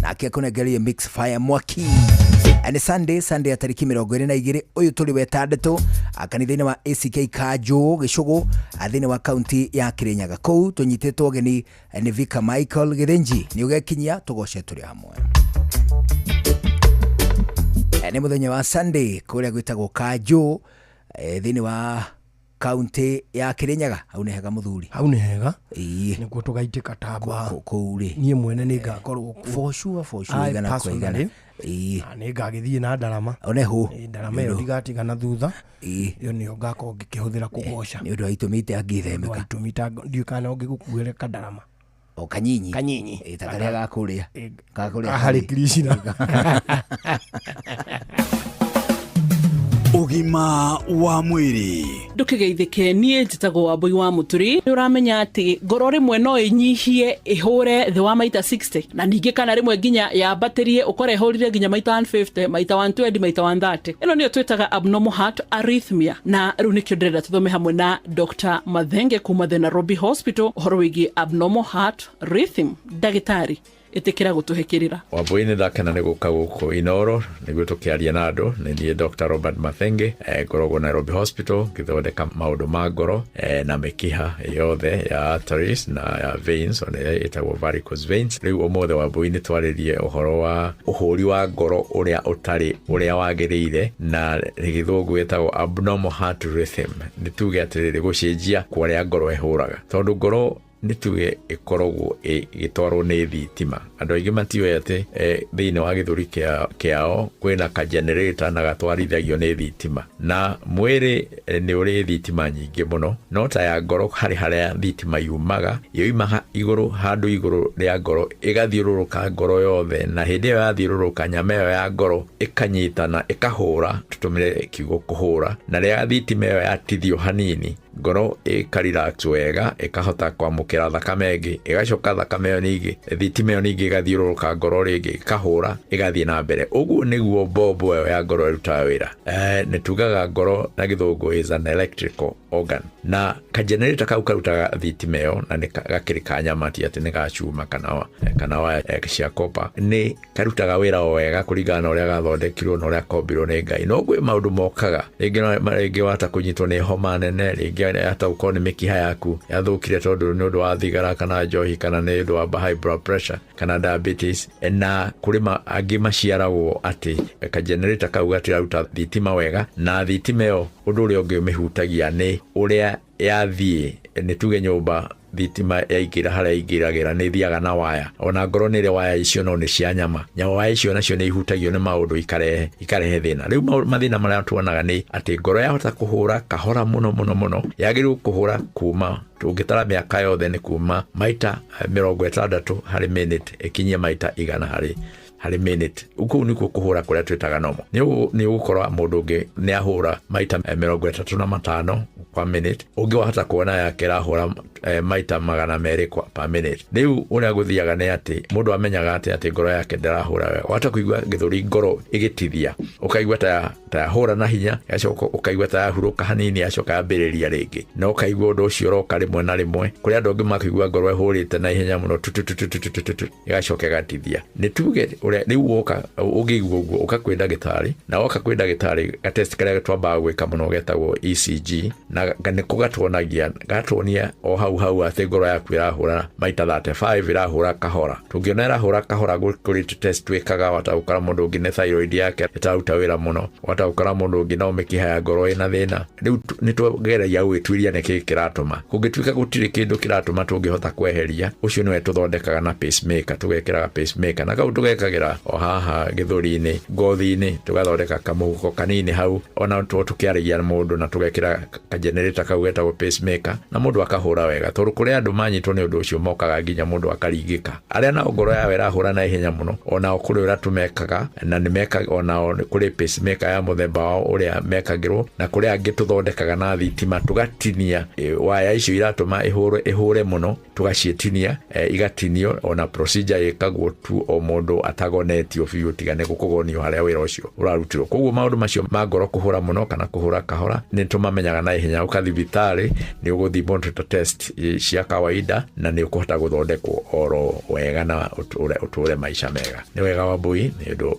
nake akũnengerie mix fire mwaki. Nĩ Sunday, Sunday ya tarĩki 22 ũyũ tũrĩ wetandatũ, kanitha-inĩ wa ACK Kanjũ Gĩcũgũ, thĩinĩ wa kaunti ya Kĩrĩnyaga. Kũu tũnyitĩtwo ũgeni nĩ Vicar Michael Gĩthĩnji. Nĩ ũgekinyia tũgoce tũrĩ hamwe. Nĩ mũthenya wa Sunday kũrĩa gwĩtagwo Kanjũ, thĩinĩ wa kaunti ya Kĩrĩnyaga. Hau nĩ hega mũthuri. Hau nĩ hega. Ĩĩ. Nĩkuo tũgaitĩka tamba. Kũu rĩ. Niĩ mwene nĩ ngakorwo kuo. For sure, for sure, I igana kwa igana. personally, Ĩĩ. na nĩ ngagĩthiĩ na ndarama. One hũ. Ĩĩ, ndarama ĩyo ndigatiga na thutha. Ĩĩ. Ĩyo nĩyo ngakorwo ngĩkĩhũthĩra kũgoca. Nĩ ũndũ wa itũmi itangĩthemeka. Nĩ ũndũ wa itũmi ndiũĩ kana no ngĩgũkuĩre kandarama. O kanyinyi. Kanyinyi. Ĩĩ, ta karĩa ga kũrĩa. Ga kũrĩa. Ka Hare Krishna. Ũgima wa mwĩrĩ. Ndũkĩgeithĩke, niĩ njĩtagwo Wambui wa Mũturi. Nĩ ũramenya atĩ ngoro rĩmwe no ĩnyihie ĩhũre thĩ wa maita 60 na ningĩ kana rĩmwe nginya yambatĩrie ũkore ĩhũrire nginya maita 150, maita 120, maita 130. Ĩno nĩyo twĩtaga abnormal heart arrhythmia, na rĩu nĩkĩo ndĩrenda tũthome hamwe na Dr. Mathenge kuma the Nairobi Hospital ũhoro wĩgiĩ abnormal heart rhythm. Ndagĩtarĩ, ĩtĩkĩra gũtũhe kĩrĩra. Wambui nĩ ndakena nĩ gũka gũkũ Inooro nĩguo tũkĩaria na andũ. Nĩ niĩ Dr. Robert Mathenge, ngoragwo Nairobi Hospital ngĩthondeka maũndũ ma ngoro, na mĩkiha yothe ya arteries na ya veins, ona ĩrĩa ĩtagwo varicose veins. Rĩu ũmũthĩ Wambui nĩ twarĩrie ũhoro wa ũhũri wa ngoro ũrĩa ũtarĩ ũrĩa wagĩrĩire, na gĩthũngũ ĩtagwo abnormal heart rhythm. Nĩ tuge atĩrĩrĩ, gũcenjia kwa ũrĩa ngoro ĩhũraga, tondũ ngoro nĩ tuge ĩkoragwo ĩgĩtwarwo nĩ thitima. Andũ aingĩ matiũĩ atĩ thĩinĩ wa gĩthũri kĩao kwĩna ka generator na gatwarithagio nĩ thitima, na mwĩrĩ nĩ ũrĩ thitima nyingĩ mũno, no ta ya ngoro harĩ harĩa thitima yumaga, yoimaga igũrũ handũ igũrũ rĩa ngoro ĩgathiũrũrũka ngoro yothe, na hĩndĩ ĩyo yathiũrũrũka nyama ĩyo ya ngoro ĩkanyitana ĩkahũra, tũtũmĩre kiugo kũhũra, na rĩrĩa thitima ĩyo yatithio hanini Ngoro ĩkarelax wega, ĩkahota kwamũkĩra thakame ĩngĩ, ĩgacoka thakame ĩyo ningĩ, thitima ĩyo ningĩ ĩgathiũrũrũka ngoro rĩngĩ, ĩkahũra, ĩgathiĩ na mbere. Ũguo nĩguo mbombo ĩyo ya ngoro ĩrutaga wĩra. Nĩ tugaga ngoro na gĩthũngũ is an electrical organ, na kagenerator kau karutaga thitima ĩyo, na nĩ gakĩrĩ ka nyama, ti atĩ nĩ ga cuma kana waya cia copper. Nĩ karutaga wĩra o wega kũringana na ũrĩa gathondekirwo na ũrĩa kombirwo nĩ Ngai. No kwĩ maũndũ mokaga rĩngĩ rĩngĩ wata kũnyitwo nĩ homa nene, rĩngĩ hata gũkorwo nĩ mĩkiha yaku yathũkire tondũ nĩ ũndũ wa thigara kana njohi kana nĩ ũndũ wa high blood pressure kana diabetes. Na kũrĩ angĩ maciaragwo atĩ kagenerator kau gatiraruta thitima wega, na thitima ĩyo ũndũ ũrĩa ũngĩ ũmĩhutagia nĩ ũrĩa yathiĩ. Nĩ tuge nyũmba thitima yaingĩra harĩa ingĩragĩra nĩ ithiaga na waya, ona ngoro nĩ ĩrĩ waya icio, no nĩ cia nyama. Waya icio nacio nĩ ihutagio nĩ maũndũ ikarehe thĩna. Rĩu mathĩna marĩa tuonaga nĩ atĩ ngoro yahota kũhũra kahora mũno mũno mũno. Yagĩrĩirwo kũhũra kuma tũngĩtara mĩaka yothe nĩ kuma maita 60 harĩ minute ĩkinyie maita 100 harĩ minute. Kũu nĩkuo kũhũra kũrĩa twĩtaga normal. Nĩ ũgũkora mũndũ ũngĩ nĩ ahũra maita 35 kwa minute, ũngĩ wahota kuona yake ĩrahũra maita 200 kwa per minute. Rĩu ũrĩa gũthiaga nĩ atĩ mũndũ amenyaga atĩ ngoro yake ndĩrahũra wega. Wahota kũigua gĩthũri ngoro ĩgĩtithia, ũkaigua ta yahũra na hinya, yacoka ũkaigua ta yahurũka hanini, yacoka yambĩrĩria rĩngĩ, na ũkaigua ũndũ ũcio ũroka rĩmwe na rĩmwe. Kũrĩ andũ angĩ makũigua ngoro ĩhũrĩte na ihenya mũno tututututututu, ĩgacoka ĩgatithia. Nĩ tuge ũrĩa rĩu woka ũngĩigua ũguo ũka kwĩ ndagĩtarĩ, na woka kwĩ ndagĩtarĩ gatest karĩa twambaga gwĩka mũno getagwo ECG, na nĩko gatuonagia, gatuonia o hau hau atĩ ngoro yaku ĩrahũra maita 35, ĩrahũra kahora. Tũngĩona ĩrahũra kahora kũrĩ test twĩkaga, wata gũkora mũndũ ũngĩ nĩ thyroid yake ĩtararuta wĩra mũno, wata gũkora mũndũ ũngĩ no mĩkiha ya ngoro ĩna thĩna. Rĩu nĩ tũgeragia gwĩtuĩria nĩkĩ kĩratũma. Kũngĩtuĩka gũtirĩ kĩndũ kĩratũma tũngĩhota kweheria, ũcio nĩwe tũthondekaga na pacemaker, tũgekĩraga pacemaker, na kau tũgekagĩra o haha gĩthũri-inĩ, ngothi-inĩ, tũgathondeka kamũhuko kanini hau, ona tũkĩaragia mũndũ, na tũgekĩra kagenerator kau getagwo pacemaker, na mũndũ akahũra wega. Tondũ kũrĩ andũ manyitwo nĩ ũndũ ũcio mokaga nginya mũndũ akaringĩka. Arĩa nao ngoro yao ĩrahũra na ihenya mũno, onao kũrĩ ũrĩa tũmekaga, na nĩ mekaga onao kũrĩ pacemaker ya mũthemba wao ũrĩa mekagĩrwo, na kũrĩ angĩ tũthondekaga na thitima, tũgatinia waya icio iratũma ĩhũre mũno, tũgaciĩtinia, igatinio. Ona procedure ĩkagwo tu o mũndũ atagonetio biũ, tiga nĩ gũkũgonio harĩa wĩra ũcio ũrarutirwo. Koguo maũndũ macio ma ngoro kũhũra mũno kana kũhũra kahora nĩ tũmamenyaga na ihenya. Ũka thibitarĩ nĩ ũgũthimwo ta test cia kawaida, na nĩ ũkũhota gũthondekwo oro wega na ũtũre maica mega. Nĩ wega Wambui nĩ ũndũ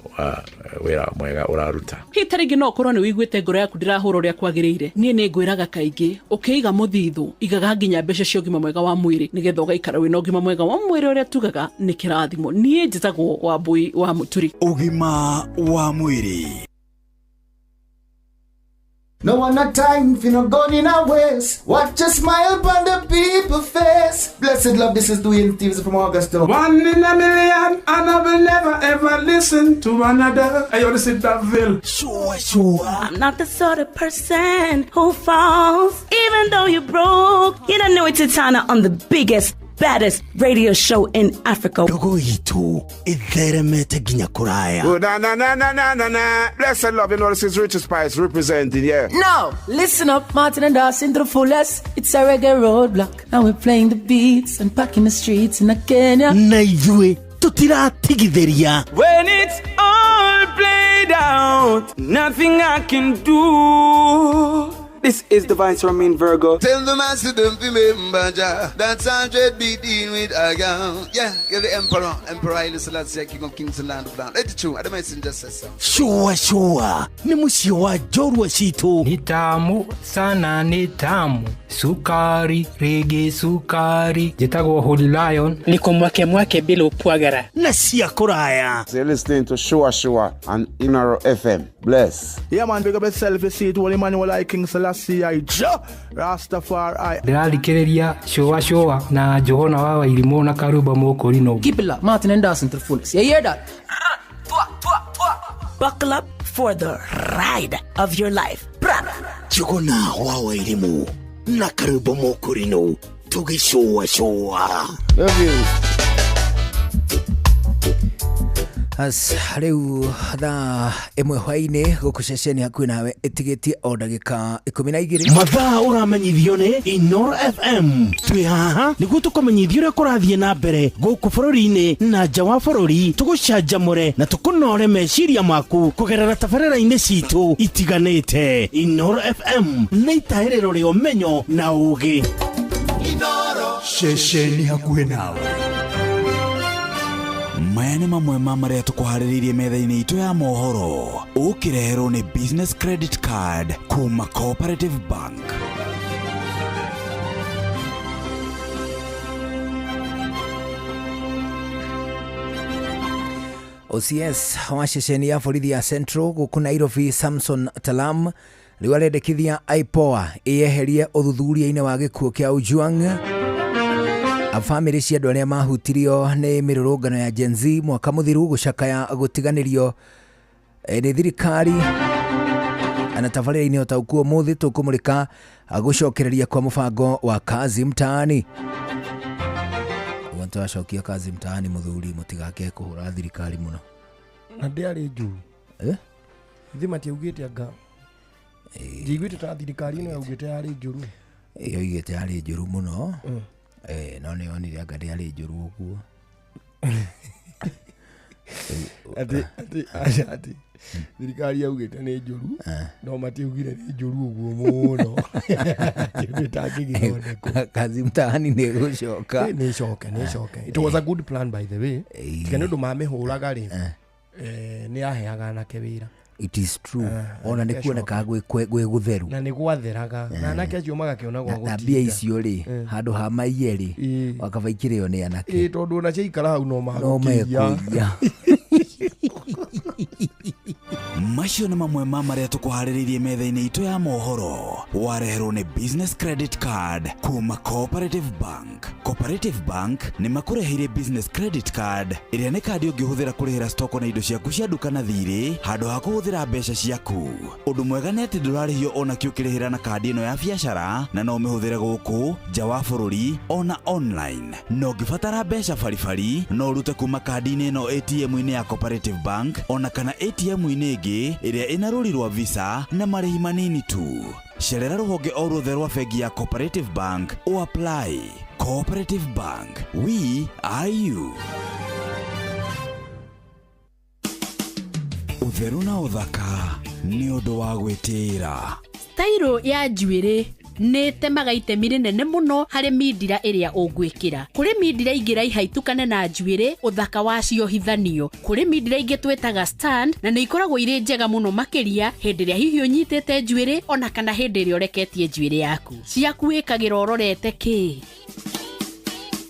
wĩra mwega ũraruta. Hihi ta rĩngĩ no ũkorwo nĩ ũiguĩte ngoro yaku ndĩrahũra ũrĩa kwagĩrĩire. Niĩ nĩ ngwĩraga kaingĩ ũkĩiga mũthithũ igaga nginya mbeca cia ũgima mwega wa mwĩrĩ, nĩgetha ũgaikara wĩna ũgima mwega wa mwĩrĩ ũrĩa tugaga nĩ kĩrathimo. Niĩ njĩtagwo Wambui wa Mũturi. Ũgima wa mwĩrĩ. No one a time for no gun in a waste. Watch a smile upon the people face. Blessed love, this is Dwayne Stevens from Augusta. One in a million, and I will never ever listen to another. Hey, yo, this is Davil. Sure, sure. I'm not the sort of person who falls, even though you're broke. You don't know it's Titana on the biggest, baddest radio show in Africa. Ndogo itu itheremete nginya kuraya. Oh, na na na na na na na. Blessed love, you know this is Richard Spice representing, yeah. Now, listen up, Martin and Dawson to the fullest. It's a reggae roadblock. Now we're playing the beats and packing the streets in Kenya. Na ithuĩ tutiratigithĩria. When it's all played out, nothing I can do. This is Divine Romain Virgo. Tell the master don't remember Jah. That's 100 be dealing with a girl. Yeah, you're the emperor. Emperor Haile Selassie, King of Kings and Land of Land. Let it true. I don't just say so. Shua shua. Ni muciĩ wa njorua citũ. Ni tamu sana, ni tamu. Sukari, rege sukari. Njĩtagwo Holy Lion. Niko mwake mwake bila upwagara. Na cia kũraya. So you're listening to Shua Shua on Inoro FM. Bless. Yeah man, big up yourself. You see it, Holy Emmanuel I King Selassie I Jah Rastafari. Ndĩrathikĩrĩria Shua Shua na Johana wa Wairimũ na Karuba Mũkũrinũ. Keep it locked, Martin and Dawson to the fullest. You hear that? Buckle up for the ride of your life. Njuguna wa Wairimũ na Karuba Mũkũrinũ tũgĩcũa cũa. Love you. As rĩu thaa 1 hwaĩ-inĩ gũkũ ceceni hakuhĩ nawe ĩtigĩtie o ndagĩka 12. Mathaa ũramenyithio nĩ Inoro FM. Twĩ haha nĩguo tũkũmenyithie ũrĩa kũrathiĩ na mbere gũkũ bũrũri-inĩ na nja wa bũrũri, tũgũcanjamũre na tũkũnore meciria maku kũgerera tabarĩra-inĩ citũ itiganĩte. Inoro FM nĩ itahĩrĩro rĩa ũmenyo na ũũgĩ. Ceceni hakuhĩ nawe. Maya nĩ mamwe ma marĩa tũkũharĩrĩirie metha-inĩ itũ ya mohoro, ũkĩreherwo nĩ Business Credit Card kuma Cooperative Bank. OCS wa ceceni ya borithi ya Central gũkũ Nairobi Samson Talam rĩu arendekithia IPOA ĩyeherie ũthuthuria-inĩ wa gĩkuũ kĩa Ojwang. Bamĩrĩ cia andũ arĩa mahutirio nĩ mĩrũrũngano ya Gen Z mwaka mũthiru gũcakaya gũtiganĩrio nĩ thirikari. Na tabarĩra-inĩ o ta ũkuo ũmũthĩ tũkũmũrĩka gũcokereria kwa mũbango wa Kazi Mtaani. Ũguo nĩtũracokia Kazi Mtaani mũthuri, mũtigake kũhũra thirikari mũno. Na ndĩarĩ njũru. Ithe matiaugĩte anga. Ndiaiguĩte ta thirikari ĩno yaugĩte yarĩ njũru. Yoigĩte yarĩ njũru mũno. No nĩ yonire anga ndĩarĩ njũru ũguo. Atĩ thirikari yaugĩte nĩ njũru, no matiaugire nĩ njũru ũguo mũno. Kĩndũ ĩtangĩgĩthondekwo. Kazi Mtaani nĩ ĩgũcoka. Nĩ ĩcoke, nĩ ĩcoke. It was a good plan by the way. Tiga nĩ ũndũ mamĩhũraga rĩ, nĩ yaheaga anake wĩra. It is true. Ona nĩ kuonekaga gwĩ gũtheru. Na nĩ gwatheraga. Na anake acio magakĩona gwa Na gũtinda. mbia icio rĩ, handũ ha maiye rĩ, wakaba ikĩrĩo nĩ anake. Tondũ ona ciaikara hau no No magũkĩiya. mekũiya. Macio nĩ mamwe ma marĩa tũkũharĩrĩirie metha-inĩ itũ ya mohoro. Wareherwo nĩ Business Credit Card kuma Cooperative Bank. Cooperative Bank nĩ makũreheire Business Credit Card ĩrĩa nĩ kandi ũngĩhũthĩra kũrĩhĩra stoko na indo ciaku cia nduka na thirĩ handũ ha kũhũthĩra mbeca ciaku. Ũndũ mwega nĩ atĩ ndũrarĩhio ona kĩ ũkĩrĩhĩra na kandi ĩno ya biacara, na no ũmĩhũthĩre gũkũ nja wa bũrũri ona online. Na ũngĩbatara mbeca baribari no ũrute kuma kandi-inĩ ĩno ATM-inĩ ya Cooperative Bank ona kana ATM-inĩ ĩngĩ ĩrĩa ĩna rũri rwa Visa na marĩhi manini tu. Cerera rũhonge o ruothe rwa bengi ya Cooperative Bank o apply. Cooperative Bank, we are you. Ũtheru na ũthaka nĩ ũndũ wa gwĩtĩĩra. Stairo ya njuĩrĩ nĩ ĩtemaga itemi rĩnene mũno harĩ mindira ĩrĩa ũngwĩkĩra. Kũrĩ mindira ingĩ raiha itukane na njuĩrĩ, ũthaka wacio hithanio. Kũrĩ mindira ingĩ twĩtaga stand, na nĩ ikoragwo irĩ njega mũno makĩria hĩndĩ ĩrĩa hihi ũnyitĩte njuĩrĩ ona kana hĩndĩ ĩrĩa ũreketie njuĩrĩ yaku. Ciaku wĩkagĩra ũrorete kĩ?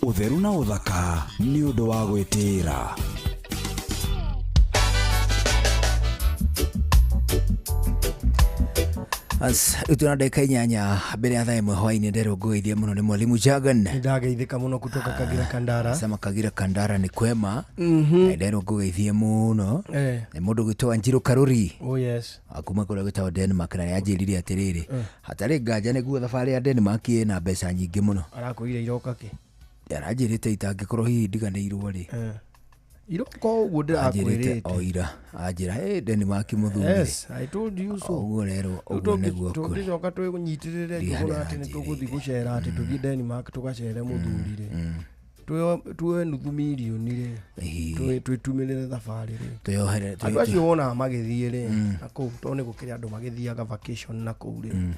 Ũtheru na ũthaka nĩ ũndũ wa gwĩtĩĩra. As rĩu twĩna ndagĩka 8 mbere ya thaa 1 hwaĩ-inĩ, nderwo ngũgeithie mũno nĩ mwalimu Jagan. Nĩndageithĩka mũno kutoka Kagira Kandara. Sema Kagira Kandara nĩ kwema. Nderwo ngũgeithie mũno nĩ mũndũ gwĩtwo Wanjiru Karuri. Oh yes. Kuma kũrĩa gwĩtagwo Denmark, na nĩanjĩrire atĩrĩrĩ, hatarĩ nganja nĩguo thabarĩ ya Denmark ĩna mbeca nyingĩ mũno. Arakwĩire iroka kĩ? Aranjĩrĩte itangĩkorwo hihi ndiganĩirwo rĩ. Iroka ũguo Anjĩrĩte ndĩrakwĩrĩte. o ira, anjĩra, "Hey, Denmark mũthuri." Yes, I told you so. Ũguo rero, ũguo nĩguo kũrĩ. Tũngĩcoka twĩnyitĩrĩre njũgũna atĩ nĩ tũgũthiĩ gũcera, atĩ tũthiĩ Denmark tũgacere mũthuri rĩ. Tuoe nuthu mirioni rĩ, twĩtumĩrĩre thabarĩ rĩ. Twĩyohere. Andũ acio wonaga magĩthiĩ rĩ, na kũu tondũ nĩ gũkĩrĩ andũ magĩthiaga vacation na kũu rĩ,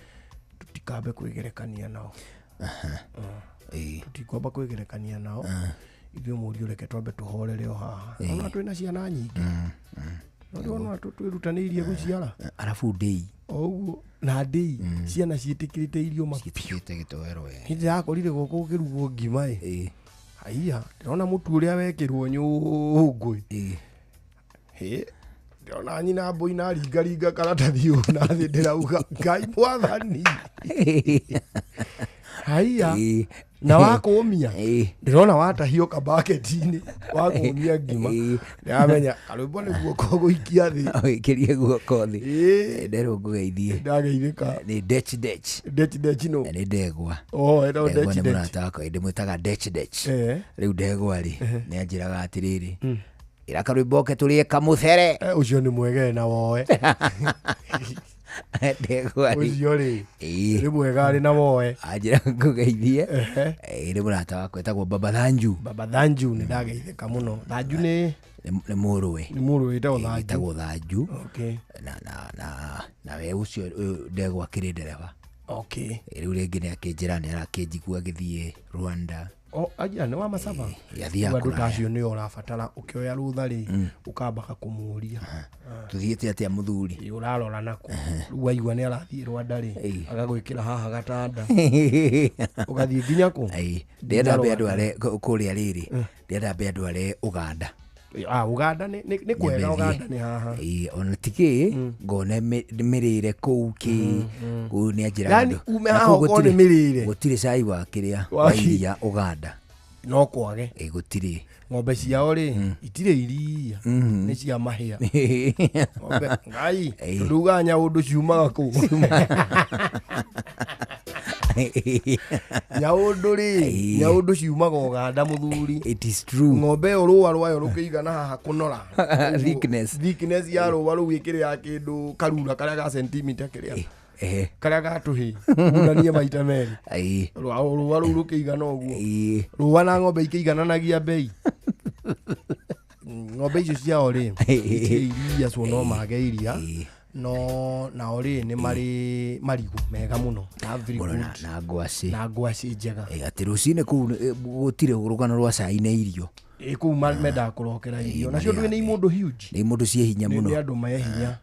tũtikambe kwĩgerekania nao. Tũtikwamba kwĩgerekania nao. Ithuĩ mũriũ reke twambe tũhorere o haha. Ona twĩna ciana nyingĩ. No ndĩrona twĩrutanĩirie gũciara. Arabu ndĩi. O ũguo na ndĩi ciana ciĩtĩkĩrĩte irio mabiũ. Ciĩtĩkĩrĩte gĩtoero we. Hĩndĩ ndĩrakorire gũkũ gũkĩrugwo ngima ĩ. Haiya, ndĩrona mũtu ũrĩa wekĩrwo nyũngũ ĩ. Hĩ, ndĩrona nyina mbũi na ringaringa karatathi ũũ na thĩ, ndĩrauga Ngai mwathani. Haiya, na wakũmia ndĩrona watahio kabaketi-inĩ wakũmia ngima, ndĩramenya karwĩmbo nĩ guoko gũikia thĩ. Wĩkĩrie guoko thĩ. Nderwo ngũgeithie. Ndageithĩka. Nĩ Dech Dech. Dech Dech no. Nĩ ndegwa. Oh, ĩtagwo Ndegwa Dech nĩ Dech. mũrata wakwa, ndĩmwĩtaga Dech Dech. Rĩu ndegwa rĩ, nĩ anjĩraga atĩrĩrĩ, Ĩra karwĩmbo ke tũrĩe kamũthere. Ũcio nĩ mwegere na woe. Ndegwa rĩ. Ũcio rĩ. Ĩĩ. Nĩ mwega arĩ na woe. Anjĩra ngũgeithie. Nĩ mũrata wakwa etagwo Baba Thanju. Baba Thanju nĩ ndageithĩka mũno. Thanju nĩ nĩ mũrũwe. Nĩ mũrũwe wĩtagwo Thanju. Wĩtagwo Thanju. Okay. Na we ũcio ũyũ ndegwa akĩrĩ ndereba. Okay. Rĩu rĩngĩ nĩ akĩnjĩra nĩ arakĩnjigua agĩthiĩ Rwanda. O aja nĩ wa Masaba. Athiaga Rĩu andũ ta kũraya. acio nĩo ũrabatara ũkĩoya rũtha rĩ ũkambaga kũmũria. Tũthiĩte atĩa mũthuri? Ĩ, ũrarora nako. Rĩu waigua nĩ arathiĩ Rwanda rĩ agagwĩkĩra haha gatanda. Ũgathiĩ nginya kũ? Ndĩrenda mbe andware kũrĩa rĩrĩ. Ndĩrenda mbe andware Ũganda. Ah, Uganda nĩ kwega Uganda nĩ haha. Ĩĩ, ona ti kĩ ngone mĩrĩre kũu kĩ kũu nĩ anjĩra Yani andũ. ume Na haha kũu ũkorwo nĩ mĩrĩre. Gũtirĩ cai wa kĩrĩa Wa wa kĩ? iria Ũganda. No kwage. Ĩ gũtirĩ. Ng'ombe ciao rĩ itirĩ iria nĩ cia mahĩa. Ng'ombe ngai tondũ ugaga nyaũndũ ciumaga kũu. Nyaũndũ rĩ nyaũndũ ciumaga Ũganda mũthuri. It is true. Ng'ombe ĩyo rũa rwayo rũkĩigana haha kũnora. Thickness. Thickness ya rũa rũu ĩkĩrĩ ya kĩndũ karura karĩa ga sentimita kĩrĩa. Karĩa ga tũhĩ unanie maita merĩ. Rũa rũu rũkĩigana ũguo. Rũa na ng'ombe ikĩigananagia bei. Ng'ombe icio ciao rĩ itirĩ iria cio no mage iria no nao rĩ nĩ marĩ marigũ mega mũno na very Mũno good na ngwacĩ. Na ngwacĩ njega. Atĩ rũcinĩ kũu gũtirĩ rũgano rwa cai na irio. Ĩ kũu mendaga kũrokera irio nacio ndũĩ nĩ imũndũ huge. Nĩ imũndũ ciĩ hinya Nĩ mũno. nĩ andũ me hinya.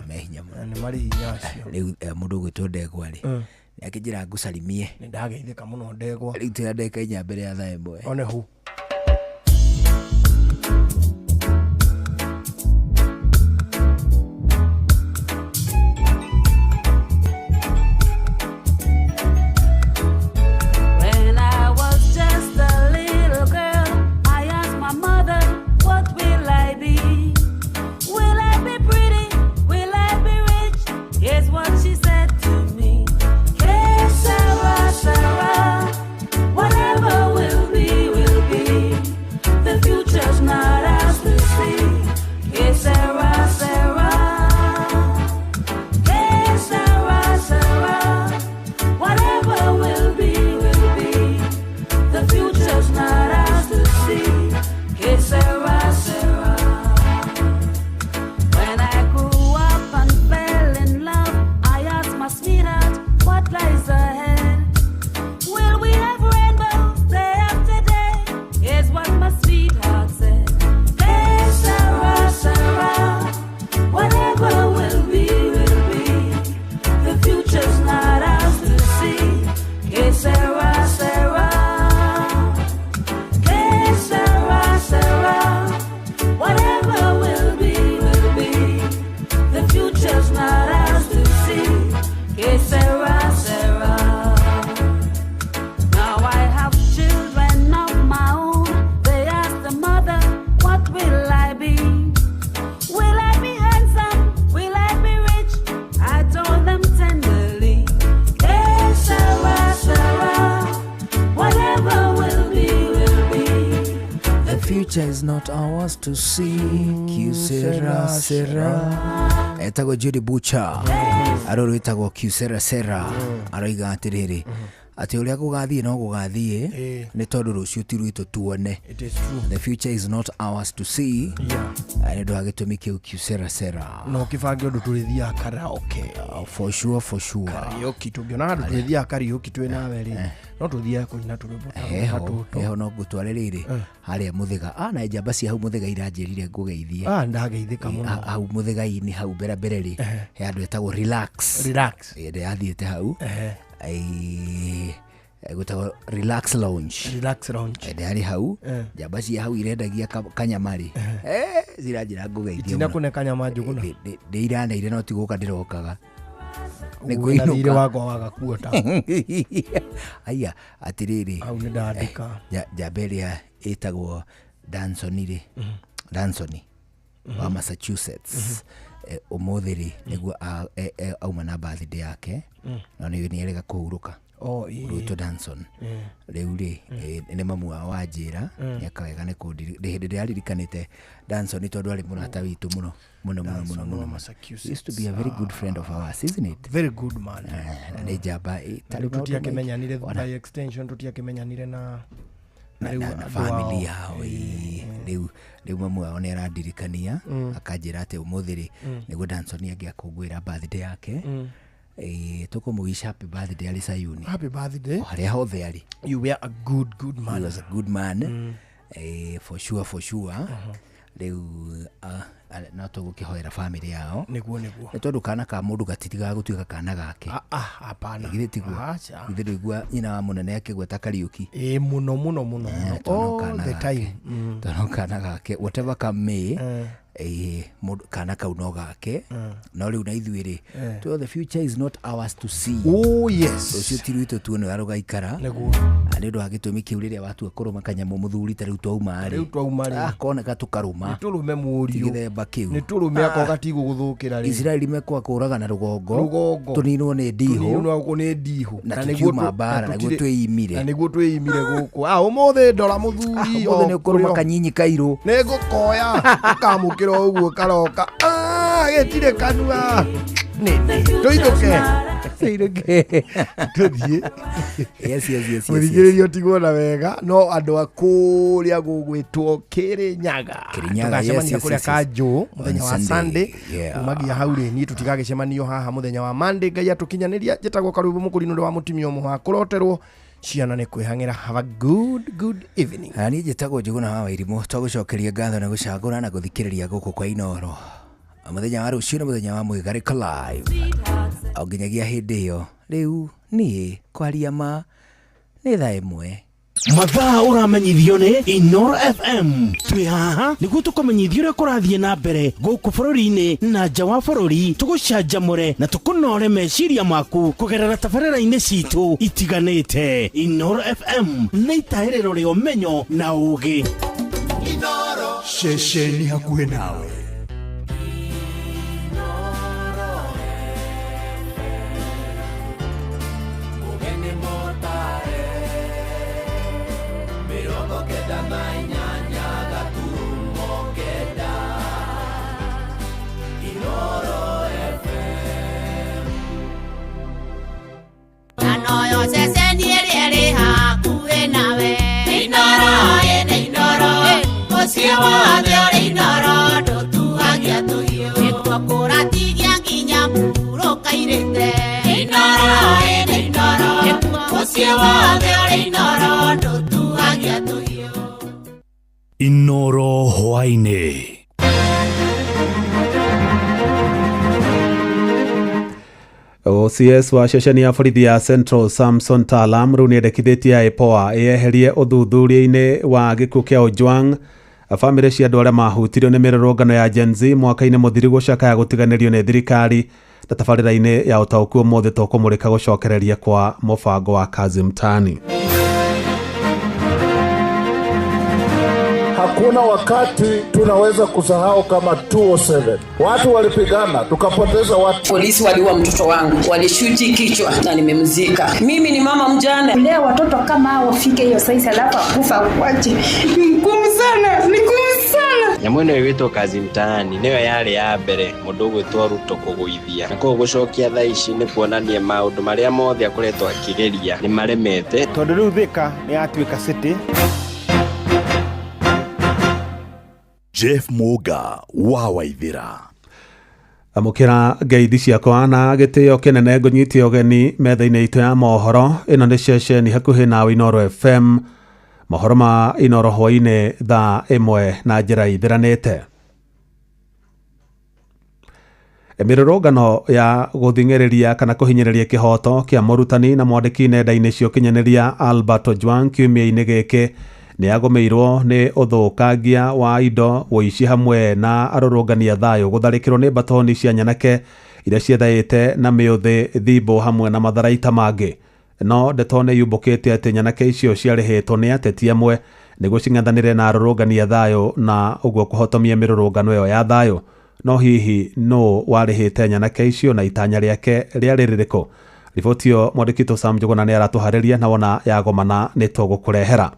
Me hinya mũno. Nĩ marĩ hinya acio. Rĩu mũndũ ũgwĩtwo Ndegwa rĩ nĩ akĩnjĩra ngũcarimie. Nĩ ndageithĩka mũno Ndegwa. Rĩu twĩna ndagĩka 4 mbere ya thaa 1. One hu. When I was just a little girl, I asked my mother, what will I be? Will I be pretty? Will I be rich? Here's what she said to me. Que sera, sera. Whatever will be, will be. The future's not ours to see. Que sera, sera. Que sera, sera. Whatever will be, will be. The future's not ours to see. Que sera, sera. When I grew up and fell in love, I asked my sweetheart, what lies ahead? Will we have rainbows day after day? Here's what my sweetheart said. Que sera, sera. Whatever will be, will be. The future's not ours to see. Que sera, sera. Que sera, sera. Whatever will be, will be. The future's not ours to see. Que sera, sera. Now I have children of my own. They ask the mother, what will I be? Will I be handsome? Will I be rich? I told them tenderly. Que sera, sera. Whatever will be, will be. The future is not ours to see. Q sera sera. Etagwo Judy Butcher. Arå rwĩtagwo Q sera sera. Aroiga atĩrĩrĩ atĩ ũrĩa gũgathiĩ no gũgathiĩ nĩ tondũ rũciũ ti rwitũ tuone. It is true. The future is not ours to see. Yeah. Nĩ ũndũ wa gĩtũmi kĩu Q sera sera. No kĩbange ũndũ tũrĩthiaga karaoke. For sure, for sure. Karaoke tũngĩona handũ tũrĩthiaga karaoke twĩ nawe rĩ no tũthiage kũina tũrwĩmbo ta Heho, tũtũ. heho no ngũtware rĩrĩ harĩa mũthĩga na njamba cia hau mũthĩga iranjĩrire ngũgeithie. Ah, ndageithĩka mũno. Hau mũthĩga-inĩ hau mbere mbere rĩ he handũ hetagwo relax. Relax. Ndĩrathiĩte hau. Gwĩtagwo relax lounge. Relax lounge. Ndĩrarĩ hau njamba cia hau irendagia kanyama rĩ ciranjĩra ngũgeithie Itina mũno. kũne kanyama njũgũna. Ndĩ iraneire no ti gũka ndĩrokaga. Nĩ Wĩna thirĩ kũinũka. wakwa waga kuota. Aya atĩrĩrĩ. Hau nĩ ndandĩka. Njamba ĩrĩa ĩtagwo Danson rĩ Dansoni wa Massachusetts ũmũthĩ rĩ nĩguo auma na birthday yake no nĩ erĩga kũhurũka. Oh, ĩĩ. Mũndũ Danson. Rĩu rĩ, nĩ mamu wao wanjĩra nĩeka wega nĩ kũndiri hĩndĩ ndĩraririkanĩte Danson tondũ arĩ mũrata witũ mũno mũno mũno mũno mũno. He used to be a very good friend of ours, isn't it? Very good man. Na nĩ njamba Na rĩu tũtiakĩmenyanire by extension, tũtiakĩmenyanire na na rĩu na andũ family ao. yao ĩĩ. Rĩu mamu wao nĩ arandirikania akanjĩra atĩ ũmũthĩ rĩ nĩguo Danson angĩakũngũĩra birthday yake. Tũkũmũwish happy birthday arĩ Sayuni. Happy birthday. O harĩa hothe arĩ. You were a good good man. He was a good man. For sure, for sure. Rĩu no tũgũkĩhoera family yao. Nĩguo nĩguo. Nĩ tondũ kana ka mũndũ gatitigaga gũtuĩka kana gake. Hapana. Githĩ tiguo? Acha. Githĩ ndũigua nyina wa mũnene akĩgweta Kariũki? Ĩĩ mũno mũno mũno mũno. Tondũ All kana the gake. time. Tondũ kana gake whatever come may, mũndũ kana kau no gake. No rĩu na ithuĩ rĩ, to the future is not ours to see. Oh yes. Rũciũ ti rwitũ tuone ũrĩa rũgaikara. Nĩguo. Na nĩ ũndũ wa gĩtũmi kĩu rĩrĩa watua kũrũma kanyamũ mũthuri ta rĩu twauma rĩ. Rĩu twauma rĩ. Koneka tũkarũma. Nĩ tũrũme mũriũ. Ti gĩthemba kĩu. Nĩ tũrũme akorwo gatigũgũthũkĩra rĩ. Isiraeli mekwa kũraga na rũgongo. Rũgongo. Tũninwo nĩ ndihũ. Tũninwo nĩ ndihũ. Na Na nĩguo tũtiuma mbara, na nĩguo tũtirĩ- twĩimire. Na nĩguo twĩimire gũkũ. Ũmũthĩ ndora mũthuri. Ũmũthĩ nĩ ũkũrũma kanyinyi kairũ. Nĩ ngũkoya. Ũkamũkĩra ũguo karoka. Gĩtirĩ kanua. Nĩ tũinũke. Tũinũke. Tũthiĩ. Yes, yes, yes, yes, yes. Mũthikĩrĩria ũtigwo na wega no andũ a kũrĩa gũgwĩtwo Kĩrĩnyaga. Kĩrĩnyaga, yes, Tũgacemania yes, kũrĩa yes, yes. Kanjũ mũthenya On wa Sunday. Yeah. Umagia hau rĩ niĩ tũtigagĩcemanio haha mũthenya wa Monday. Ngai atũkinyanĩria. Njĩtagwo Karũĩmbo Mũkũrinũ wa mũtumia ũmwe wa kũroterwo ciana nĩ kwĩhang'ĩra. Have a good good evening. Na niĩ njĩtagwo Njũgũna wa Wairimũ. Twagũcokeria ngatho na gũcagũra na gũthikĩrĩria gũkũ kwa Inooro. Mũthenya wa rũciũ nĩ mũthenya wa Mwĩgarĩko live. O nginyagia hĩndĩ ĩyo rĩu niĩ kwaria ma nĩ thaa 1. Mathaa ũramenyithio nĩ Inoro FM. Twĩ haha nĩguo tũkũmenyithia ũrĩa kũrathiĩ na mbere gũkũ bũrũri-inĩ na nja wa bũrũri, tũgũcanjamũre na tũkũnore meciria maku kũgerera tabarĩra-inĩ citũ itiganĩte. Inoro FM nĩ itahĩrĩro rĩa ũmenyo na ũũgĩ. Ceceni hakuhĩ nawe. Inoro hwaĩ-inĩ. OCS wa ceceni ya borithi ya Central Samson Talam rĩu nĩendekithĩtie IPOA ĩyeherie ũthuthuria-inĩ wa gĩkuũ kĩa Ojwang. Bamĩrĩ cia andũ arĩa mahutirio nĩ mĩrũrũngano ya Gen Z mwaka-inĩ mũthiru gũcakaya gũtiganĩrio nĩ thirikari. Na tabarĩra-inĩ ya ũtaũku ũmũthĩ tũkũmũrĩka gũcokereria kwa mũbango wa Kazi Mtaani. Hakuna wakati tunaweza kusahau kama 207. Watu walipigana, tukapoteza watu. Polisi waliua mtoto wangu, walishuti kichwa na nimemzika. Mimi ni mama mjane. Kulea watoto kama hao wafike hiyo size alafu akufa kwaje. Ni ngumu sana, ni ngumu sana. Nyamũ ĩno ĩgwĩtwo Kazi Mtaani nĩyo yarĩ ya mbere mũndũ ũgwĩtwo Ruto kũgũithia, na koguo gũcokia thaa ici nĩ kuonania maũndũ marĩa mothe akoretwo akĩgeria nĩ maremete. Tondũ rĩu Thika nĩ yatuĩka city. Jeff Muga wa Waithira. Amũkĩra ngeithi ciakwa na gĩtĩo kĩnene ngũnyitie ũgeni metha-inĩ itũ ya mohoro. Ĩno nĩ ceceni hakuhĩ nawe Inooro FM. Mohoro ma Inooro hwaĩ-inĩ thaa 1 na njĩra ithiranĩte. Mĩrũrũngano ya gũthing'ĩrĩria kana kũhinyĩrĩria kĩhoto kĩa mũrutani na mwandĩki nenda-inĩ cia ũkinyanĩria Albert Ojwang kiumia-inĩ gĩkĩ nĩ agũmĩirwo nĩ ũthũkangia wa indo, ũici hamwe na arũrũngani a thayũ gũtharĩkĩrwo nĩ batoni cia nyanake iria ciethaĩte na mĩũthĩ, thimbo hamwe na matharaita mangĩ. No ndeto nĩ yumbũkĩte atĩ nyanake icio ciarĩhĩtwo nĩ ateti amwe nĩguo cing'ethanĩre na arũrũngani a thayũ na ũguo kũhotomia mĩrũrũngano ĩyo ya thayũ. No hihi nũ warĩhĩte nyanake icio na itanya rĩake rĩarĩ rĩrĩkũ? Riboti ĩyo mwandĩki witũ Sam Njũgũna nĩ aratũharĩria na wona yagomana nĩ tũgũkũrehera.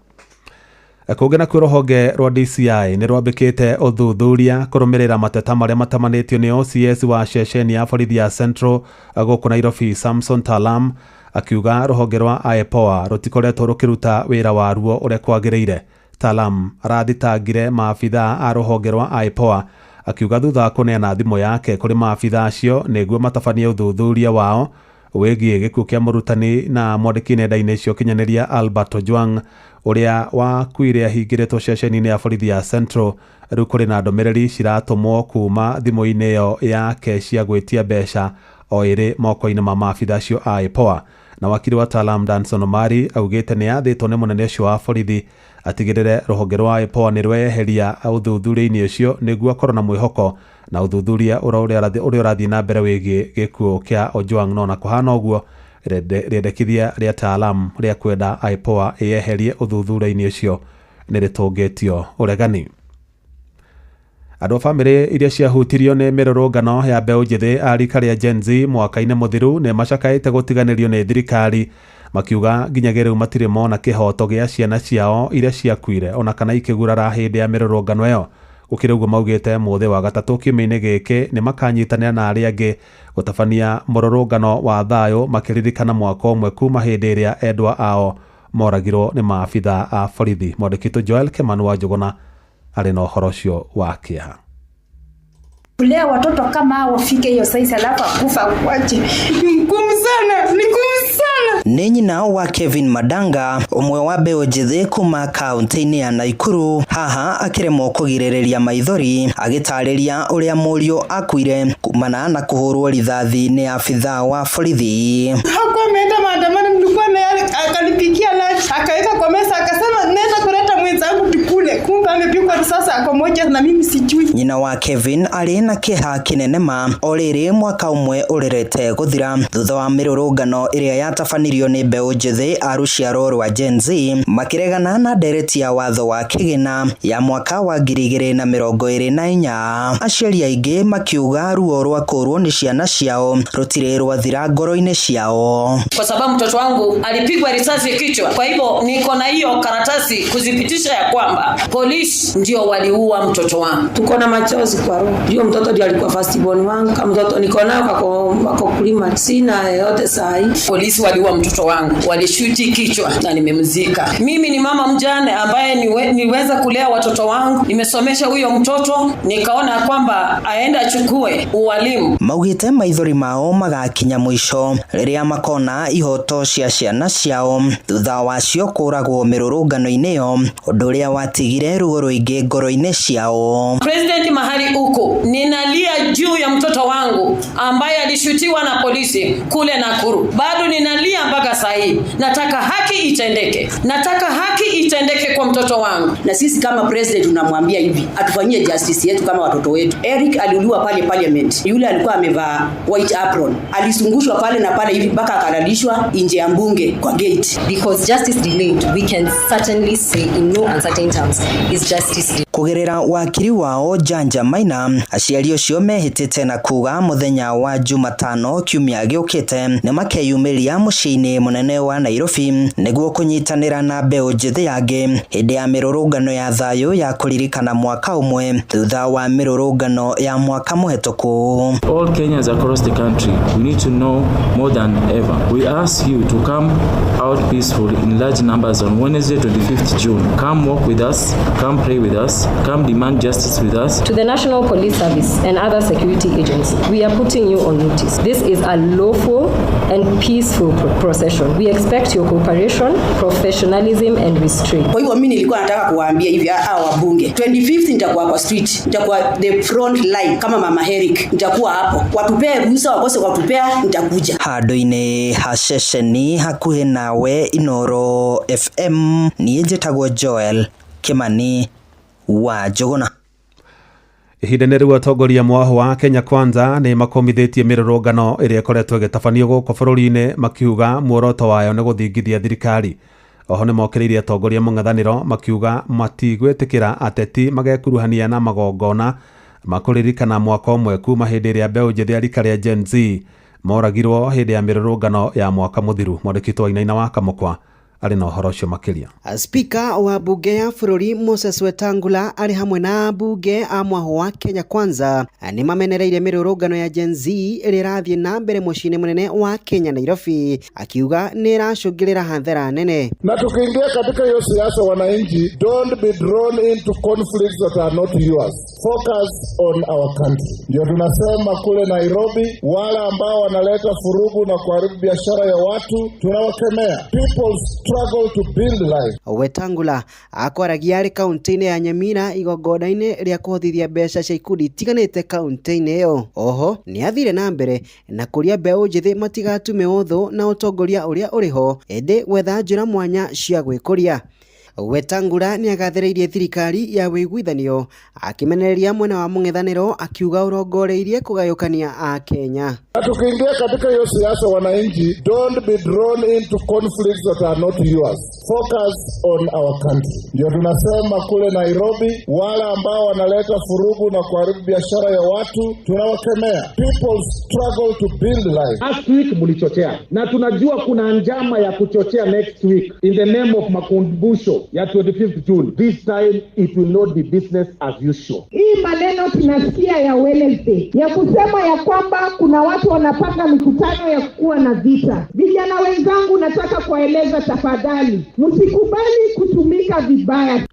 Kũngĩ nakuo rũhonge rwa DCI nĩ rwambĩkĩte ũthuthuria kũrũmĩrĩra mateta marĩa matamanĩtio nĩ OCS wa ceceni ya borithi ya Central gũkũ Nairobi Samson Talam akiuga rũhonge rwa IPOA rũtikoretwo rũkĩruta wĩra waruo ũrĩa kwagĩrĩire. Talam arathitangire maabithaa a rũhonge rwa IPOA akiuga thutha wa kũneana thimũ yake kũrĩ maabithaa acio nĩguo matabanie ũthuthuria wao wĩgiĩ gĩkuũ kĩa mũrutani na mwandĩki nenda-inĩ cia ũkinyanĩria Albert Ojwang ũrĩa wakuire ahingĩrĩtwo ceceni-inĩ ya borithi ya Central. Rĩu kũrĩ na ndũmĩrĩri ciratũmwo kuma thimũ-inĩ ĩyo yake cia gwĩtia mbeca o ĩrĩ moko-inĩ ma maabithaa acio a IPOA. Na wakiri wa Talam Danson Omari augĩte nĩ athĩtwo nĩ mũnene ũcio wa borithi atigĩrĩre rũhonge rwa IPOA nĩ rweheria ũthuthuria-inĩ ũcio nĩguo akorwo na mwĩhoko na ũthuthuria ũrĩa ũrathiĩ na mbere wĩgiĩ gĩkuũ kĩa Ojwang. No na kũhana ũguo rĩendekithia rĩa Talam rĩa kwenda IPOA ĩyeherie ũthuthuria-inĩ ũcio nĩ rĩtũngĩtio ũregani. Andũ a bamĩrĩ iria ciahutirio nĩ mĩrũrũngano ya mbeũ njĩthĩ a rika rĩa Gen Z mwaka-inĩ mũthiru nĩ macakaĩte gũtiganĩrio nĩ thirikari makiuga nginyagia rĩu matirĩ mona kĩhoto gĩa ciana ciao iria ciakuire ona kana ikĩgurara hĩndĩ ya mĩrũrũngano ĩyo. Gũkĩrĩ ũguo maugĩte mũthĩ wa gatatũ kiumia-inĩ gĩkĩ nĩ makanyitanĩra na arĩa angĩ gũtabania mũrũrũngano wa thayũ makĩririkana mwaka ũmwe kuma hĩndĩ ĩrĩa endwa ao moragirwo nĩ maabithaa a borithi. Mwandĩki witũ Joel Kimani wa Njũgũna arĩ na ũhoro ũcio wa kĩeha. Kulea watoto kama hao wafike hiyo size alafu akufa kwaje? Ni ngumu sana, ni ngumu sana. Nĩ nyina wa Kevin Madanga ũmwe wa mbeũ njĩthĩ kuma kaunti-inĩ ya Naikuru haha akĩremwo kũgirĩrĩria maithori agĩtarĩria ũrĩa mũriũ akuire kumana na kũhũrwo rithathi nĩ abithaa wa borithi. Hakuwa ameenda maandamano, nilikuwa naye akanipikia lunch akaweka kwa meza akasema naenda kuleta mwenzangu tukule, kumbe amepikwa risasi kwa moja na mimi sijui. Nyina wa Kevin arĩ na kĩeha kĩnene ma o rĩrĩ mwaka ũmwe ũrerete gũthira thutha wa mĩrũrũngano ĩrĩa yatabanirio nĩ mbeũ njĩthĩ a rũciaro rwa Gen Z makĩregana na ndereti ya watho wa kĩgĩna ya mwaka wa 2024. Aciari aingĩ makiuga ruo rwa kũrwo nĩ ciana ciao rũtirĩ rwathira ngoro-inĩ ciao. Kwa sababu mtoto wangu alipigwa risasi kichwa, kwa hivyo niko na hiyo karatasi kuzipitisha ya kwamba polisi ndio waliua mtoto wangu. Tuko na machozi kwa roho. Ndio mtoto ndio alikuwa first born wangu, kama mtoto niko nao kako kulima sina yote sahi. Polisi waliua mtoto wangu, walishuti kichwa na nimemzika. Mimi ni mama mjane ambaye niweza kulea watoto wangu, nimesomesha huyo mtoto, nikaona kwamba aenda achukue ualimu. Maugite maithori mao magakinya mwisho riria makona ihoto cia ciana ciao thutha wacio kũragwo mĩrũrũngano-inĩ ĩyo, ũndũ ũrĩa watigire ruo rũingĩ ngoro-inĩ ciao. President mahali uko, ninalia juu ya mtoto wangu ambaye alishutiwa na polisi kule Nakuru. Bado ninalia mpaka saa hii. Nataka haki itendeke. Nataka haki itendeke kwa mtoto wangu. Na sisi kama president tunamwambia hivi, atufanyie justice yetu kama watoto wetu. Eric aliuliwa pale parliament. Yule alikuwa amevaa white apron. Alizungushwa pale na pale hivi mpaka akalalishwa nje ya bunge kwa gate. Because justice delayed, we can certainly say in no uncertain terms is justice delayed. Kugerera wakiri wao Janja Maina, aciari ucio mehitite na kuga muthenya wa Jumatano kiumia giukite ni makeyumiria muciĩ-inĩ munene wa Nairobi niguo kunyitanira na mbeũ njĩthĩ angĩ hĩndĩ ya mĩrũrũngano ya thayũ ya kũririkana mwaka ũmwe thutha wa mĩrũrũngano ya mwaka mũhetũku. All Kenyans across the country, we need to know more than ever. We ask you to come out peacefully in large numbers on Wednesday 25th June. Come walk with us, come pray with us, come demand justice with us. To the National Police Service and other security agents, we are putting you on notice. This is a lawful and peaceful procession. We expect your cooperation, professionalism and restraint. Kwa hivyo mimi nilikuwa nataka kuwaambia hivi hao wabunge, 25th nitakuwa kwa street, nitakuwa the front line kama Mama Eric, nitakuwa hapo. Watupee ruhusa, wakose watupea, nitakuja. Handu-inĩ ha ceceni hakuhĩ nawe Inoro FM, niĩ njĩtagwo Joel Kimani wa Njũgũna. Ihinda-inĩ rĩu atongoria mwaho wa Kenya Kwanza nĩ makomithĩtie mĩrũrũngano ĩrĩa ĩkoretwo ĩgĩtabanio gũkũ bũrũri-inĩ makiuga muoroto wayo nĩ gũthingithia thirikari. Oho nĩ mokĩrĩirie atongoria mũng'ethanĩro makiuga matigwĩtĩkĩra ateti magekuruhania na magongona makũririkana mwaka ũmwe kuma hĩndĩ ĩrĩa mbeũ njĩthĩ a rika rĩa Gen Z Moragirwo hĩndĩ ya mĩrũrũngano ya mwaka mũthiru. Mwandĩki wa Wainaina wa Kamũkwa arĩ na ũhoro ũcio makĩria. Spika wa bunge ya bũrũri Moses Wetangula arĩ hamwe na ambunge a mwahũ wa Kenya Kwanza nĩ mamenereire mĩrũrũngano ya Gen Z ĩrĩa ĩrathiĩ na mbere mũciĩ-inĩ mũnene wa Kenya Nairobi, akiuga nĩ ĩracũngĩrĩra hathara nene. Na tukiingia katika hiyo siasa, wananchi, don't be drawn into conflicts that are not yours. Focus on our country. Ndio tunasema kule Nairobi, wale ambao wanaleta furugu na kuharibu biashara ya watu tunawakemea. People struggle to build life. Wetangula akwaragia arĩ kaunti-inĩ ya Nyamira igongona-inĩ rĩa kũhotithia mbeca cia ikundi itiganĩte kaunti-inĩ ĩyo. Oho nĩ athire na mbere na kũria mbeũ njĩthĩ matigatume ũthũ na ũtongoria ũrĩa ũrĩho, ĩndĩ gwetha njĩra mwanya cia gwĩkũria. Wetangula nĩ agathĩrĩirie thirikari ya wĩiguithanio akĩmenereria mwena wa mũng'ethanĩro akiuga ũrongoreirie kũgayũkania Akenya. Na tukiingia katika hiyo siasa, wananchi, don't be drawn into conflicts that are not yours. Focus on our country. Ndio tunasema kule Nairobi, wale ambao wanaleta furugu na kuharibu biashara ya watu tunawakemea. People struggle to build life. Last week mulichochea, na tunajua kuna njama ya kuchochea next week in the name of makumbusho ya 25th June. This time it will not be business as usual. Hii maneno tunasikia ya Wednesday ya kusema ya kwamba kuna watu wanapanga mikutano ya kuwa na vita. Vijana wenzangu, nataka kuwaeleza tafadhali, msikubali kutumika vibaya.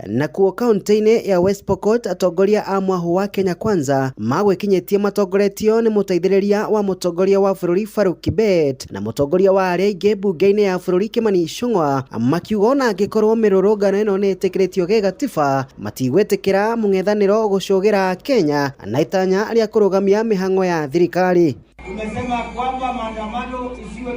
Nakuo kaunti-inĩ ya West Pokot atongoria a mwahũ wa Kenya Kwanza magwĩkinyĩtie matongoretio nĩ mũteithĩrĩria wa mũtongoria wa bũrũri Farouk Kibet na mũtongoria wa arĩa aingĩ mbunge-inĩ ya bũrũri Kimani Ichung'wa, makiuga ona angĩkorwo mĩrũrũngano ĩno nĩ ĩtĩkĩrĩtio gĩgatiba matigwĩtĩkĩra mũng'ethanĩro gũcũgĩra Kenya na itanya rĩa kũrũgamia mĩhang'o ya thirikari. Tumesema kwamba maandamano isiwe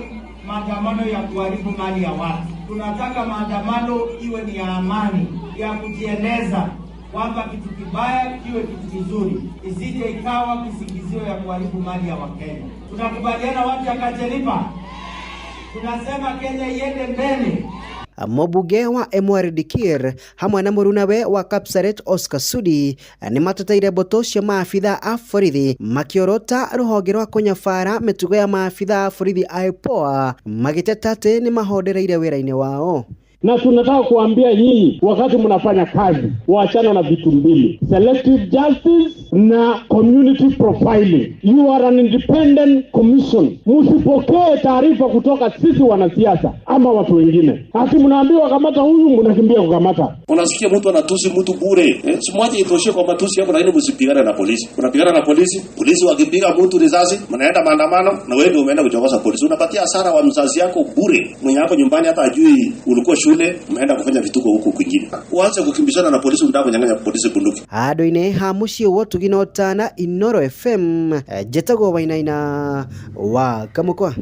maandamano ya kuharibu mali ya watu. Tunataka maandamano iwe ni ya amani, ya kujieleza kwamba kitu kibaya kiwe kitu kizuri, isije ikawa kisingizio ya kuharibu mali ya Wakenya. Tunakubaliana watu ya Kacheliba, tunasema Kenya iende mbele. Mũmbunge wa MR Dikir hamwe na mũrunawe wa Kapsaret Oscar Sudi nĩ mateteire mbũtũ cia maabitha a borithi makĩorota rũhonge rwa kũnyabara mĩtugo ya maabitha a borithi a IPOA magĩteta atĩ nĩ mahondereire wĩra-inĩ wao. Na tunataka kuambia nyinyi, wakati mnafanya kazi, waachana na vitu mbili: selective justice na community profiling. You are an independent commission. Msipokee taarifa kutoka sisi wanasiasa ama watu wengine. Ati mnaambiwa kamata huyu, mnakimbia kukamata. Unasikia mtu anatusi mtu bure. Simwache itoshie kwa matusi hapo, lakini msipigane na polisi. Unapigana na polisi, polisi wakipiga mtu risasi, mnaenda maandamano na wewe umeenda kuchokoza polisi. Unapatia hasara wa mzazi yako bure. Mwenye hapo nyumbani hata ajui ulikuwa shule, umeenda kufanya vituko huku kwingine. Uanze kukimbizana na polisi, unataka kunyang'anya polisi bunduki. Handũ-inĩ ha mũciĩ wa ũtugi na ũtana, Inooro FM, njĩtagwo Wainaina wa Kamũkwa.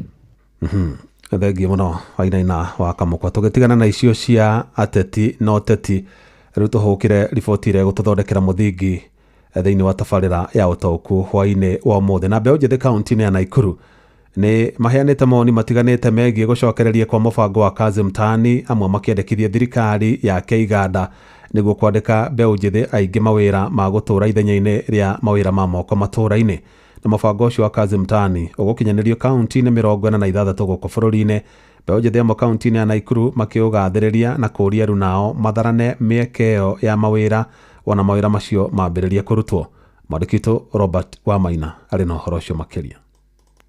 Thengiũ mũno Wainaina wa Kamũkwa. Tũgĩtigana na icio cia ateti na ũteti, rĩu tũhũkĩre riboti ĩrĩa ĩgũtũthondekera mũthingi thĩinĩ wa tabarĩra ya ũtaũku hwaĩ-inĩ wa ũmũthĩ. Na mbeũ njĩthĩ kaunti-inĩ ya Nakuru nĩ maheanĩte mawoni matiganĩte megiĩ gũcokereria kwa mũbango wa Kazi Mtaani, amwe makĩendekithia thirikari ya Kĩiganda nĩguo kwandĩka mbeũ njĩthĩ aingĩ mawĩra ma gũtũũra ithenya-inĩ rĩa mawĩra ma moko matũũra-inĩ. Na mũbango ũcio wa Kazi Mtaani ũgũkinyanĩrio kaunti-inĩ 46 gũkũ bũrũri-inĩ. Mbeũ njĩthĩ amwe kaunti-inĩ ya Nakuru makĩũgathĩrĩria na kũũria rĩu nao matharane mĩeke ĩyo ya mawĩra wona mawĩra macio mambĩrĩria kũrutwo. Mwandĩki witũ Robert Wamaina arĩ na ũhoro ũcio makĩria.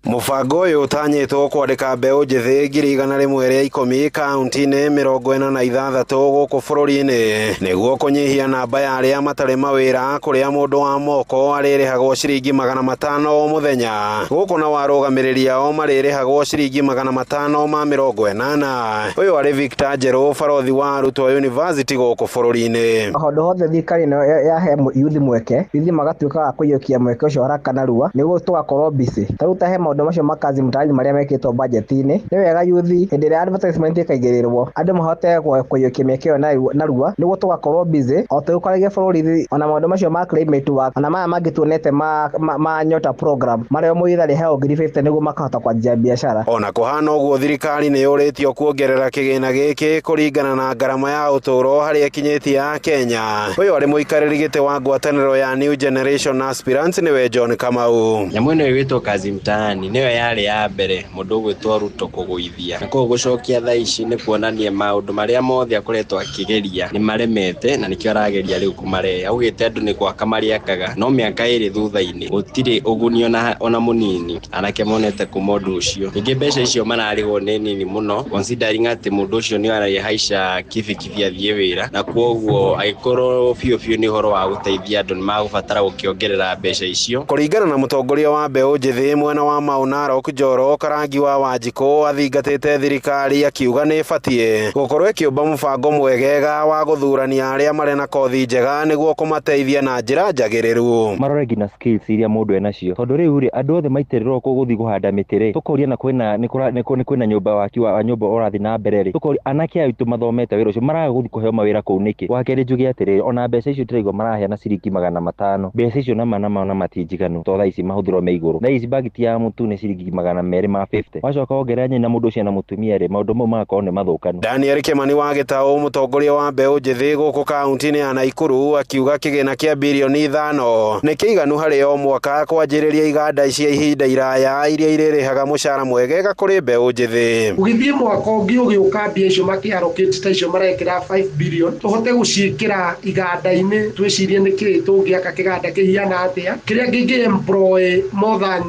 Mũbango ũyũ ũtanyĩtwo kwandĩka mbeũ njĩthĩ 110,000 kaunti-inĩ 46 gũkũ bũrũri-inĩ nĩguo kũnyihia namba ya arĩa matarĩ mawĩra, kũrĩa mũndũ wa moko arĩrĩhagwo ciringi 500 o mũthenya, gũkũ na warũgamĩrĩri ao marĩrĩhagwo ciringi 580. Ũyũ arĩ Victor Njerũ, barothi wa arutwo university gũkũ bũrũri-inĩ. Handũ hothe thirikari ĩno yahe yuthi mweke, yuthi magatuĩka a kũiyũkia mweke ũcio haraka narua nĩguo tũgakorwo busy. Ta rĩu ta he maũndũ macio ma Kazi Mtaani marĩa mekĩtwo budget-inĩ, nĩ wega yuthi hĩndĩ ĩrĩa advertisement ĩkaigĩrĩrwo andũ mahote kũiyũkia mĩeke ĩyo narua nĩguo tũgakorwo busy o tũgĩkoragia bũrũri. Ona maũndũ macio ma climate work ona maya mangĩ tuonete ma Nyota program marĩa mũithi arĩheagwo 50,000 nĩguo makahota kwanjia biacara. Ona kũhana ũguo, thirikari nĩ yũrĩtio kuongerera kĩgĩna gĩkĩ kũringana na ngarama ya ũtũũro harĩa ĩkinyĩtie ya Kenya. Ũyũ arĩ mũikarĩri gĩtĩ wa ngwatanĩro ya New Generation Aspirants nĩwe John Kamau. Nyamũ ĩno ĩgwĩtwo Kazi Mtaani mtaani nĩyo yarĩ ya mbere mũndũ ũgwĩtwo Ruto kũgũithia, na koguo gũcokia thaa ici nĩ kuonania maũndũ marĩa mothe akoretwo akĩgeria nĩ maremete, na nĩkĩo arageria rĩu kũmarehe. Augĩte andũ nĩ gwaka marĩakaga, no mĩaka 2 thutha-inĩ gũtirĩ ũguni ona mũnini anake monete kuma ũndũ ũcio. Ningĩ mbeca icio mararĩhwo nĩ nini mũno, considering atĩ mũndũ ũcio nĩ arahaica kibikibi athiĩ wĩra, na kwoguo angĩkorwo biũ biũ nĩ ũhoro wa gũteithia andũ nĩ magũbatara gũkĩongerera mbeca icio. Kũringana na mũtongoria wa mbeũ njĩthĩ mwena wa Mau Narok Njoro Karangi wa Wanjikũ athingatĩte thirikari akiuga nĩ ĩbatiĩ gũkorwo ĩkĩũmba mũbango mwegega wa gũthurania arĩa marĩ na kothi njega nĩguo kũmateithia na njĩra njagĩrĩru. Marore nginya skills iria mũndũ enacio, tondũ rĩu rĩ andũ othe maitĩrĩrwo gũthiĩ kũhanda mĩtĩ rĩ, tũkoria na kwĩna nĩ kwĩna nyũmba waki wa nyũmba ũrathiĩ na mbere rĩ, tũkoria anake aitũ mathomete wĩra ũcio maraga gũthiĩ kũheo mawĩra kũu nĩkĩ? Wa kerĩ njuge atĩrĩrĩ, ona mbeca icio ndĩraigua maraheana ciringi 500, mbeca icio nama nama ti njiganu, to thaa ici mahũthĩro me igũrũ. Thaa ici bagiti ya mũtu nĩ ciringi 250, wacoka wongerera nyina mũndũ ũcio na mũtumia rĩ, maũndũ mau magakorwo nĩ mathũkanu. Daniel Kimani wa Gĩtaũ, mũtongoria wa mbeũ njĩthĩ gũkũ kaunti-inĩ ya Naikuru, akiuga kĩgĩna kĩa birioni 5 nĩ kĩiganu harĩ o mwaka kwanjĩrĩria iganda cia ihinda iraya iria irĩrĩhaga mũcara mwegega kũrĩ mbeũ njĩthĩ. Ũgĩthiĩ mwaka ũngĩ ũgĩũka mbia icio makĩallocate ta icio marekĩra 5 billion tũhote gũciĩkĩra iganda-inĩ, twĩcirie nĩkĩĩ tũngĩaka kĩganda kĩhiana atĩa kĩrĩa kĩngĩ employ more than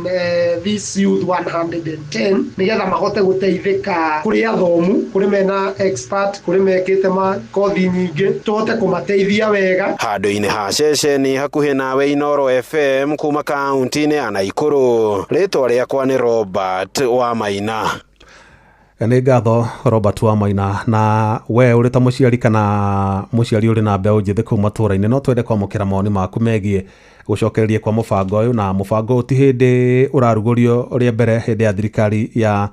this youth 110 nĩgetha mahote gũteithĩka kũrĩ athomu, kũrĩ mena expert, kũrĩ mekĩte makothi nyingĩ, tũhote kũmateithia wega. Handũ-inĩ ha ceceni hakuhĩ nawe Inooro FM kuma kaunti-inĩ ya Naikuru, rĩtwa rĩakwa nĩ Robert Wamaina. Nĩ ngatho Robert Wamaina. Na we ũrĩ ta mũciari kana mũciari ũrĩ na mbeũ njĩthĩ kũu matũũra-inĩ, no twende kwamũkĩra mawoni maku megiĩ gũcokereria kwa mũbango ũyũ. Na mũbango ũyũ ti hĩndĩ ũrarugũrio rĩa mbere hĩndĩ ya thirikari ya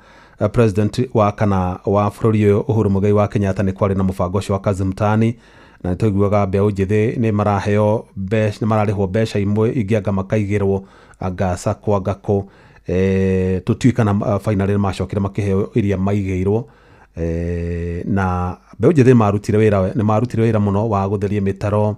president wa kana wa bũrũri ũyũ Uhuru Muigai wa Kenyatta, nĩ kwarĩ na mũbango ũcio wa Kazi Mtaani, na nĩ twaiguaga mbeũ njĩthĩ nĩ maraheo mbeca, nĩ mararĩhwo mbeca imwe, ingĩ anga makaigĩrwo anga sacco anga kũ. Tũtiũĩ kana finally nĩ macokire makĩheo iria maigĩirwo. Na mbeũ njĩthĩ nĩ marutire wĩra mũno wa gũtheria mĩtaro,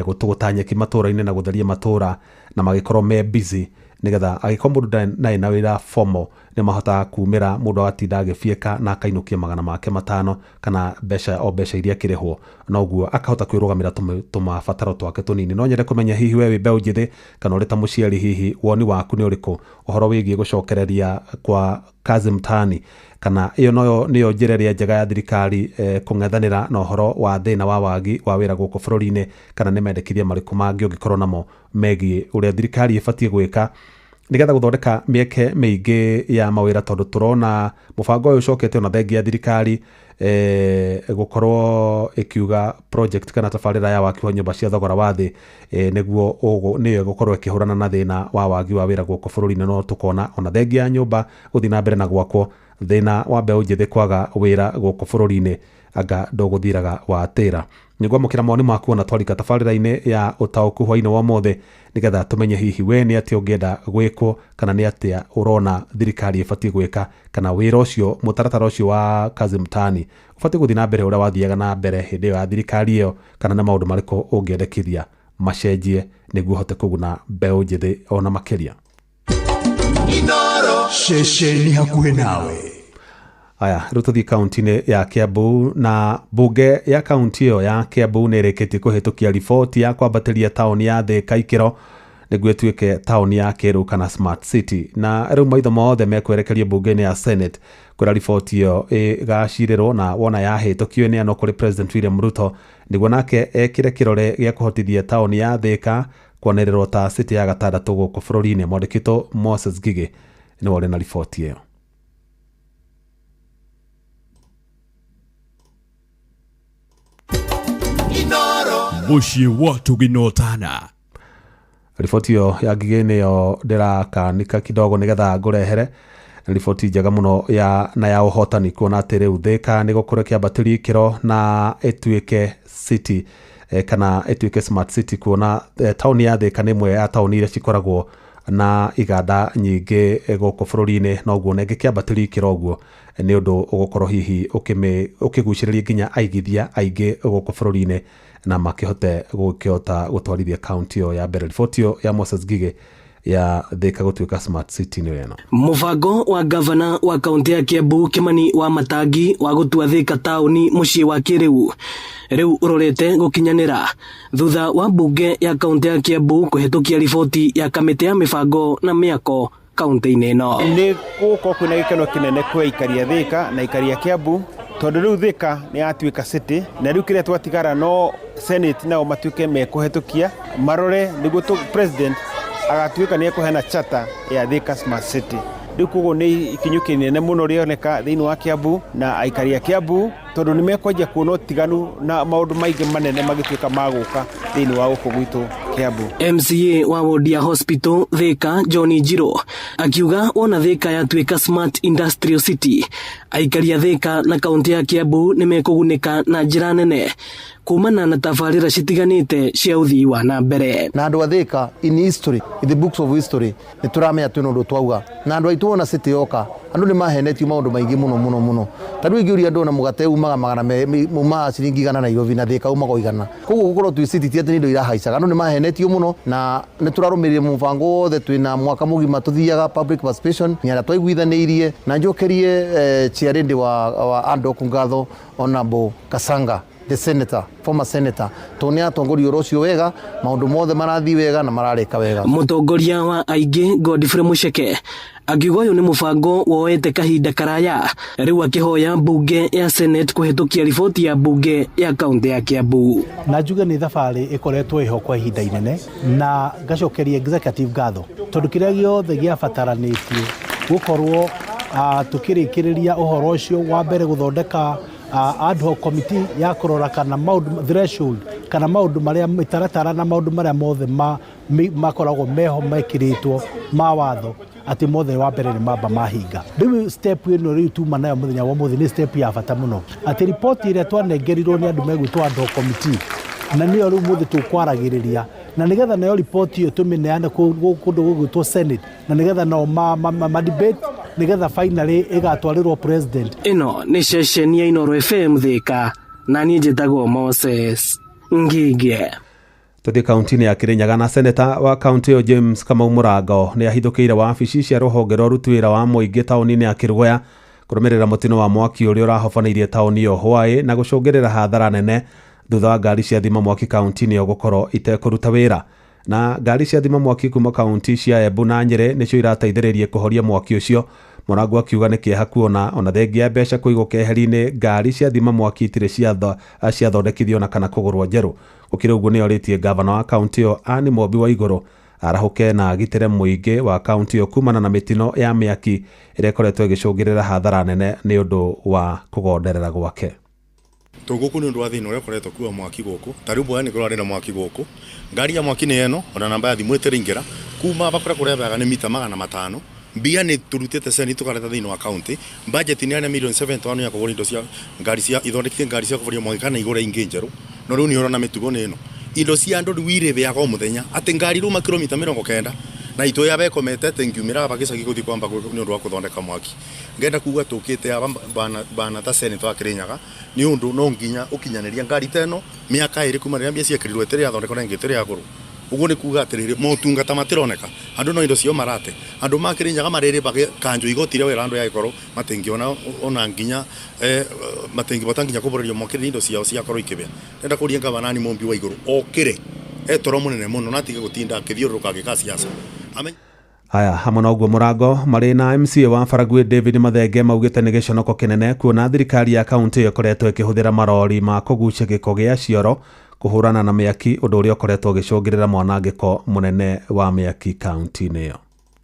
gũtũgũta nyeki matũũra-inĩ na gũtheria matũũra, na magĩkorwo me busy nĩgetha angĩkorwo mũndũ ndarĩ na wĩra formal nĩ mahotaga kumĩra mũndũ agatinda agĩbiĩka na akainũkia 500 kana mbeca o mbeca iria akĩrĩhwo, noguo akahota kwĩrũgamĩra tũmabataro twake tũnini. No nyende kũmenya hihi we wĩ mbeũ njĩthĩ kana ũrĩ ta mũciari, hihi woni waku nĩ ũrĩkũ ũhoro wĩgiĩ gũcokereria kwa Kazi Mtaani, kana ĩyo noyo nĩyo njĩra ĩrĩa njega ya thirikari kũng'ethanĩra na ũhoro wa thĩna wa wagi wa wĩra gũkũ bũrũri-inĩ, kana nĩ mendekithia marĩkũ mangĩ ũngĩkorwo namo megiĩ ũrĩa thirikari ĩbatiĩ gwĩka nĩgetha gũthondeka mĩeke mĩingĩ ya mawĩra, tondũ tũrona mũbango ũyũ ũcokete ona thengia ya thirikari gũkorwo ĩkiuga project kana tabarĩra ya waki wa nyũmba cia thogora wa thĩ nĩguo nĩyo ĩgũkorwo ĩkĩhũrana na thĩna wa wagi wa wĩra gũkũ bũrũri-inĩ. No tũkona ona thengia ya nyũmba gũthiĩ na mbere na gwakwo, thĩna wa mbeũ njĩthĩ kwaga wĩra gũkũ bũrũri-inĩ anga ndũgũthiraga watĩra. Nĩngwamũkĩra mawoni maku ona twarika tabarĩra-inĩ ya ũtaũku hwaĩ-inĩ wa ũmũthĩ, nĩgetha tũmenye hihi we nĩ atĩa ũngĩenda gwĩkwo, kana nĩ atĩa ũrona thirikari ĩbatiĩ gwĩka, kana wĩra ũcio mũtaratara ũcio wa Kazi Mtaani ũbatiĩ gũthiĩ na mbere ũrĩa wathiaga na mbere hĩndĩ ĩyo ya thirikari ĩyo, kana nĩ maũndũ marĩkũ ũngĩendekithia macenjie nĩguo ũhote kũguna mbeũ njĩthĩ ona makĩria. Ceceni hakuhĩ nawe. Aya, rĩu tũthiĩ kaunti-inĩ ya Kiambu, na mbunge ya kaunti ĩyo ya Kiambu nĩ ĩrĩkĩtie kũhĩtũkia riboti ya kwambatĩria taũni ya Thika ikĩro nĩguo ĩtuĩke taũni ya kĩrĩu kana smart city, na rĩu maitho mothe mekwerekerio mbunge-inĩ ya Senate kũrĩa riboti ĩyo ĩgacirĩrwo, na wona yahĩtũkio ĩneanwo kũrĩ President William Ruto nĩguo nake ekĩre kĩrore gĩa kũhotithia taũni ya Thika kwanĩrĩrwo ta city ya gatandatũ gũkũ bũrũri-inĩ. Mwandĩkĩtwo Moses Ngigĩ nĩwe ũrĩ na riboti ĩyo. Mũciĩ wa Tũginotana. Riboti ĩyo ya Ngigĩ nĩyo ndĩrakanika kidogo nĩgetha ngũrehere riboti njega mũno ya na ya ũhotani, kuona atĩ rĩu Thika nĩ gũkorwo ĩkĩambatĩrio ikĩro na ĩtuĩke city kana ĩtuĩke smart city, kuona taũni ya Thika nĩ ĩmwe ya taũni iria cikoragwo na iganda nyingĩ gũkũ bũrũri-inĩ, noguo na ĩngĩkĩambatĩrio ikĩro ũguo nĩ ũndũ ũgũkorwo hihi ũkĩgucĩrĩria nginya aigithia aingĩ gũkũ bũrũri-inĩ na makĩhote gũkĩhota gũtwarithia kaunti ĩyo ya mbere. Riboti ĩyo ya Moses Ngigĩ Ya Thika gũtuĩka smart city nĩyo ĩno. Mũbango wa gavana wa kaunti ya Kiambu Kimani wa Matangi wa gũtua Thika taũni mũciĩ wa kĩrĩu rĩu ũrorete gũkinyanĩra thutha wa mbunge ya kaunti ya Kiambu kũhĩtũkia riboti ya kamĩtĩ ya mĩbango na mĩako kaunti-inĩ ĩno. Nĩ gũkorwo kwĩna gĩkeno kĩnene kwĩ aikari a Thika na aikari a Kiambu, tondũ rĩu Thika nĩ yatuĩka city, na rĩu kĩrĩa twatigara no Senate nao matuĩke mekũhetũkia marore nĩguo president agatuĩka nĩ ekũheana charter ya Thika Smart City. Rĩu koguo nĩ ikinyũ kĩnene mũno rĩoneka thĩinĩ wa Kiambu na aikari a Kiambu, tondũ nĩ mekwanjia kuona ũtiganu na maũndũ maingĩ manene magĩtuĩka ma gũka thĩinĩ wa gũkũ gwitũ Kiambu. MCA wa wodi ya Hospital Thika John Njiro akiuga wona Thika yatuĩka smart industrial city, aikari a Thika na kaunti ya Kiambu nĩ mekũgunĩka na njĩra nene kumana na tabarĩra citiganĩte cia ũthii wa na mbere. Na andũ a Thika in history, in the books of history, nĩ tũramenya twĩna ũndũ twauga, na andũ aitũ wona city yoka andũ nĩ mahenetio maũndũ maingĩ mũno mũno mũno. Ta rĩu ingĩũria andũ ona mũgate umaga magana umaga ciringi 100 Nairobi na Thika umaga 100. Koguo gũkorwo twĩ city ti atĩ nĩ indo irahaicaga, andũ nĩ mahenetio mũno na nĩ tũrarũmĩrĩire mũbango wothe. Twĩna mwaka mũgima tũthiaga public participation nĩ arĩa twaiguithanĩirie, na njokerie chairlady wa ADOC ngatho, Honorable Kasanga, the senator, former senator, tondũ nĩ atongoria ũhoro ũcio wega, maũndũ mothe marathiĩ wega na mararĩka wega. Mũtongoria wa aingĩ Godfrey Mucheke akiuga ũyũ nĩ mũbango woete kahinda karaya, rĩu akĩhoya mbunge ya Senate kũhĩtũkia riboti ya mbunge ya kaunti ya Kiambu. Na njuge nĩ thabarĩ ĩkoretwo ĩho kwa ihinda inene, na ngacokeria executive ngatho tondũ kĩrĩa gĩothe gĩabataranĩtie gũkorwo tũkĩrĩkĩrĩria ũhoro ũcio wa mbere gũthondeka ad hoc committee ya kũrora kana maũndũ threshold kana maũndũ marĩa mĩtaratara na maũndũ marĩa mothe makoragwo meho mekĩrĩtwo ma watho atĩ mothe wa mbere nĩ mamba mahinga. Rĩu step ĩno rĩu tuma nayo mũthenya wa ũmũthĩ nĩ step ya bata mũno, atĩ riboti ĩrĩa twanengerirwo nĩ andũ megwĩtwo ad hoc committee na nĩyo rĩu mũthĩ tũkwaragĩrĩria, na nĩgetha nayo riboti ĩyo tũmĩneane kũndũ gũgwĩtwo Senate, na nĩgetha nao ma debate nĩgetha finally ĩgatwarĩrwo president. Ĩno nĩ ceceni ya Inooro FM Thika, na niĩ njĩtagwo Moses Ngige. Tũthiĩ kaunti-inĩ ya Kirinyaga, na seneta wa kaunti ĩyo James Kamau Mũrango nĩ ahithũkĩire wabici cia rũhonge rwa ũruti wĩra wa mũingĩ taũni-inĩ ya Kĩrũgũya kũrũmĩrĩra mũtino wa mwaki ũrĩa ũrahobanĩirie taũni ĩyo hwaĩ na gũcũngĩrĩra hathara nene thutha wa ngari cia thima mwaki kaunti-inĩ ĩyo gũkorwo itekũruta wĩra. Na ngari cia thima mwaki kuma kaunti cia Embu na Nyĩrĩ nĩcio irateithĩrĩirie kũhoria mwaki ũcio. Mũrango akiuga nĩ kĩeha kuona ona thengia ya mbeca kũigwo keheri-inĩ ngari cia thima mwaki itirĩ ciathondekithio na kana kũgũrwo njerũ. Gũkĩrĩ ũguo nĩ orĩtie gavana wa kaunti ĩyo Anne Mumbi Waigũrũ arahũke na agitĩre mũingĩ wa kaunti ĩyo kumana na mĩtino ya mĩaki ĩrĩa ĩkoretwo ĩgĩcũngĩrĩra hathara nene nĩ ũndũ wa kũgonderera gwake. Tũgũkũ nĩ ũndũ wa thĩna ũrĩa ũkoretwo kuo mwaki gũkũ, ta rĩu Mboya nĩ kũrarĩ na mwaki gũkũ, ngari ya mwaki nĩ ĩno ona namba ya thimũ ĩtĩraingĩra kuma aba kũrĩa kũrehaga nĩ mita 500. Mbia nĩ tũrutĩte ceni tũkareta thĩinĩ wa kaunti, budget nĩ ya milioni 71 ya kũgũra indo cia ngari cia ithondekithie ngari cia kũboria mwaki kana igũre ingĩ njerũ, no rĩu nĩ ũrona mĩtugo nĩ ĩno, indo cia andũ rĩu irĩbĩaga o mũthenya atĩ ngari ruma kilomita 90 na itũ ya bekomete atĩ ngiumĩra aba gĩcagi gũthiĩ kwamba nĩ ũndũ wa kũthondeka mwaki. Ngenda kuga tũkĩte aba bana ta seneta wa Kirinyaga nĩ ũndũ no nginya ũkinyanĩria ngari ta ĩno mĩaka 2 kuma rĩrĩa mbia ciekĩrirwo ĩtĩrĩ yathondekwo na ĩngĩ ĩtĩrĩ yagũrwo. Ũguo nĩ kuga atĩrĩrĩ motungata matironeka, andũ no indo cio marate, andũ ma Kirinyaga marĩrĩbaga kanjũ igoti rĩa wĩra andũ yagĩkorwo matingĩona ona nginya matingĩbota nginya kũborerio mwaki rĩrĩa indo ciao ciakorwo ikĩbĩa. Ndenda kũria gavana Anne Mumbi Waigũrũ okĩre etoro mũnene mũno na atige gũtinda akĩthiũrũrũka agĩka siasa. Haya, hamwe na ũguo Mũrango marĩ na MCA wa Baragwi David Mathenge maugĩte nĩ gĩconoko kĩnene kuona thirikari ya kaunti ĩyo ĩkoretwo ĩkĩhũthĩra marori ma kũgucia gĩko gĩa cioro kũhũrana na mĩaki, ũndũ ũrĩa ũkoretwo ũgĩcũngĩrĩra mwanangĩko mũnene wa mĩaki kaunti-inĩ ĩyo.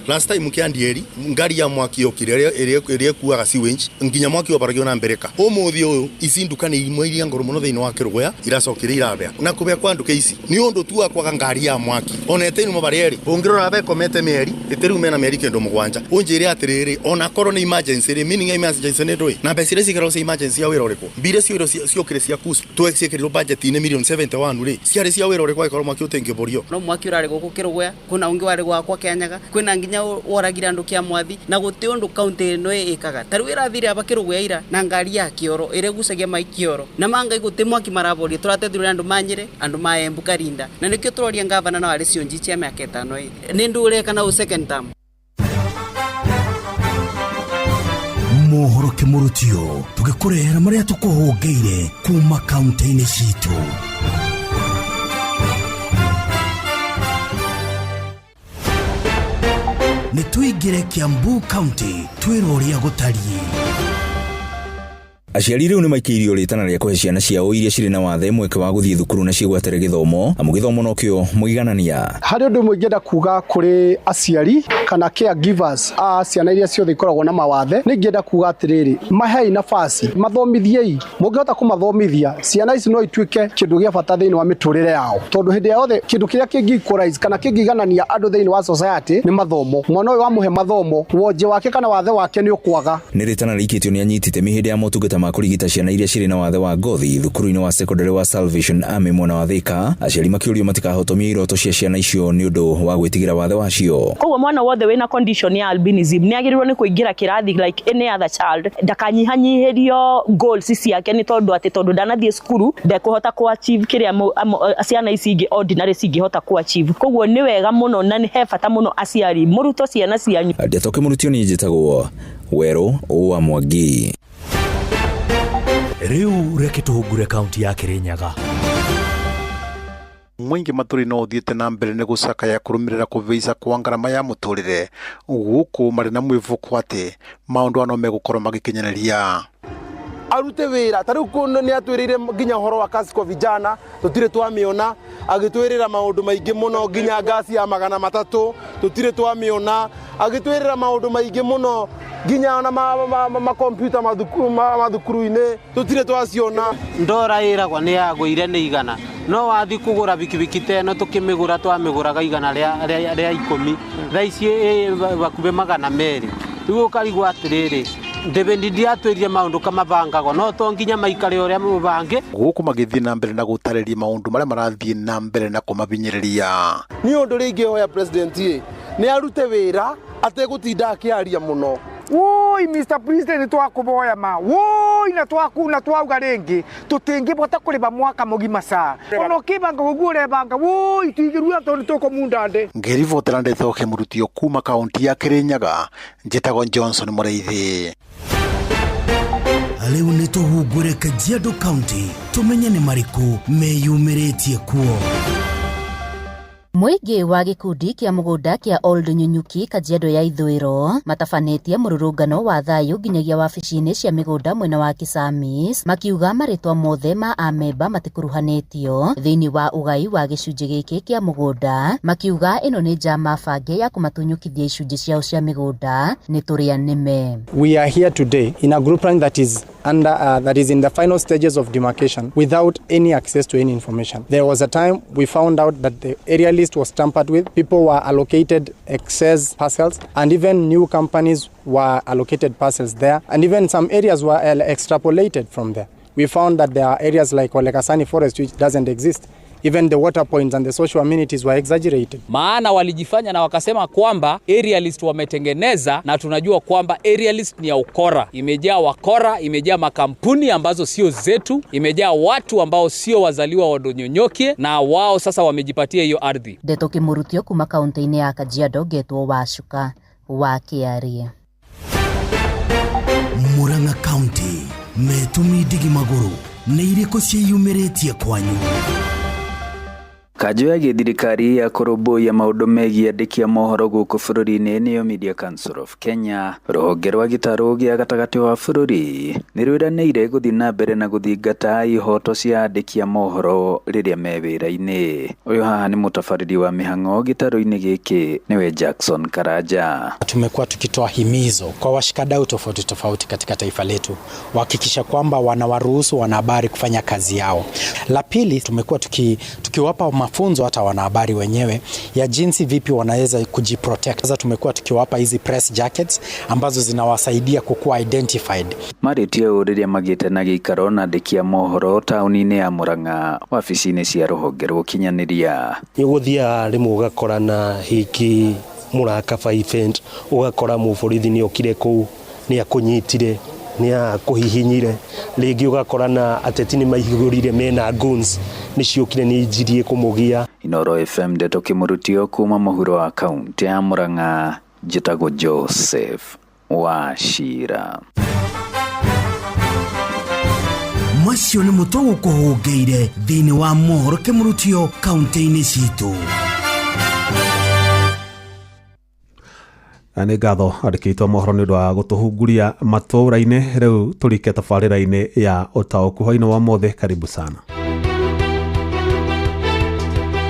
Last time kiandieri ngari ya mwaki yokire ĩrĩa ĩkuaga sewage nginya mwaki wabaragio na mbereka. Ũmũthĩ ũyũ ici nduka nĩ imwe iria ngũrũ mũno thĩinĩ wa Kĩrũgũya iracokire irabea na kũbea kwa nduka ici nĩ ũndũ tu wa kwaga ngari ya mwaki. Ona ĩtĩnu mabarĩ erĩ ũngĩrora bekomete mĩeri ĩtĩrĩu mena mĩeri kĩndũ 7. Ũnjĩre atĩrĩrĩ ona korwo nĩ emergency rĩ, meaning emergency nĩ ndũĩ na mbeca iria ciĩkĩragwo cia emergency ya wĩra ũrĩkũ? Mbia iria ciokire cia KUCCPS tweciĩkĩrirwo budget-inĩ milioni 71 rĩ, ciarĩ cia wĩra ũrĩkũ angĩkorwo mwaki ũtĩngĩborio? No mwaki ũrarĩ gũkũ Kĩrũgũya, kwĩna ũngĩ warĩ gwakwa Kĩanyaga, kwĩna nginya muthenya woragire andu kia mwathi na guti undu kaunti ino ikaga ta riu irathire aba kirugu ya ira na ngari ya kioro iregucagia mai kioro na mangai guti mwaki maraboria turatethure andu manyire andu ma Embu Karinda na nikio turoria ngavana no ari cionji cia miaka 5 ii ni ndureka na second term. Mohoro kimurutio tugikurehera maria tukuhungeire kuma kaunti-ini citu. Nĩ tũingĩre Kiambu County twĩrwo ũrĩa gũtariĩ. Aciari rĩu nĩ maikĩirio rĩtana rĩa kũhe ciana ciao iria cirĩ na wathe mweke wa gũthiĩ thukuru na ciĩgwatĩre gĩthomo, amu gĩthomo nokĩo mũiganania. Harĩ ũndũ ũmwe ingĩenda kuga kũrĩ aciari kana caregivers a ciana iria ciothe ikoragwo na mawathe, nĩ ingĩenda kuga atĩrĩrĩ, mahei nafasi, mathomithiei. Mũngĩhota kũmathomithia, ciana ici no ituĩke kĩndũ gĩa bata thĩinĩ wa mĩtũrĩre yao, tondũ hĩndĩ yothe kĩndũ kĩrĩa kĩngĩ equalize kana kĩngĩiganania andũ thĩinĩ wa society nĩ mathomo. Mwana ũyũ wamũhe mathomo, wonje wake kana wathe wake nĩ ũkwaga. Nĩ rĩtana rĩikĩtio nĩ anyiti itemi hĩndĩ ya motungata ma kũrigita ciana iria cirĩ na wathe wa ngothi thukuru-inĩ wa secondary wa Salvation Army mwena wa Thika. Aciari makĩũrio matikahotomie iroto cia ciana icio nĩ ũndũ wa gwĩtigĩra wathe wacio. Koguo mwana wothe wĩna condition ya albinism nĩ agĩrĩirwo nĩ kũingĩra kĩrathi like any other child, ndakanyihanyihĩrio goals ciake nĩ tondũ atĩ tondũ ndanathiĩ cukuru ndekũhota kũ achieve kĩrĩa ciana ici ingĩ ordinary cingĩhota kũ achieve. Koguo nĩ wega mũno na nĩ he bata mũno aciari mũrutwo ciana cianyu. Ndeto kĩmũrutio nĩ njĩtagwo Werũ wa Mwangi. Riu reke tuhungure kaunti ya Kirinyaga. Mwingi maturi no uthiite na mbere ni gucakaya kurumirira kuvica kwa ngarama ya muturire guku mari na mwivuko ati maundu ano megukorwo magikinyaniria. Arute wira ta riu kuno ni atwirire nginya horo wa kazi kwa vijana tutire twamiona, agitwirira maundu maingi muno nginya ngasi ya 300 tutire twamiona, agitwirira maundu maingi muno nginya ona ma kompyuta mathukuru-ini tutire twaciona. Ndora iragwa ni yagwire ni 100 no wathi kugura bikibiki ta ĩno tukimigura twamiguraga 110 thaa ici bakubi 200. Riu ukarigwo atiriri, David ndiatwĩrire maũndũ kamabangagwo no to nginya maikare ũrĩa mũbange. Gũkũ magĩthiĩ na mbere na gũtarĩria maũndũ marĩa marathiĩ na mbere na kũmabinyĩrĩria. Nĩ ũndũ rĩngĩ hoya president ĩ nĩ arute wĩra ategũtinda akĩaria mũno. Woi Mr President twakuboya ma woi na twakuna twauga ringi tutingibota kuriba mwaka mugima saa ono kibanga gugure banga woi tuigirua tondu tukumunda ndi. Ngiribotera ndeto kimurutio kuma kaunti ya Kirinyaga, njitagwo Johnson Mureithi. Riu nĩ tũhungure Kajiado County tumenye nĩ marĩkũ meyumĩrĩtie kuo. Mũingĩ wa gĩkundi kĩa mũgũnda kĩa Old Nyunyuki Kajiado ya ithũĩro matabanĩtie mũrũrũngano wa thayũ nginyagia wabici-inĩ cia mĩgũnda mwena wa Kisamis makiuga marĩtwa mothe ma amemba matikuruhanĩtio thĩinĩ wa ũgai wa gĩcunjĩ gĩkĩ kĩa mũgũnda, makiuga ĩno nĩ njama bange ya kũmatunyũkithia icunjĩ ciao cia mĩgũnda nĩ tũrĩa nĩme. We are here today in a group ranch that is under that is in the final stages of demarcation without any access to any information. There was a time we found out that the area list was tampered with, people were allocated excess parcels, and even new companies were allocated parcels there, and even some areas were extrapolated from there. We found that there are areas like Olekasani Forest which doesn't exist. Even the water points and the social amenities were exaggerated. Maana walijifanya na wakasema kwamba area list wametengeneza, na tunajua kwamba area list ni ya ukora. Imejaa wakora, imejaa makampuni ambazo sio zetu, imejaa watu ambao sio wazaliwa wa Ndonyonyokie, na wao sasa wamejipatia hiyo ardhi. Ndeto kimurutio kuma kaunti-inĩ ya Kajiado ngetwo Wacuka wa Kĩarie. Murang'a County metumi ndigi magũrũ nĩ irĩkũ ciĩyumĩrĩtie kwanyu? Kanjũ ya gĩthirikari ya kũrũmbũiya maũndũ megiĩ andĩki a mohoro gũkũ bũrũri-inĩ nĩyo Media Council of Kenya. Rũhonge rwa gĩtarũ gĩa gatagatĩ wa bũrũri nĩ rwĩranĩire gũthiĩ na mbere na gũthingata ihoto cia andĩki a mohoro rĩrĩa me wĩra-inĩ. Ũyũ haha nĩ mũtabarĩri wa mĩhang'o gĩtarũ-inĩ gĩkĩ nĩwe Jackson Karanja. Tumekuwa tukitoa himizo kwa washikadau tofauti tofauti katika taifa letu kuhakikisha kwamba wanawaruhusu wanahabari kufanya kazi yao. La pili, tumekuwa tukiwapa mafunzo hata wanahabari wenyewe ya jinsi vipi wanaweza kujiprotect. Sasa tumekuwa tukiwapa hizi press jackets ambazo zinawasaidia kukuwa identified. Marĩtie ũũ rĩrĩa magĩte na gĩikaro na andĩki a mohoro taũni-inĩ ya Murang'a wabici-inĩ cia rũhonge rwa ũkinyanĩria. Nĩ ũgũthiaga rĩmwe ũgakora na hiki Mũrakaba event, ũgakora mũborithi nĩ okire kũu, nĩ akũnyitire, nĩ akũhihinyire. Rĩngĩ ũgakora na ateti nĩ maihũrire mena guns, nĩ ciũkire nĩ injirie kũmũgia. Inoro FM ndeto kĩmũrutio kuma mũhuro wa kaunti ya Murang'a, njĩtagwo Joseph Wachira. Macio nĩ mũtwe gũkũhũngĩire thĩinĩ wa mohoro kĩmũrutio kaunti-inĩ citũ. Na nĩ ngatho andĩkĩtwo mohoro nĩ ũndũ wa gũtũhunguria matũũra-inĩ. Rĩu tũrike tabarĩra-inĩ ya ũtaũku hwainĩ wa mothe. Karibu sana.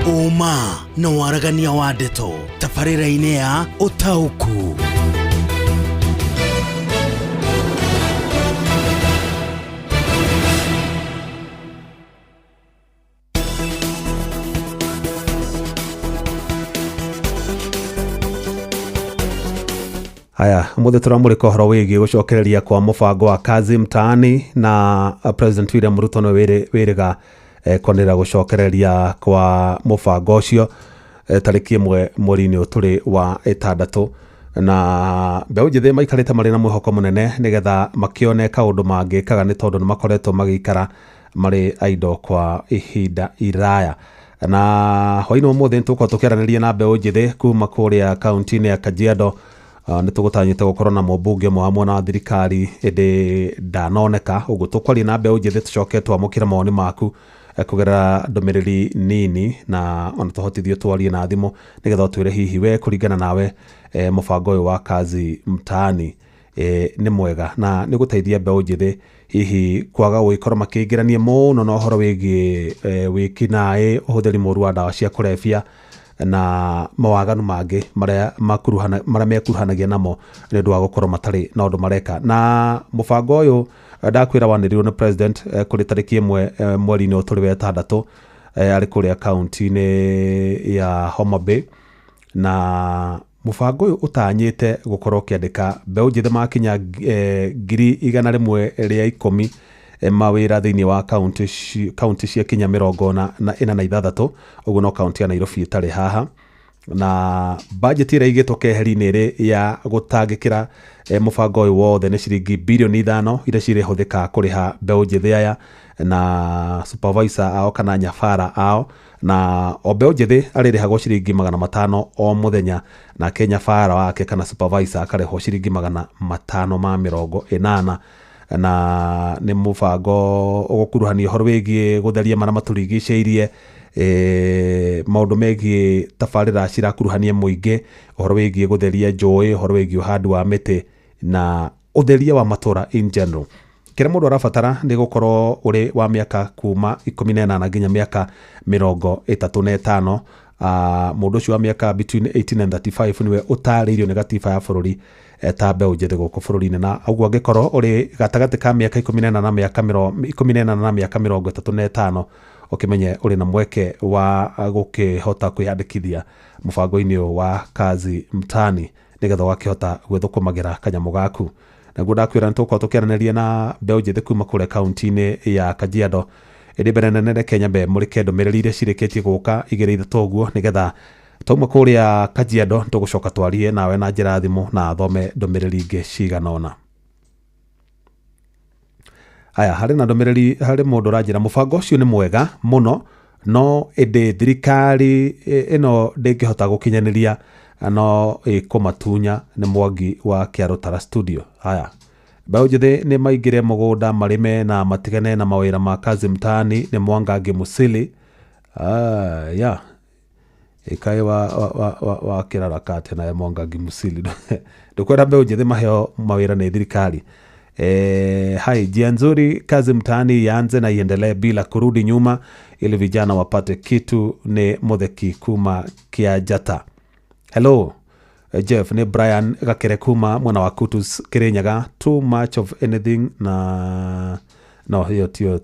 Ũma na waragania wa ndeto tabarĩra-inĩ ya ũtaũku. Haya, umuthi turamurika uhoro wigie gucokereria kwa mubango wa Kazi Mtaani na President William Ruto nĩwe wĩrĩga kwanĩrĩra gũcokereria kwa mũbango ũcio tarĩki 1 mweri-inĩ ũyũ wa 6, na mbeũ njĩthĩ maikarĩte marĩ na mwĩhoko mũnene nĩgetha makĩone kaũndũ mangĩkaga nĩ tondũ nĩmakoretwo magĩikara marĩ aindo kwa ihinda iraya. Na hwainĩ wa ũmũthĩ nĩtũgũkorwo tũkĩaranĩria na mbeũ njĩthĩ kuma kũrĩa kaunti-inĩ ya Kajiado. Nĩ tũgũtanyĩte gũkorwo na mũmbunge ũmwe wa mwena wa thirikari ĩndĩ ndanoneka, ũguo tũkwaria na mbeũ njĩthĩ tũcoke twamũkĩre mawoni maku kũgerera ndũmĩrĩri nini, na ona tũhotithio twarie na thimũ nĩgetha ũtwĩre hihi we kũringana nawe mũbango ũyũ wa Kazi Mtaani nĩ mwega na nĩ gũteithia mbeũ njĩthĩ hihi kwaga gũgĩkorwo makĩingĩrania mũno na ũhoro wĩgiĩ wĩkinaĩ, ũhũthĩri mũru wa ndawa cia kũrebia na mawaganu mangĩ marĩa mekuruhanagia namo nĩ ũndũ wa gũkorwo matarĩ na ũndũ mareka. Na mũbango ũyũ ndakwĩra wanĩrĩirwo nĩ president kũrĩ tarĩki 1 mweri-inĩ ũyũ tũrĩ wa 6, arĩ kũrĩa kaunti-inĩ ya Homa Bay. Na mũbango ũyũ ũtanyĩte gũkorwo ũkĩandĩka mbeũ njĩthĩ makinya 110,000 mawĩra thĩinĩ wa kaunti cia kinya 46, ũguo no kaunti ya Nairobi ĩtarĩ haha. Na bajeti ĩrĩa ĩigĩtwo keheri-inĩ ĩrĩ ya gũtangĩkĩra mũbango ũyũ wothe nĩ ciringi birioni 5 iria cirĩhũthĩka kũrĩha mbeũ njĩthĩ aya na supervisor ao kana nyabara ao, na o mbeũ njĩthĩ arĩrĩhagwo ciringi 500 o mũthenya, nake nyabara wake kana supervisor akarĩhwo ciringi 580. Na nĩ mũbango ũgũkuruhania ũhoro wĩgiĩ gũtheria marĩa matũrigicĩirie, maũndũ megiĩ tabarĩra cirakuruhania mũingĩ, ũhoro wĩgiĩ gũtheria njũĩ, ũhoro wĩgiĩ ũhandi wa mĩtĩ na ũtheria wa matũra in general. Kĩrĩa mũndũ arabatara nĩ gũkorwo ũrĩ wa mĩaka kuma 18 nginya mĩaka 35. Mũndũ ũcio wa mĩaka between 18 and 35 nĩwe ũtarĩirio nĩ gatiba ya bũrũri ta mbeũ njĩthĩ gũkũ bũrũri-inĩ, na ũguo angĩkorwo ũrĩ gatagatĩ ka mĩaka 18 na mĩaka 18 na mĩaka 35, ũkĩmenye ũrĩ na mweke wa gũkĩhota kwĩyandĩkithia mũbango-inĩ ũyũ wa Kazi Mtaani nĩgetha ũgakĩhota gwĩthũkũmagĩra kanyamũ gaku. Naguo ndakwĩra nĩtũgũkorwo tũkĩaranĩria na mbeũ njĩthĩ kuma kũrĩa kaunti-inĩ ya Kajiado. Ĩndĩ mbere nene reke nyambe mũrĩke ndũmĩrĩri iria cirĩkĩtie gũka 2 3 ũguo, nĩgetha twauma kũrĩa Kajiado tũgũcoka twarie nawe na njĩra ya thimũ na thome ndũmĩrĩri ingĩ cigana ũna. Aya, harĩ na ndũmĩrĩri, harĩ mũndũ ũranjĩra mũbango ũcio nĩ mwega mũno, no ĩndĩ thirikari ĩno ndĩngĩhota gũkinyanĩria, no ĩkũmatunya. Nĩ Mwangi wa Kĩarũtara studio. Haya, mbeũ njĩthĩ nĩ maingĩre mũgũnda marĩme na matigane na mawĩra ma Kazi Mtaani. Nĩ Mwangangi Musili. Ya ĩkaĩ wa kĩrara kate naye Mwangangi Musili ndũkwenda mbeũ njĩthĩ maheo mawĩra nĩ thirikari. Hai, njia nzuri Kazi Mtaani ianze na iendelee bila kurudi nyuma ili vijana wapate kitu. Ni Mutheki kuma Kiajata. Hello Jeff, ni Brian Gakere kuma mwena wa Kutus Kirinyaga. Too much of anything na no hiyo tio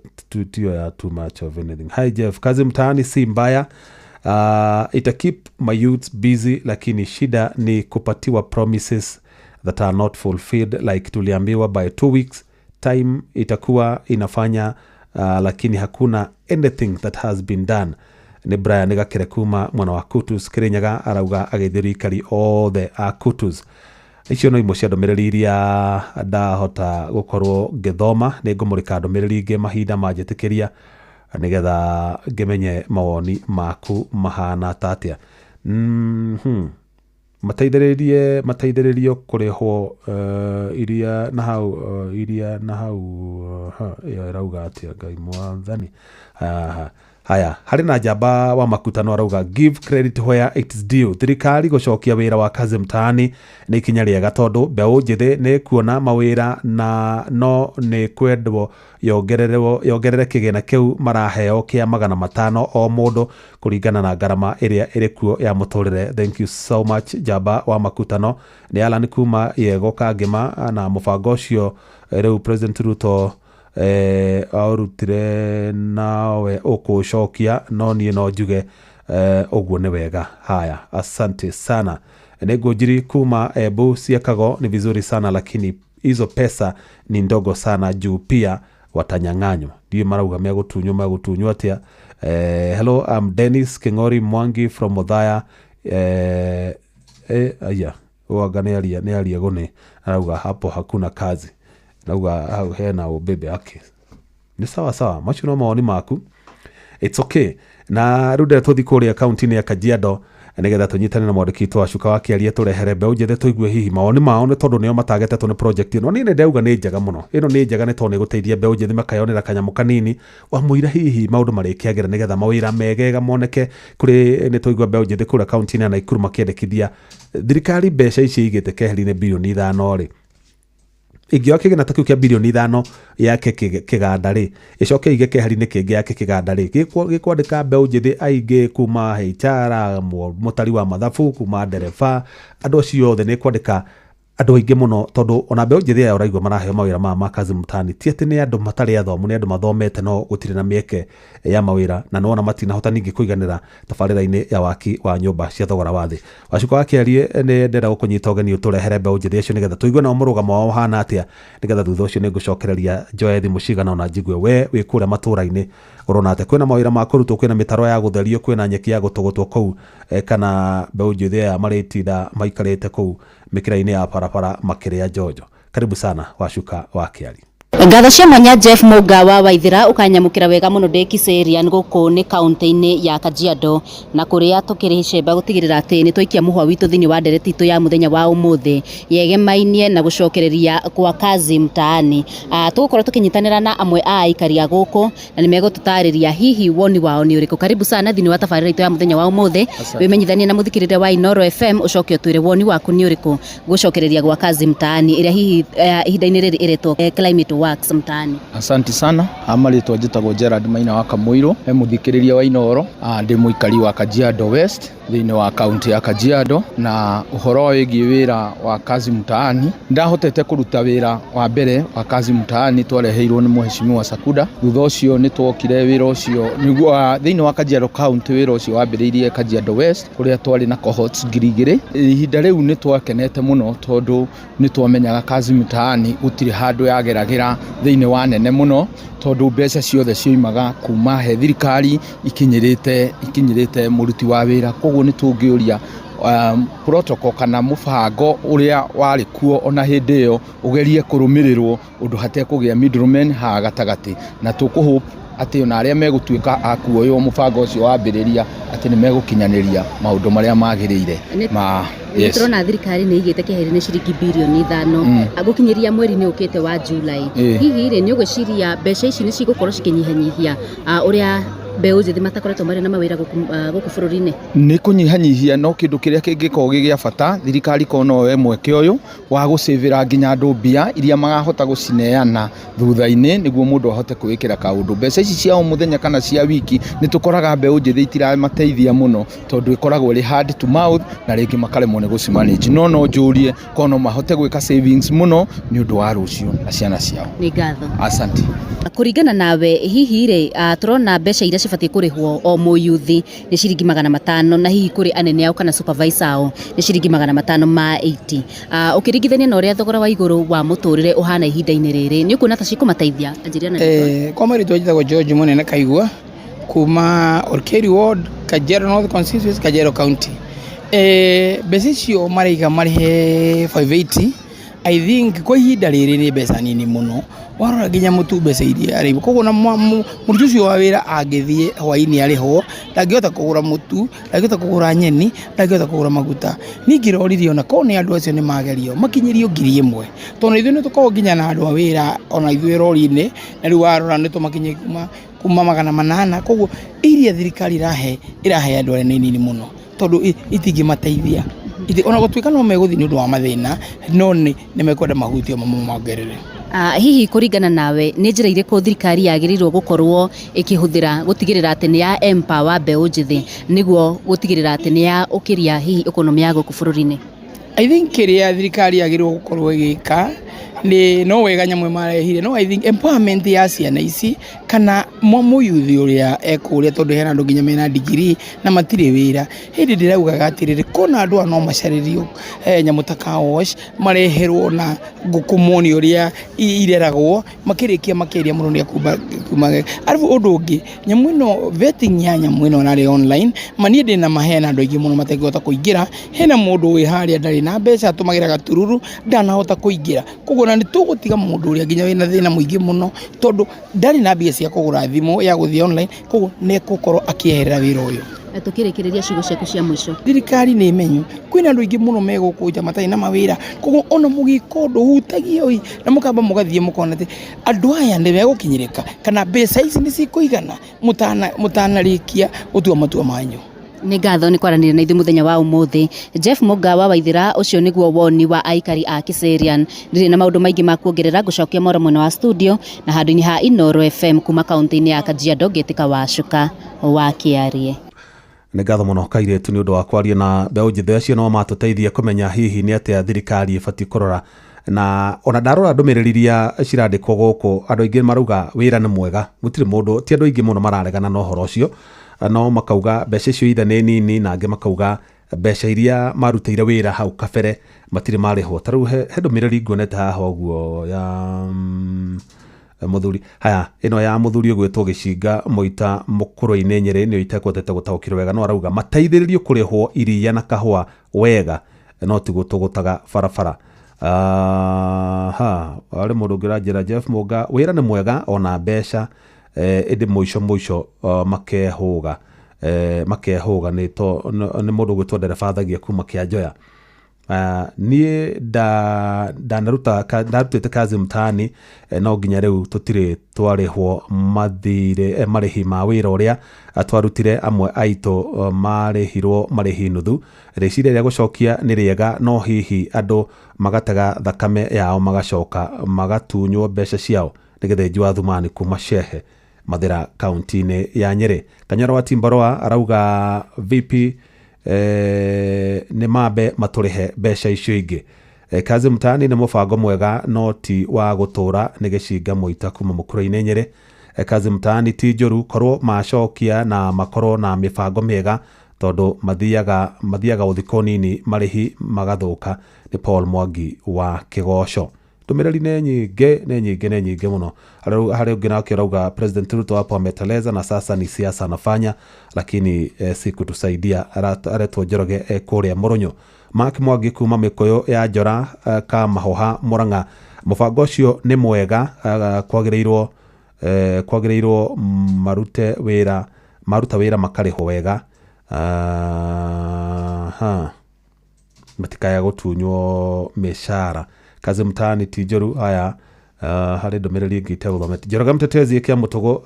ya too much of anything. Hi Jeff, Kazi Mtaani si mbaya. Ita keep my youths busy, lakini shida ni kupatiwa promises that are not fulfilled, like tuliambiwa by 2 weeks time itakuwa inafanya, lakini hakuna anything that has been done. Nĩ Brian Gakĩre kuma mwena wa Kutus Kĩrĩnyaga, arauga ageithĩrio ikari othe a Kutus. Icio no imwe cia ndũmĩrĩri iria ndahota gũkorwo ngĩthoma. Nĩ ngũmũrĩka ndũmĩrĩri ingĩ mahinda manjĩtĩkĩria, nĩgetha ngĩmenye mawoni maku mahana ta atĩa. Mateithĩrĩrie mateithĩrĩrio kũrĩhwo iria na hau iria na hau ha, ĩyo ĩrauga atĩa? Ngai mwathani. Aha. Haya, harĩ na njamba wa makutano arauga, "Give credit where it's due. Thirikari gũcokia wĩra wa Kazi Mtaani nĩ ikinya rĩega, tondũ mbeũ njĩthĩ nĩ kuona mawĩra, na no nĩ kwendwo yongererwo yongerere kĩgĩna kĩu maraheo kĩa 500 o mũndũ, kũringana na ngarama ĩrĩa ĩrĩ kuo ya mũtũrĩre." Thank you so much, njamba wa makutano. Nĩ Alan kuma Yego Kangĩma. Na mũbango ũcio rĩu President Ruto aũrutire nawe ũkũũcokia, no niĩ no njuge ũguo nĩ wega. Haya, asante sana. Nĩ Ngũnjiri kuma Embu Ciakago. Ni vizuri sana, lakini hizo pesa ni ndogo sana, juu pia watanyang'anywa. Ndiũ marauga megũtunywo, megũtunywo atĩa? Hello, I'm Dennis King'ori Mwangi from Muthaya. Aya wanga nĩ aria gũnĩ arauga hapo hakuna kazi, arauga hau hena ubebe ake. Nĩ sawa sawa, macio no mawoni maku, it's okay. Na rĩu ndĩrenda tũthiĩ kũrĩa kaunti-inĩ ya Kajiado, nĩgetha tũnyitane na mwandĩki witũ wa Cuka wa Kĩaria, tũrehere mbeũ njĩthĩ tũigue hihi mawoni mao, nĩ tondũ nĩo matagetetwo nĩ project ĩno. Niĩ nĩ ndauga nĩ njega mũno, ĩno nĩ njega nĩ tondũ nĩ ĩgũteithia mbeũ njĩthĩ makayonera kanyamũ kanini wamũira hihi maũndũ marĩkĩagĩra, nĩgetha mawĩra megega moneke kũrĩ. Nĩ tũigua mbeũ njĩthĩ kũrĩa kaunti-inĩ ya Nakuru makĩendekithia thirikari mbeca ici ĩigĩte keheri-inĩ 5 birioni rĩ, ingĩoya kĩgĩna ta kĩu kĩa 5 birioni yake kĩganda rĩ, ĩcoke ige keheri-inĩ kĩngĩ yake kĩganda rĩ, gĩkwandĩka mbeũ njĩthĩ aingĩ kuma HR, mũtari wa mathabu, kuma ndereba, andũ acio othe nĩ kwandĩka andũ aingĩ mũno, tondũ ona mbeũ njĩthĩ aya ũraigua maraheo mawĩra maya ma Kazi Mtaani ti atĩ nĩ andũ matarĩ athomu, nĩ andũ mathomete, no gũtirĩ na mĩeke ya mawĩra, na nĩwona matinahota ningĩ kũiganĩra tabarĩra-inĩ ya waki wa nyũmba cia thogora wa thĩ. Wacuka wa Kĩarie, nĩ ndĩrenda gũkũnyita ũgeni ũtũrehere mbeũ njĩthĩ acio, nĩgetha tũigue nao mũrũgamo wao ũhana atĩa, nĩgetha thutha ũcio nĩ ngũcokereria njoe thimũ cigana ona njigue we wĩ kũrĩa matũra-inĩ ũrona atĩa. Kwĩna mawĩra ma kũrutwo, kwĩna mĩtaro ya gũtherio, kwĩna nyeki ya gũtũgũtwo kũu, kana mbeũ njĩthĩ aya marĩtinda maikarĩte kũu mĩkĩra-inĩ ya barabara makĩrĩa njonjo? Karibu sana, Wacuka wa Kĩari. Ngatho cia mwanya, Jeff Mũnga wa Waithĩra, ũkanyamũkĩra wega mũno. Ndĩ Kiserian gũkũ nĩ kaunti-inĩ ya Kajiado, na kũrĩa tũkĩrĩ cemba gũtigĩrĩra atĩ nĩ twaikia mũhwa witũ thĩinĩ wa ndereti itũ ya mũthenya wa ũmũthĩ yegemainie na gũcokereria kwa Kazi Mtaani. Tũgũkorwo tũkĩnyitanĩra na amwe a aikari a gũkũ, na nĩ megũtũtarĩria hihi woni wao nĩ ũrĩkũ. Karibu sana thĩinĩ wa tabarĩra itũ ya mũthenya wa ũmũthĩ. Asante. Wĩmenyithanie na mũthikĩrĩria wa Inooro FM, ũcoke ũtwĩre woni waku nĩ ũrĩkũ gũcokereria gwa Kazi Mtaani ĩrĩa hihi ihinda-inĩ rĩrĩ ĩretwo Climate Works Mtaani. Asante sana. Marĩtwa njĩtagwo Gerard Maina wa Kamũirũ, he mũthikĩrĩria wa Inooro. Ndĩ mũikari wa Kajiado West thĩinĩ wa kaunti ya Kajiado. Na ũhoro wĩgiĩ wĩra wa Kazi Mtaani, ndahotete kũruta wĩra wa mbere wa Kazi Mtaani twareheirwo nĩ Mheshimiwa Sakuda. Thutha ũcio nĩ twokire wĩra ũcio nĩguo thĩinĩ wa Kajiado County. Wĩra ũcio wambĩrĩirie Kajiado West, kũrĩa twarĩ na cohorts 2000. Ihinda rĩu nĩ twakenete mũno, tondũ nĩ twamenyaga Kazi Mtaani gũtirĩ handũ yageragĩra thĩinĩ wa nene mũno, tondũ mbeca ciothe cioimaga kuma he thirikari ikinyĩrĩte mũruti wa wĩra. Koguo nĩ tũngĩũria protocol kana mũbango ũrĩa warĩ kuo ona hĩndĩ ĩyo ũgerie kũrũmĩrĩrwo, ũndũ hatekũgĩa middleman haha gatagatĩ, na tũkũhope atĩ ona arĩa megũtuĩka a kuoywo mũbango ũcio wambĩrĩria atĩ nĩ megũkinyanĩria maũndũ marĩa magĩrĩire ma Yes. Tũrona thirikari nĩ igĩte keheri-inĩ ciringi 5 birioni gũkinyĩria mweri-inĩ ũkĩte wa July. Hihi rĩ, nĩ ũgwĩciria mbeca ici nĩ cigũkorwo cikĩnyihanyihia ũrĩa mbeũ njĩthĩ matakoretwo marĩ na mawĩra gũkũ bũrũri-inĩ? Nĩ kũnyihanyihia, no kĩndũ kĩrĩa kĩngĩkorwo gĩ gĩa bata, thirikari korwo no yoe mweke ũyũ wa gũcĩvĩra nginya andũ mbia iria makahota gũcineana thutha-inĩ, nĩguo mũndũ ahote kwĩĩkĩra kaũndũ. Mbeca ici cia o mũthenya kana cia wiki, nĩ tũkoraga mbeũ njĩthĩ itiramateithia mũno, tondũ ĩkoragwo ĩrĩ hand to mouth, na rĩngĩ makaremwo nĩ gũcimanage. No njũrie korwo no mahote gwĩka savings mũno nĩ ũndũ wa rũciũ na ciana ciao. Nĩ ngatho. Asante. Kũringana nawe hihi rĩ, tũrona mbeca iria cibatiĩ kũrĩhwo o mũyuthi nĩ ciringi 500, na hihi kũrĩ anene ao kana supervisor ao nĩ ciringi 580. Ũkĩringithania na ũrĩa thogora wa igũrũ wa mũtũrĩre ũhana ihinda-inĩ rĩrĩ, nĩ ũkuona ta cikũmateithia? Anjĩria na rĩtwa. Kwa marĩtwa njĩtagwo George Mũnene Kaigua. Kuma Olkeri Ward, Kajiado North Constituency, Kajiado County. Mbeca icio maraiga marĩhe 580, I think kwa ihinda rĩrĩ nĩ mbeca nini mũno. Warora nginya mũtu, mbeca iria arĩhwo, koguo na mũruti ũcio wa wĩra angĩthiĩ hwainĩ arĩhwo, ndangĩhota kũgũra mũtu, ndangĩhota kũgũra nyeni, ndangĩhota kũgũra maguta. Niĩ ingĩroririe ona korwo nĩ andũ acio nĩ magerio makinyĩrio 1000, tondũ ithuĩ nĩ tũkoragwo nginya na andũ a wĩra ona ithuĩ rori-inĩ, na rĩu warora nĩ tũmakinyie kuma 800. Koguo iria thirikari ĩrahe andũ arĩa nĩ nini mũno, tondũ itingĩmateithia. Ona gũtuĩka no megũthiĩ nĩ ũndũ wa mathĩna, no nĩ mekwenda mahutio mamongerere. Hihi kũringana nawe, nĩ njĩra irĩkũ thirikari yagĩrĩirwo gũkorwo ĩkĩhũthĩra gũtigĩrĩra atĩ nĩ ya empower mbeũ njĩthĩ, nĩguo gũtigĩrĩra atĩ nĩ ya ũkĩria hihi economy ya gũkũ bũrũri-inĩ? I think kĩrĩa thirikari yagĩrĩirwo gũkorwo ĩgĩka nĩ no wega nyamũ marehire, no I think empowerment ya ciana ici kana mũyuthi ũrĩa ekũrĩa, tondũ hena andũ nginya mena degree na matirĩ wĩra. Hĩndĩ ndĩraugaga atĩrĩrĩ, kona andũ aya no macarĩrio nyamũ ta car wash, mareherwo na ngũkũ, mone ũrĩa ireragwo, makĩrĩkia makeria mũndũ nĩ akuma kuma. Arabu ũndũ ũngĩ, nyamũ ĩno, vetting ya nyamũ ĩno narĩ online, ma niĩ ndĩna ma hena andũ aingĩ mũno matangĩhota kũingĩra. Hena mũndũ wĩ harĩa ndarĩ na mbeca, atũmagĩra gatururu, ndanahota kũingĩra. Koguo na nĩ tũgũtiga mũndũ ũrĩa nginya wĩna thĩna mũingĩ mũno, tondũ ndarĩ na mbia cia kũgũra thimũ ya gũthiĩ online, koguo nĩ egũkorwo akĩeherera wĩra ũyũ. Tũkĩrĩkĩrĩria, ciugo ciaku cia mũico. Thirikari nĩ menyu kwĩna andũ aingĩ mũno me gũkũ nja matarĩ na mawĩra, koguo ona mũgĩka ũndũ hutagioi na mũkamba mũgathiĩ mũkona atĩ andũ aya nĩ megũkinyĩrĩka kana mbeca ici nĩ cikũigana mũtanarĩkia gũtua matua manyu. Nĩ ngatho nĩ kwaranĩria na ithuĩ mũthenya wa ũmũthĩ, Jeff Mũga wa Waithĩra. Ũcio nĩguo woni wa aikari a Kiserian. Ndirĩ na maũndũ maingĩ ma kuongerera, ngũcokia moro mwena wa studio na handũ-inĩ ha Inooro FM kuma kaunti-inĩ ya Kajiado, ngĩtĩka Wacuka wa Kĩarie. Nĩ ngatho mũno kairĩtu nĩ ũndũ wa kwaria na mbeũ njĩthĩ acio, no matũteithia kũmenya hihi nĩ atĩa thirikari ĩbatiĩ kũrora. Na ona ndarora ndũmĩrĩri iria cirandĩkwo gũkũ, andũ aingĩ marauga wĩra nĩ mwega, gũtirĩ mũndũ, ti andũ aingĩ mũno mararegana na ũhoro ũcio, no makauga mbeca icio ithe nĩ nini, na angĩ makauga mbeca iria marutĩire wĩra hau kabere matirĩ marĩhwo. Ta rĩu he ndũmĩrĩri nguonete haha ũguo ya mũthuri haya, ĩno ya mũthuri ũgwĩtwo Gĩcinga Mũita Mũkũrũ-inĩ Nyĩrĩ, nĩyo itekũhotete gũtaũkĩrwo wega, no arauga mateithĩrĩrio kũrĩhwo iria na kahũa wega, no ti gũtũgũtaga barabara. Ha arĩ mũndũ ũngĩ ũranjĩra, Jeff Mũnga, wĩra nĩ mwega ona mbeca, ĩndĩ mũico mũico makehũga nĩ mũndũ ũgwĩtwo ndereba thagia kuma Kĩanjoya. Niĩ ndanaruta ndarutĩte kazi mtaani, no nginya rĩu tũtirĩ twarĩhwo mathirĩ, marĩhi ma wĩra ũrĩa twarutire. Amwe aitũ marĩhirwo marĩhi nuthu. Rĩciria rĩa gũcokia nĩ rĩega, no hihi andũ magatega thakame yao magacoka magatunywo mbeca ciao. Nĩ Gĩthĩnji wa Thumani kuma Shehe Mathĩra, kaunti-inĩ ya Nyĩrĩ. Kanyoro wa Timbarũa arauga vipi, nĩ mambe matũrĩhe mbeca icio ingĩ. Kazi mtaani nĩ mũbango mwega no ti wa gũtũra. Nĩ Gĩcinga Mũita kuma Mũkũrũ-inĩ Nyĩrĩ. Kazi mtaani ti njũru korwo macokia na makorwo na mĩbango mĩega, tondũ mathiaga o thikũ nini marĩhi magathũka. Nĩ Paul Mwangi wa Kĩgoco. Ndũmĩrĩri nĩ nyingĩ, nĩ nyingĩ, nĩ nyingĩ mũno. Harĩ ũngĩ nake ũrauga President Ruto hapo ameteleza na sasa ni siasa anafanya, lakini si kutusaidia. Aretwo Njoroge kũrĩa Mũrũnyũ. Mark Mwangi kuma Mĩkũyũ ya Njora, Kamahoha, Mũrang'a, mũbango ũcio nĩ mwega, kwagĩrĩirwo marute wĩra, maruta wĩra makarĩhwo wega. Ha matikaya gũtunywo mĩcara. Kazi mtaani ti njũru. Haya, harĩ ndũmĩrĩri ĩngĩ itegũthomete. Njoroge Mtetezi kĩa Mũtũgũ,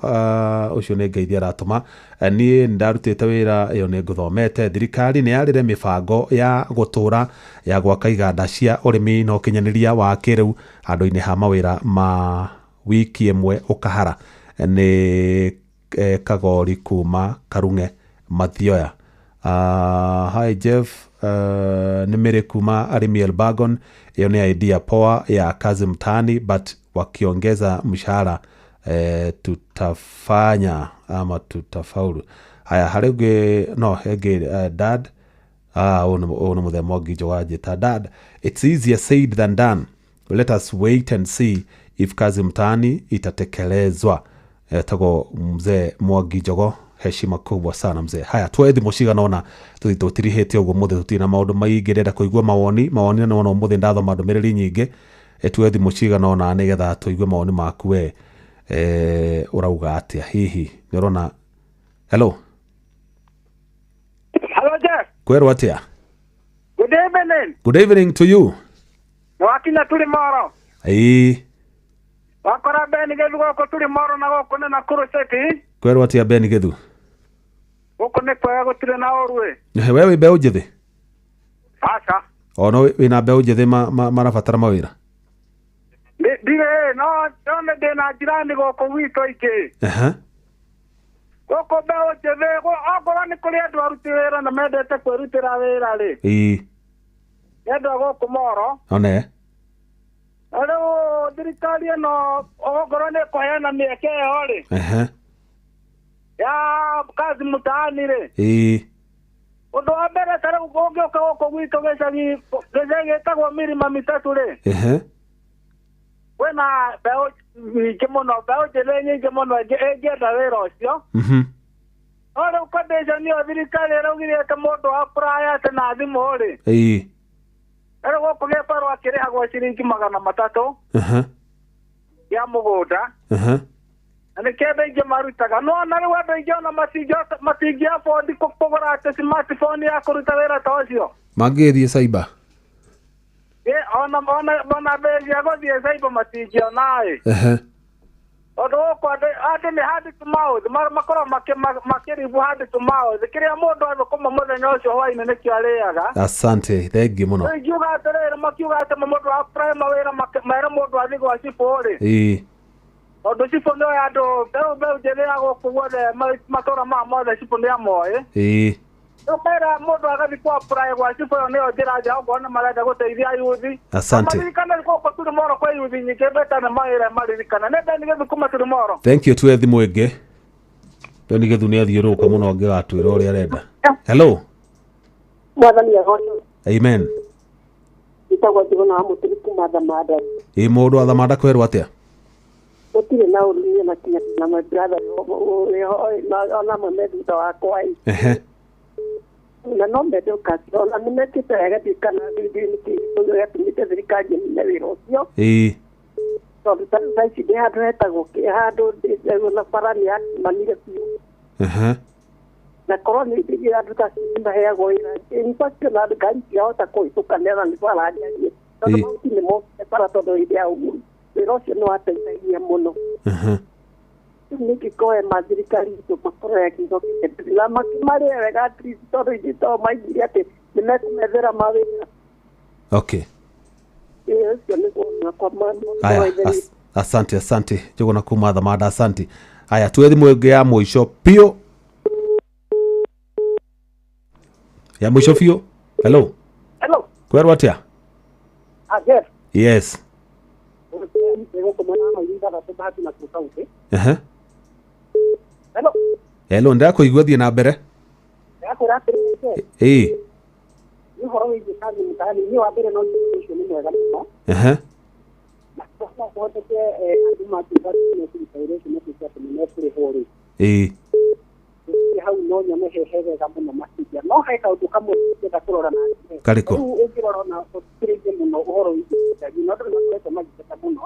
ũcio nĩ ngeithi aratũma. Niĩ ndarutĩte wĩra ĩyo nĩ ngũthomete. Thirikari nĩ yarĩre mĩbango ya gũtũra ya gwaka iganda cia ũrĩmi na ũkinyanĩria wa kĩrĩu handũ-inĩ ha mawĩra ma wiki ĩmwe ũkahara. Nĩ Kagori kuma Karung'e Mathioya. Hi Jeff, nĩ Mĩrĩ kuma Arimi Elbagon. Ĩyo nĩ idea poa ya kazi mtaani, but wakiongeza mshahara, tutafanya ama tutafaulu. Haya, harĩ ũngĩ no ĩngĩ, dad, ũyũ nĩ mũthemba ũngĩ wanjĩta dad. It's easier said than done, let us wait and see if kazi mtaani itatekelezwa. Etagwo mzee Mwangi Njogo. Heshima kubwa sana mzee. Haya, tuoe thimũ cigana ũna tũthiĩ tũtirihĩte ũguo mũthĩ tũtirĩ na maũndũ maingĩ. Ndĩrenda kũigua mawoni mawoni, na nĩwona ũmũthĩ ndathoma ndũmĩrĩri nyingĩ. Tuoe thimũ cigana ũna nĩgetha tũigue mawoni maku we, ũrauga atĩa hihi nĩ ũrona. Hello. Hello, Jeff. Kwerwo atĩa? Good evening. Good evening to you. Nĩ wakinya tũrĩ moro. Ĩĩ. Wakora Ben Gĩthu gũkũ tũrĩ moro na gũkũ nĩ Nakuru City. Kwerwo atĩa, Ben Gĩthu? Gũkũ nĩ kwega, gũtirĩ na ũru ĩ. Ehe, we wĩ mbeũ njĩthĩ? Aca. Ona wĩna mbeũ njĩthĩ marabatara mawĩra? Ndirĩ, no nĩ ndĩna njirani gũkũ gwitũ ingĩ. Gũkũ mbeũ njĩthĩ, okorwo nĩ kũrĩ andũ aruti wĩra na mendete kwĩrutĩra wĩra rĩ. Nĩ andũ a gũkũ moro. One. Na rĩu thirikari ĩno okorwo nĩ ĩkũheana mĩeke ĩyo rĩ. Ya kazi mtaani rĩ. Ũndũ wa mbere, ta rĩu ũngĩũka gũkũ gwitũ gĩcagi, gĩcagi gĩtagwo Milima Mitatu rĩ. Kwĩna mbeũ nyingĩ mũno, mbeũ njĩthĩ nyingĩ mũno ĩngĩenda wĩra ũcio. No rĩu condition ĩyo thirikari ĩraugire atĩ mũndũ apply atĩ na thimũ rĩ. Rĩu gũkũ gĩbarũa kĩrĩhagwo ciringi 300 ya mũgũnda. Na nĩkĩo andũ aingĩ marutaga. No ona rĩu andũ aingĩ ona matingĩ afford kũgũra atĩ smartphone ya kũruta wĩra ta ũcio. Mangĩthiĩ cyber. Ona mbeca cia gũthiĩ cyber matingĩona ĩ. Tondũ gũkũ andũ nĩ hand to mouth, makoragwo makĩribũ hand to mouth. Kĩrĩa mũndũ athũkũma mũthenya ũcio hwainĩ nĩkĩo arĩaga. Asante, thank you mũno. Rĩu ingiuga atĩrĩrĩ, makiuga atĩ mũndũ apply mawĩra mere mũndũ athiĩ gwa cibũ rĩ. Tondũ cibũ nĩoĩ andũ, mbeũ njĩthĩ ya gũkũ guothe, matũũra maya mothe cibũ nĩamoĩ. Rĩu mera mũndũ agathiĩ kũ apply gwa cibũ, ĩyo nĩyo njĩra njega okorwo nĩ marenda gũteithia yuthi. Asante. Maririkane gũkũ tũrĩ moro kwĩ yuthi nyingĩ mbetane mawĩra maririkane. Nĩ Ben Gĩthu kuma tũrĩ moro. Thank you, tuwe thimũ ĩngĩ. Ben Gĩthu nĩ athiũrũrũka mũno angĩgatwĩra ũrĩa arenda. Hello. Mwathani agocwo. Amen. Njĩtagwo Njũgũna wa Mũturi kuma Thamanda. Ĩ mũndũ wa Thamanda, kwerwo atĩa? Gũtirĩ na ũru, niĩ na kinya na my brother ona amwe me thutha wakwa ĩ. Na no mende ũkaci ona nĩ mekĩte wega, ndiũĩ kana nĩkĩ gĩatũmĩte thirikari ĩnine wĩra ũcio. Tondũ ta rĩu thaa ici ndĩ handũ hetagwo handũ ndĩ na bara nĩ yakimanire biũ. Na korwo nĩ andũ ta acio nĩ maheagwo wĩra, in fact ona ngari itirahota kũhĩtũka nĩ ona nĩ bara njarie. Tondũ mahuti nĩ mokire bara, tondũ hĩndĩ ya Uhuru wĩra ũcio nĩ wateithagia mũno. Rĩu nĩngĩkoe ma thirikari itũ makorwo yakĩcokete na makĩmarĩhe wega at least, tondũ ithuĩ to maigire atĩ nĩ mekũmethera mawĩra. Ĩĩ, ũcio nĩguo wakwa Aya, asante, asante Njũgũna kuma Thamanda, asante. Aya, tuwe thimũ ĩngĩ ya mũico biũ, ya mũico biũ. Hello. Hello. Kwerwo atĩa? Ah, Jeff. Yes. Gũkũ mwena wa Maringa Bahati na County. Hello. Hello, ndĩrakũigua, thiĩ na mbere. Ndĩrakwĩra atĩrĩrĩ, Jeff. Nĩ ũhoro wĩgiĩ kazi mtaani, niĩ wa mbere no njuge ũcio nĩ mwega mũno. Na no kũhoteke andũ mangiuga nĩ kũruta wĩra ũcio matuĩke atĩ nĩ mekũrĩhwo rĩ. Niĩ hau no nyone he hegega mũno makĩria. No he kaũndũ kamwe ingĩenda kũrora na atĩrĩrĩ. Karĩkũ? Rĩu ũngĩrora ona tũtirĩtie mũno ũhoro wĩgiĩ thirikari, no andũ nĩ makoretwo magĩteta mũno.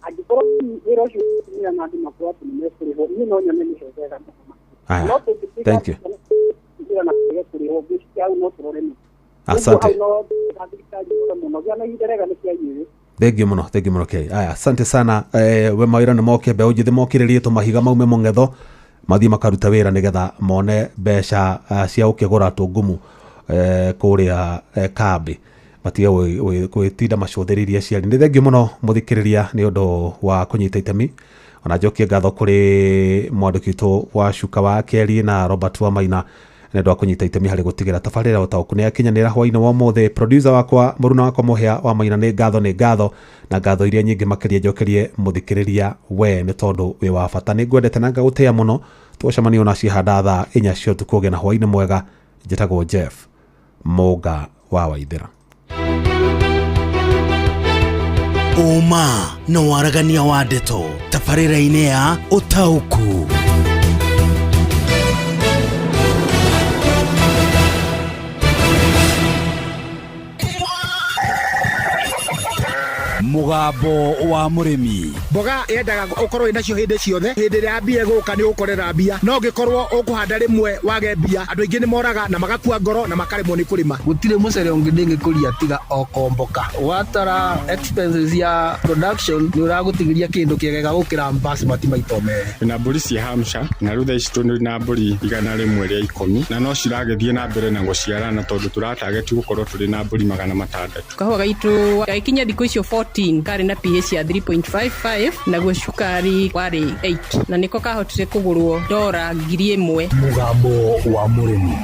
Angĩkorwo hihi wĩra ũcio ũgũtũmĩra na andũ makorwo atĩ nĩ mekũrĩhwo, niĩ no nyone nĩ hegega mũno makĩria. Aya, No tũngĩtuĩka thank you. atĩ na kũrĩhe kũrĩhwo, ngwĩciria hau no tũrore mũno. Asante. Ũguo hau no thirikari ĩrore mũno. Gĩa na ihinda rĩega nĩ kĩa inyuĩ. Thank you mũno, thank you mũno Kei. Aya, asante sana. We mawĩra nĩ moke, mbeũ njĩthĩ mokĩrĩrie tũmahiga maume mũng'etho mathiĩ makaruta wĩra nĩgetha mone mbeca cia gũkĩgũra tũngumu kũrĩa kambĩ, matige gwĩtinda macũthĩrĩirie aciari. Nĩ thengiũ mũno mũthikĩrĩria nĩ ũndũ wa kũnyita itemi. Ona njokie ngatho kũrĩ mwandĩki witũ wa Cuka wa Kerĩ na Robert wa Maina nĩ ũndũ wa kũnyita itemi harĩ gũtigĩra tabarĩra ũtaũku nĩ yakinyanĩra hwainĩ wa ũmũthĩ. Producer wakwa, mũruna wakwa Mũhĩa wa Maina, nĩ ngatho, nĩ ngatho na ngatho iria nyingĩ makĩria njokerie mũthikĩrĩria we nĩ tondũ wĩ wa bata. Nĩ ngwendete na ngagũtĩĩa mũno. Tũgũcemania ona cihanda thaa 4 cia ũtukũ. Ũgĩe na hwainĩ mwega. Njĩtagwo Jeff Mũnga wa Waithĩra. Ũma na waragania wa ndeto tabarĩra-inĩ ya ũtaũku. Mũgambo wa mũrĩmi. Mboga yendaga ũkorwo wĩnacio hĩndĩ ciothe, hĩndĩ ĩrĩa mbia ĩgũka nĩ ũgũkorera mbia, no ũngĩkorwo ũkũhanda rĩmwe wage mbia, andũ aingĩ nĩ moraga na magakua ngoro na makaremwo nĩ kũrĩma. Gũtirĩ mũcere ũngĩ ndĩngĩkũria tiga o Komboka. Watara expenses ya production nĩ ũragũtigĩria kĩndũ kĩegega gũkĩra basmati maita merĩ. Twĩna mbũri cia Hampshire na rĩu thaa ici tũrĩ na mbũri 110 na no ciragĩthiĩ na mbere na gũciarana tondũ tũratageti gũkorwo tũrĩ na mbũri 600. Kahũa gaitũ gagĩkinya thikũ icio 14 karĩ na pH ya 3.55 naguo cukari warĩ 8 na nĩko kahotire kũgũrwo dora 1000. Mũgambo wa mũrĩmi.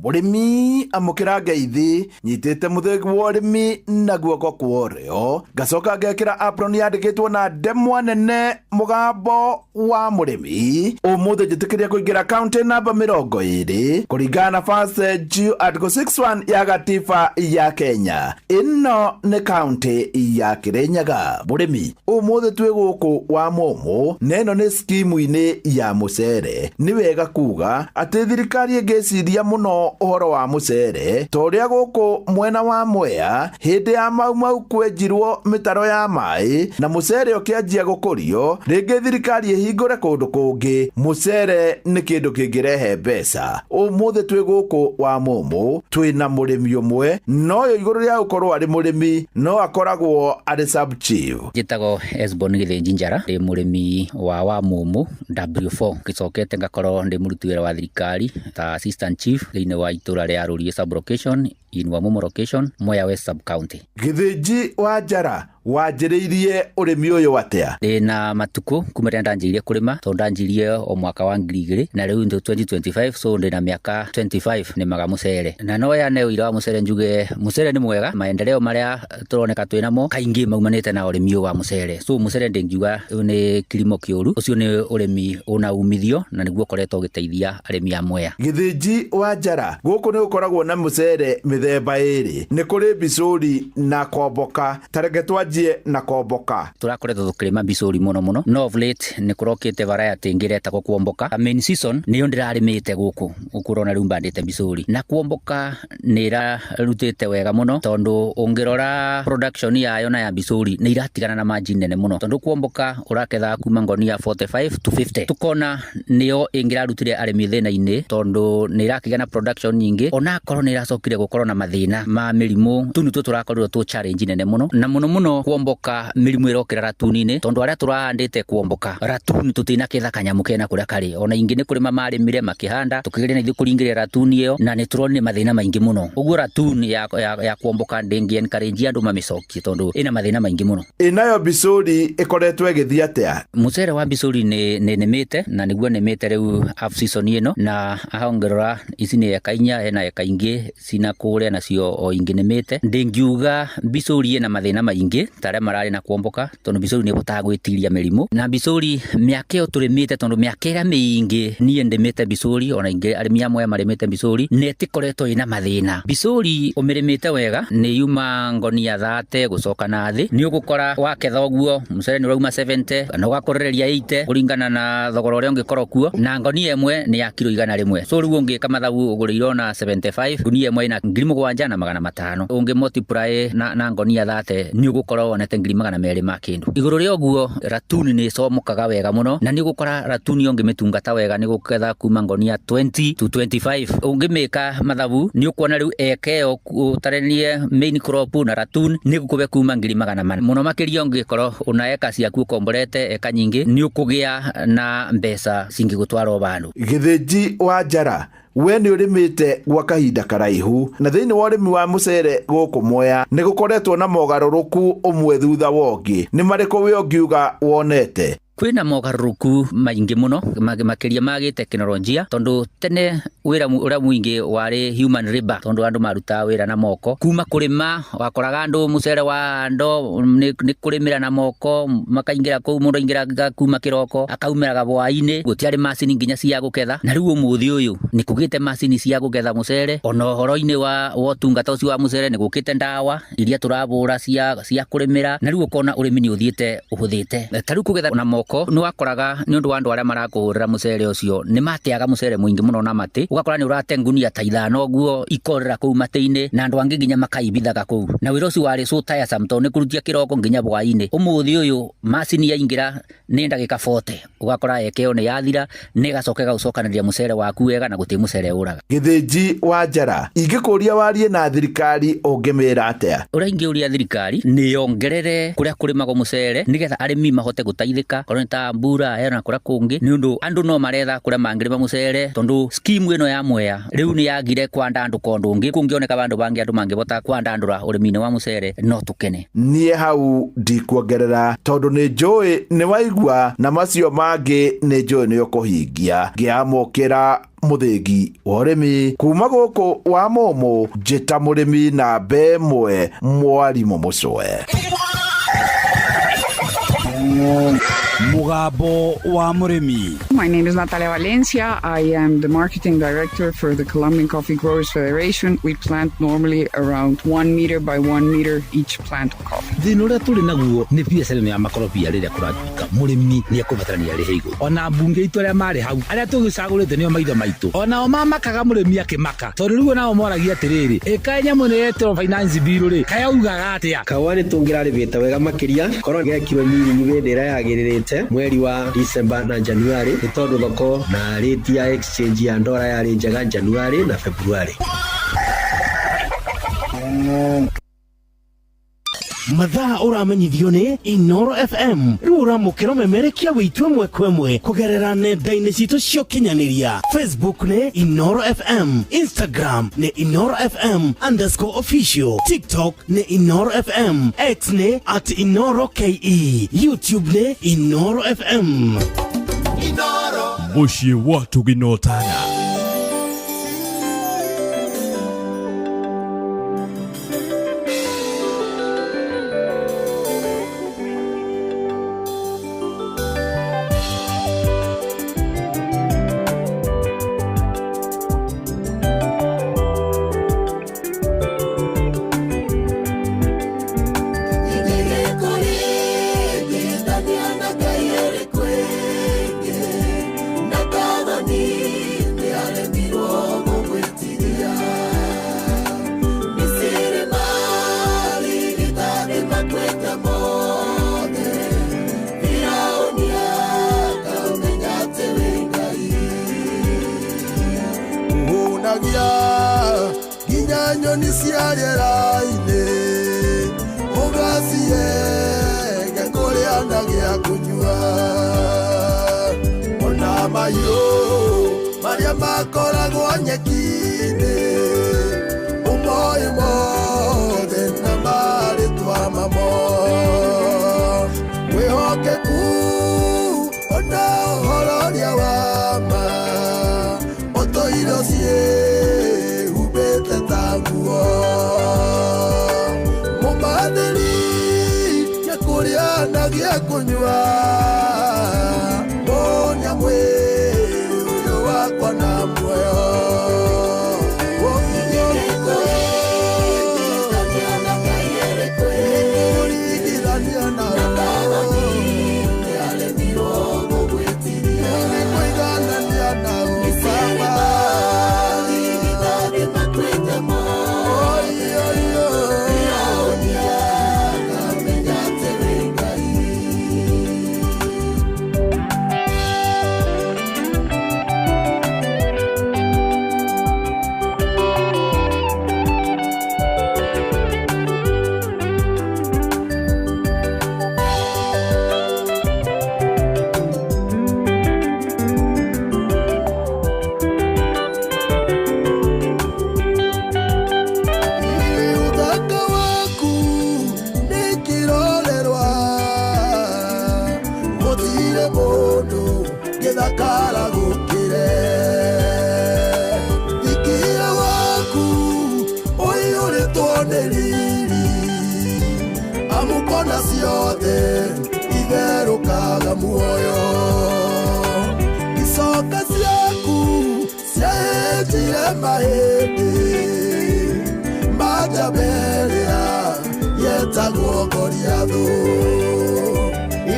Mũrĩmi amũkĩra ngeithi nyitĩte mũthĩgi wa ũrĩmi na guoko kwa ũrĩo, ngacoka ngekĩra apron yandĩkĩtwo na ndemwa nene mũgambo wa mũrĩmi. Ũmũthĩ njĩtĩkĩria kũingĩra kaunti namba 20 kũringana na First Jew Article 61 ya gatiba ya Kenya. Ĩno nĩ kaunti ya Kĩrĩnyaga. Mũrĩmi, ũmũthĩ twĩ gũkũ wa Mũmũ na ĩno nĩ skimu-inĩ ya mũcere. Nĩ wega kuga atĩ thirikari ĩngĩciria mũno ũhoro wa mũcere ta ũrĩa gũkũ mwena wa Mwea hĩndĩ ya Mau Mau kwenjirwo mĩtaro ya maĩ na mũcere ũkĩanjia gũkũrio, rĩngĩ thirikari ĩhingũre kũndũ kũngĩ. Mũcere nĩ kĩndũ kĩngĩrehe mbeca. Ũmũthĩ twĩ gũkũ wa Mũmũ twĩna mũrĩmi ũmwe, no ũyũ igũrũ rĩa gũkorwo arĩ mũrĩmi no akoragwo arĩ sub chief. Njĩtagwo Esbon Gĩthĩnji Njara, ndĩ mũrĩmi wa Mũmũ W4, ngĩcokete ngakorwo ndĩ mũruti wĩra wa thirikari ta assistant chief thĩinĩ wa itũra rĩa Rũriĩ sub location in Wamumu location, Mwea West sub county. Gĩthĩnji wa Njara, wanjĩrĩirie ũrĩmi ũyũ atĩa? Ndĩna matukũ kuma rĩrĩa ndanjĩrĩirie kũrĩma, tondũ ndanjirie o mwaka wa ngiri igĩrĩ na rĩu nĩ 2025, so ndĩna mĩaka 25 nĩmaga mũcere. Na no yane ũira wa mũcere njuge mũcere nĩ mwega, maendeleo marĩa tũroneka twĩnamo kaingĩ maumanĩte na ũrĩmi ũyũ wa mũcere. So mũcere ndĩngiuga nĩ kilimo kĩũru, ũcio nĩ ũrĩmi ũna umithio na nĩguo ũkoretwo ũgĩteithia arĩmi a Mwea. Gĩthĩnji wa Njara, gũkũ nĩ gũkoragwo na mũcere mĩthemba ĩrĩ, nĩ kũrĩ mbicũri na komboka. Ta reke twanjie na komboka. Tũrakoretwo tũkĩrĩma mbicũri mũno mũno, no of late nĩ kũrokĩte variety ĩngĩ ĩretagwo kwomboka. Main season nĩyo ndĩrarĩmĩte gũkũ, gũkũ ũrona rĩu mbandĩte mbicũri. Na kwomboka nĩ ĩrarutĩte wega mũno, tondũ ũngĩrora production yayo na ya mbicũri nĩ iratigana na margin nene mũno, tondũ kwomboka ũraketha kuma ngonia 45 to 50. Tukona nĩyo ĩngĩrarutire arĩmi thĩna-inĩ, tondũ nĩ ĩrakĩgĩa na production nyingĩ, onakorwo nĩ ĩracokire gũkorwo na mathĩna ma mĩrimũ. Tu nĩtuo tũrakorirwo tũ challenge nene mũno, na mũno mũno kwomboka mĩrimũ ĩrokĩra ratuni-inĩ, tondũ arĩa tũrahandĩte kwomboka ratuni tũtinaketha kanyamũ kena kũrĩa karĩ. Ona ingĩ nĩ kũrĩma marĩmire makĩhanda, tũkĩgeria na ithuĩ kũringĩrĩria ratuni ĩyo, na nĩ tũronire mathĩna maingĩ mũno. Ũguo ratuni ya kwomboka ndĩngĩ encourage andũ mamĩcokie, tondũ ĩna mathĩna maingĩ mũno. Ĩnayo mbicũri ĩkoretwo ĩgĩthiĩ atĩa? Mũcere wa mbicũri nĩ nĩmĩte, na nĩguo nĩmĩte rĩu half season ĩno, na haha ũngĩrora ici nĩ eka inya, hena eka ingĩ cina kũrĩa nacio o ingĩ nĩmĩte. Ndĩngiuga mbicũri ĩna mathĩna maingĩ ta arĩa mararĩ na kwomboka, tondũ mbicũri nĩ ĩhotaga gwĩtiria mĩrimũ. Na mbicũri mĩaka ĩyo tũrĩmĩte, tondũ mĩaka ĩrĩa mĩingĩ niĩ ndĩmĩte mbicũri, ona ingĩ arĩmi amwe marĩmĩte mbicũri, na ĩtikoretwo ĩna mathĩna. Mbicũri ũmĩrĩmĩte wega nĩ yuma ngonia 30 gũcoka na thĩ, nĩ ũgũkora waketha ũguo mũcere nĩ ũrauma 70 kana ũgakũrĩrĩria 80 kũringana na thogora ũrĩa ũngĩkorwo kuo, na ngonia ĩmwe nĩ ya kiro 100. So rĩu ũngĩka mathabu ũgũrĩirwo na 75, ngunia ĩmwe ĩna 7,500. Ũngĩ multiply na ngonia 30 nĩ ũgũkorwo wonete 200,000 ma kĩndũ. Igũrũ rĩa ũguo ratuni nĩ ĩcomokaga wega mũno, na nĩ ũgũkora ratuni ũngĩmĩtungata wega nĩ gũketha kuma ngonia 20 to 25. Ũngĩmĩka mathabu nĩ ũkuona rĩu eka ĩyo ũtaranie main crop na ratuni nĩ gũkũbe kuma 400,000. Mũno makĩria ũngĩkorwo una eka ciaku ũkomborete eka nyingĩ, nĩ ũkũgĩa na mbeca cingĩgũtwara o vandũ. Gĩthĩnji wa Njara, we nĩ ũrĩmĩte gwa kahinda karaihu, na thĩinĩ wa ũrĩmi wa mũcere gũkũ Mwea nĩ gũkoretwo na mogarũrũku ũmwe thutha wa ũngĩ. Nĩ marĩkũ we ũngiuga wonete? Kwĩna mogarũrũku maingĩ mũno makĩria ma gĩtekinoronjia, tondũ tene wĩra ũrĩa mũingĩ warĩ human labor, tondũ andũ marutaga wĩra na moko. Kuma kũrĩma wakoraga andũ mũcere wa ndo nĩ kũrĩmĩra na moko, makaingĩra kũu, mũndũ aingĩraga kuma kĩroko akaumĩraga hwaĩ-inĩ, gũtiarĩ macini nginya cia gũketha. Na rĩu ũmũthĩ ũyũ nĩ kũgĩte macini cia gũketha mũcere, ona ũhoro-inĩ wa ũtungata ũcio wa mũcere nĩ gũkĩte ndawa iria tũrabũra cia kũrĩmĩra, na rĩu ũkona ũrĩmi nĩ ũthiĩte ũhũthĩte. Ta rĩu kũgetha na moko moko nĩ wakoraga nĩ ũndũ wa andũ arĩa marakũhũrĩra mũcere ũcio nĩ mateaga mũcere mũingĩ mũno na matĩ, ũgakora nĩ ũrate ngunia ta 5 ũguo ikorera kũu matĩ-inĩ, na andũ angĩ nginya makaibithaga kũu, na wĩra ũcio warĩ so tiresome tondũ nĩ kũrutia kĩroko nginya hwaĩ-inĩ. Ũmũthĩ ũyũ macini yaingĩra nĩ ndagĩka 40 ũgakora eka ĩyo nĩ yathira, nĩ ĩgacoka ĩgagũcokanĩrĩria mũcere waku wega na gũtirĩ mũcere ũraga. Gĩthĩnji wa Njara, ingĩkũria warie na thirikari ũngĩmĩra atĩa? Ũrĩa ingĩũria thirikari nĩ yongerere kũrĩa kũrĩmagwo mũcere nĩgetha arĩmi mahote gũteithĩka, korwo nĩ ta mbura na kũrĩa kũngĩ, nĩ ũndũ andũ no maretha kũrĩa mangĩrĩma mũcere, tondũ scheme ĩno ya Mwea rĩu nĩ yagire kwandandũka ũndũ ũngĩ, kũngĩoneka vandũ bangĩ andũ mangĩbota kwandandũra ũrĩmi-inĩ wa mũcere no tũkene. Niĩ hau ndikuongerera tondũ nĩ njũĩ nĩ waigua, na macio mangĩ nĩ njũĩ nĩ ũkũhingia. Ngĩamũkĩra mũthĩgi wa ũrĩmi kuma gũkũ wa Mũmũ, njĩta mũrĩmi namba 1 mwarimũ Mũcwe. Mugambo wa Mũrĩmi. My name is Natalia Valencia. I am the marketing director for the Colombian Coffee Growers Federation. We plant normally around 1 meter by 1 meter each plant of coffee. Thĩna ũrĩa tũrĩ naguo nĩ biacara ĩno ya makorobia rĩrĩa kũratuĩka mũrĩmi nĩ ekũbatarania arĩhe igũrũ. Ona mbunge itũ arĩa marĩ hau, arĩa tũgĩcagũrĩte nĩo maitho maitũ, onao mamakaga mũrĩmi akĩmaka, tondũ rĩu onao moragia atĩrĩrĩ, ĩkaĩ nyamũ ĩno yetĩrwo finance bill rĩ, kaĩ augaga atĩa? Kahũa nĩ tũngĩrarĩmĩte wega makĩria korwo gekirwo miringi hĩndĩ ĩrĩa yagĩrĩrĩte mweri wa December na January, nĩ tondũ thoko na rate ya exchange ya ndora yarĩ njega January na February. Mathaa ũramenyithio nĩ Inoro FM, rĩu ũramũkĩra ũmemerekia wĩitũ ĩmwe kwa ĩmwe kũgerera nenda-inĩ citũ cia ũkinyanĩria. Facebook nĩ Inoro FM, Instagram nĩ Inoro FM underscore official, TikTok nĩ Inoro FM, X nĩ at Inoro KE, YouTube nĩ Inoro FM. Inoro mũciĩ wa Tuginotana.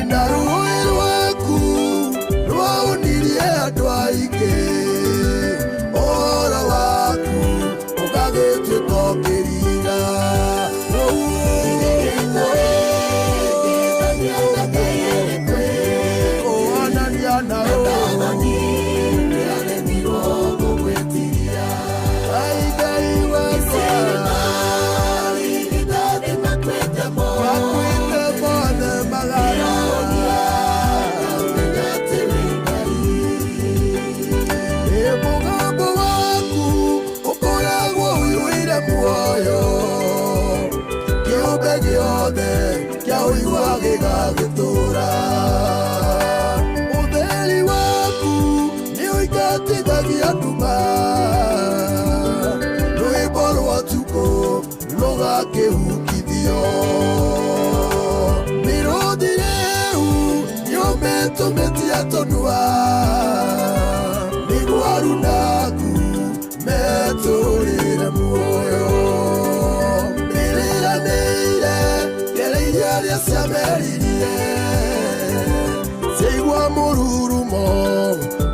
Inaruirwa. Kĩũmbe gĩothe kĩa ũigua gĩgagĩtũũra. Ũtheri waku nĩ ũingatithagia nduma, rwĩmbo rwa tukũ rũgakĩhukithio. Mĩrũthi rĩu yũmĩtũmĩtia tũnua, nĩguo arunaku metũrĩre muoyo. Nĩrĩranĩire ngereirie arĩa ciameririe, ciaigua mũrurumo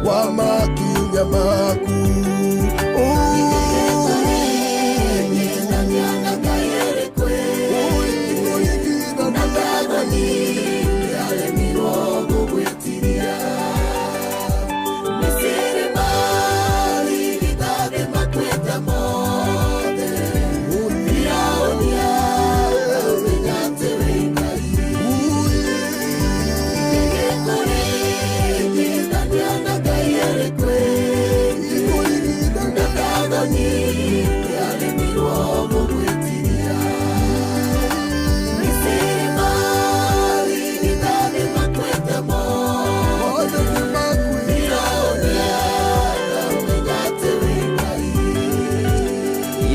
wa makinya maku.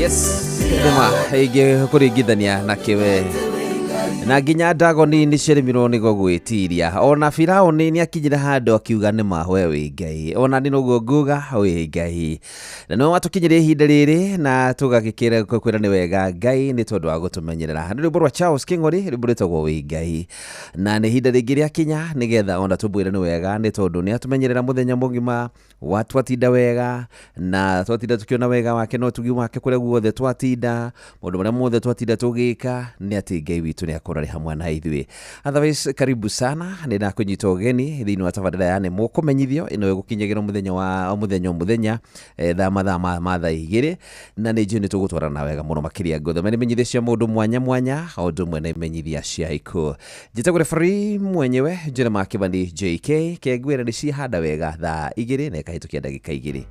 Yes, nĩma ingĩkũringithania na kĩwe na nginya Dagoni nĩ ciaremirwo nĩ gũgwĩtiria. Ona Firaũni nĩ akinyire handũ akiuga nĩ ma we wĩ Ngai, ona nĩ noguo nguga wĩ Ngai. Na nĩwe watũkinyirie ihinda rĩrĩ na tũgagĩkĩra kwĩra nĩ wega Ngai nĩ tondũ wa gũtũmenyerera. Nĩ rwĩmbo rwa Charles Kĩng'ori, rwĩmbo rwĩtagwo wĩ Ngai, na nĩ ihinda rĩngĩ rĩakinya nĩgetha ona tũmwĩre nĩ wega nĩ tondũ nĩ atũmenyerera mũthenya mũgima wa twatinda wega na twatinda tukiona wega wake na ũtugi wake kũrĩa guothe twatinda, maũndũ marĩa mothe twatinda tũgĩka nĩ atĩ Ngai witũ nĩ akorwo arĩ hamwe na ithuĩ. Otherwise, karibu sana, nĩ ndakũnyita ũgeni thĩinĩ wa tabarĩra ya nĩ mũkũmenyithio ĩno ĩgũkinyagĩra mũthenya wa o mũthenya o mũthenya thaa mathaa ma thaa 2, na nĩ njũĩ nĩ tũgũtwarana wega mũno makĩria. Ngũthome nĩ menyithia cia mũndũ mwanya mwanya o ũndũ ũmwe na imenyithia cia ikuũ. Njĩtagwo referee mwenyewe Jeremiah Kĩmani JK, kengwĩra nĩ ciahanda wega thaa 2 na ĩkahĩtũkia ndagĩka 2.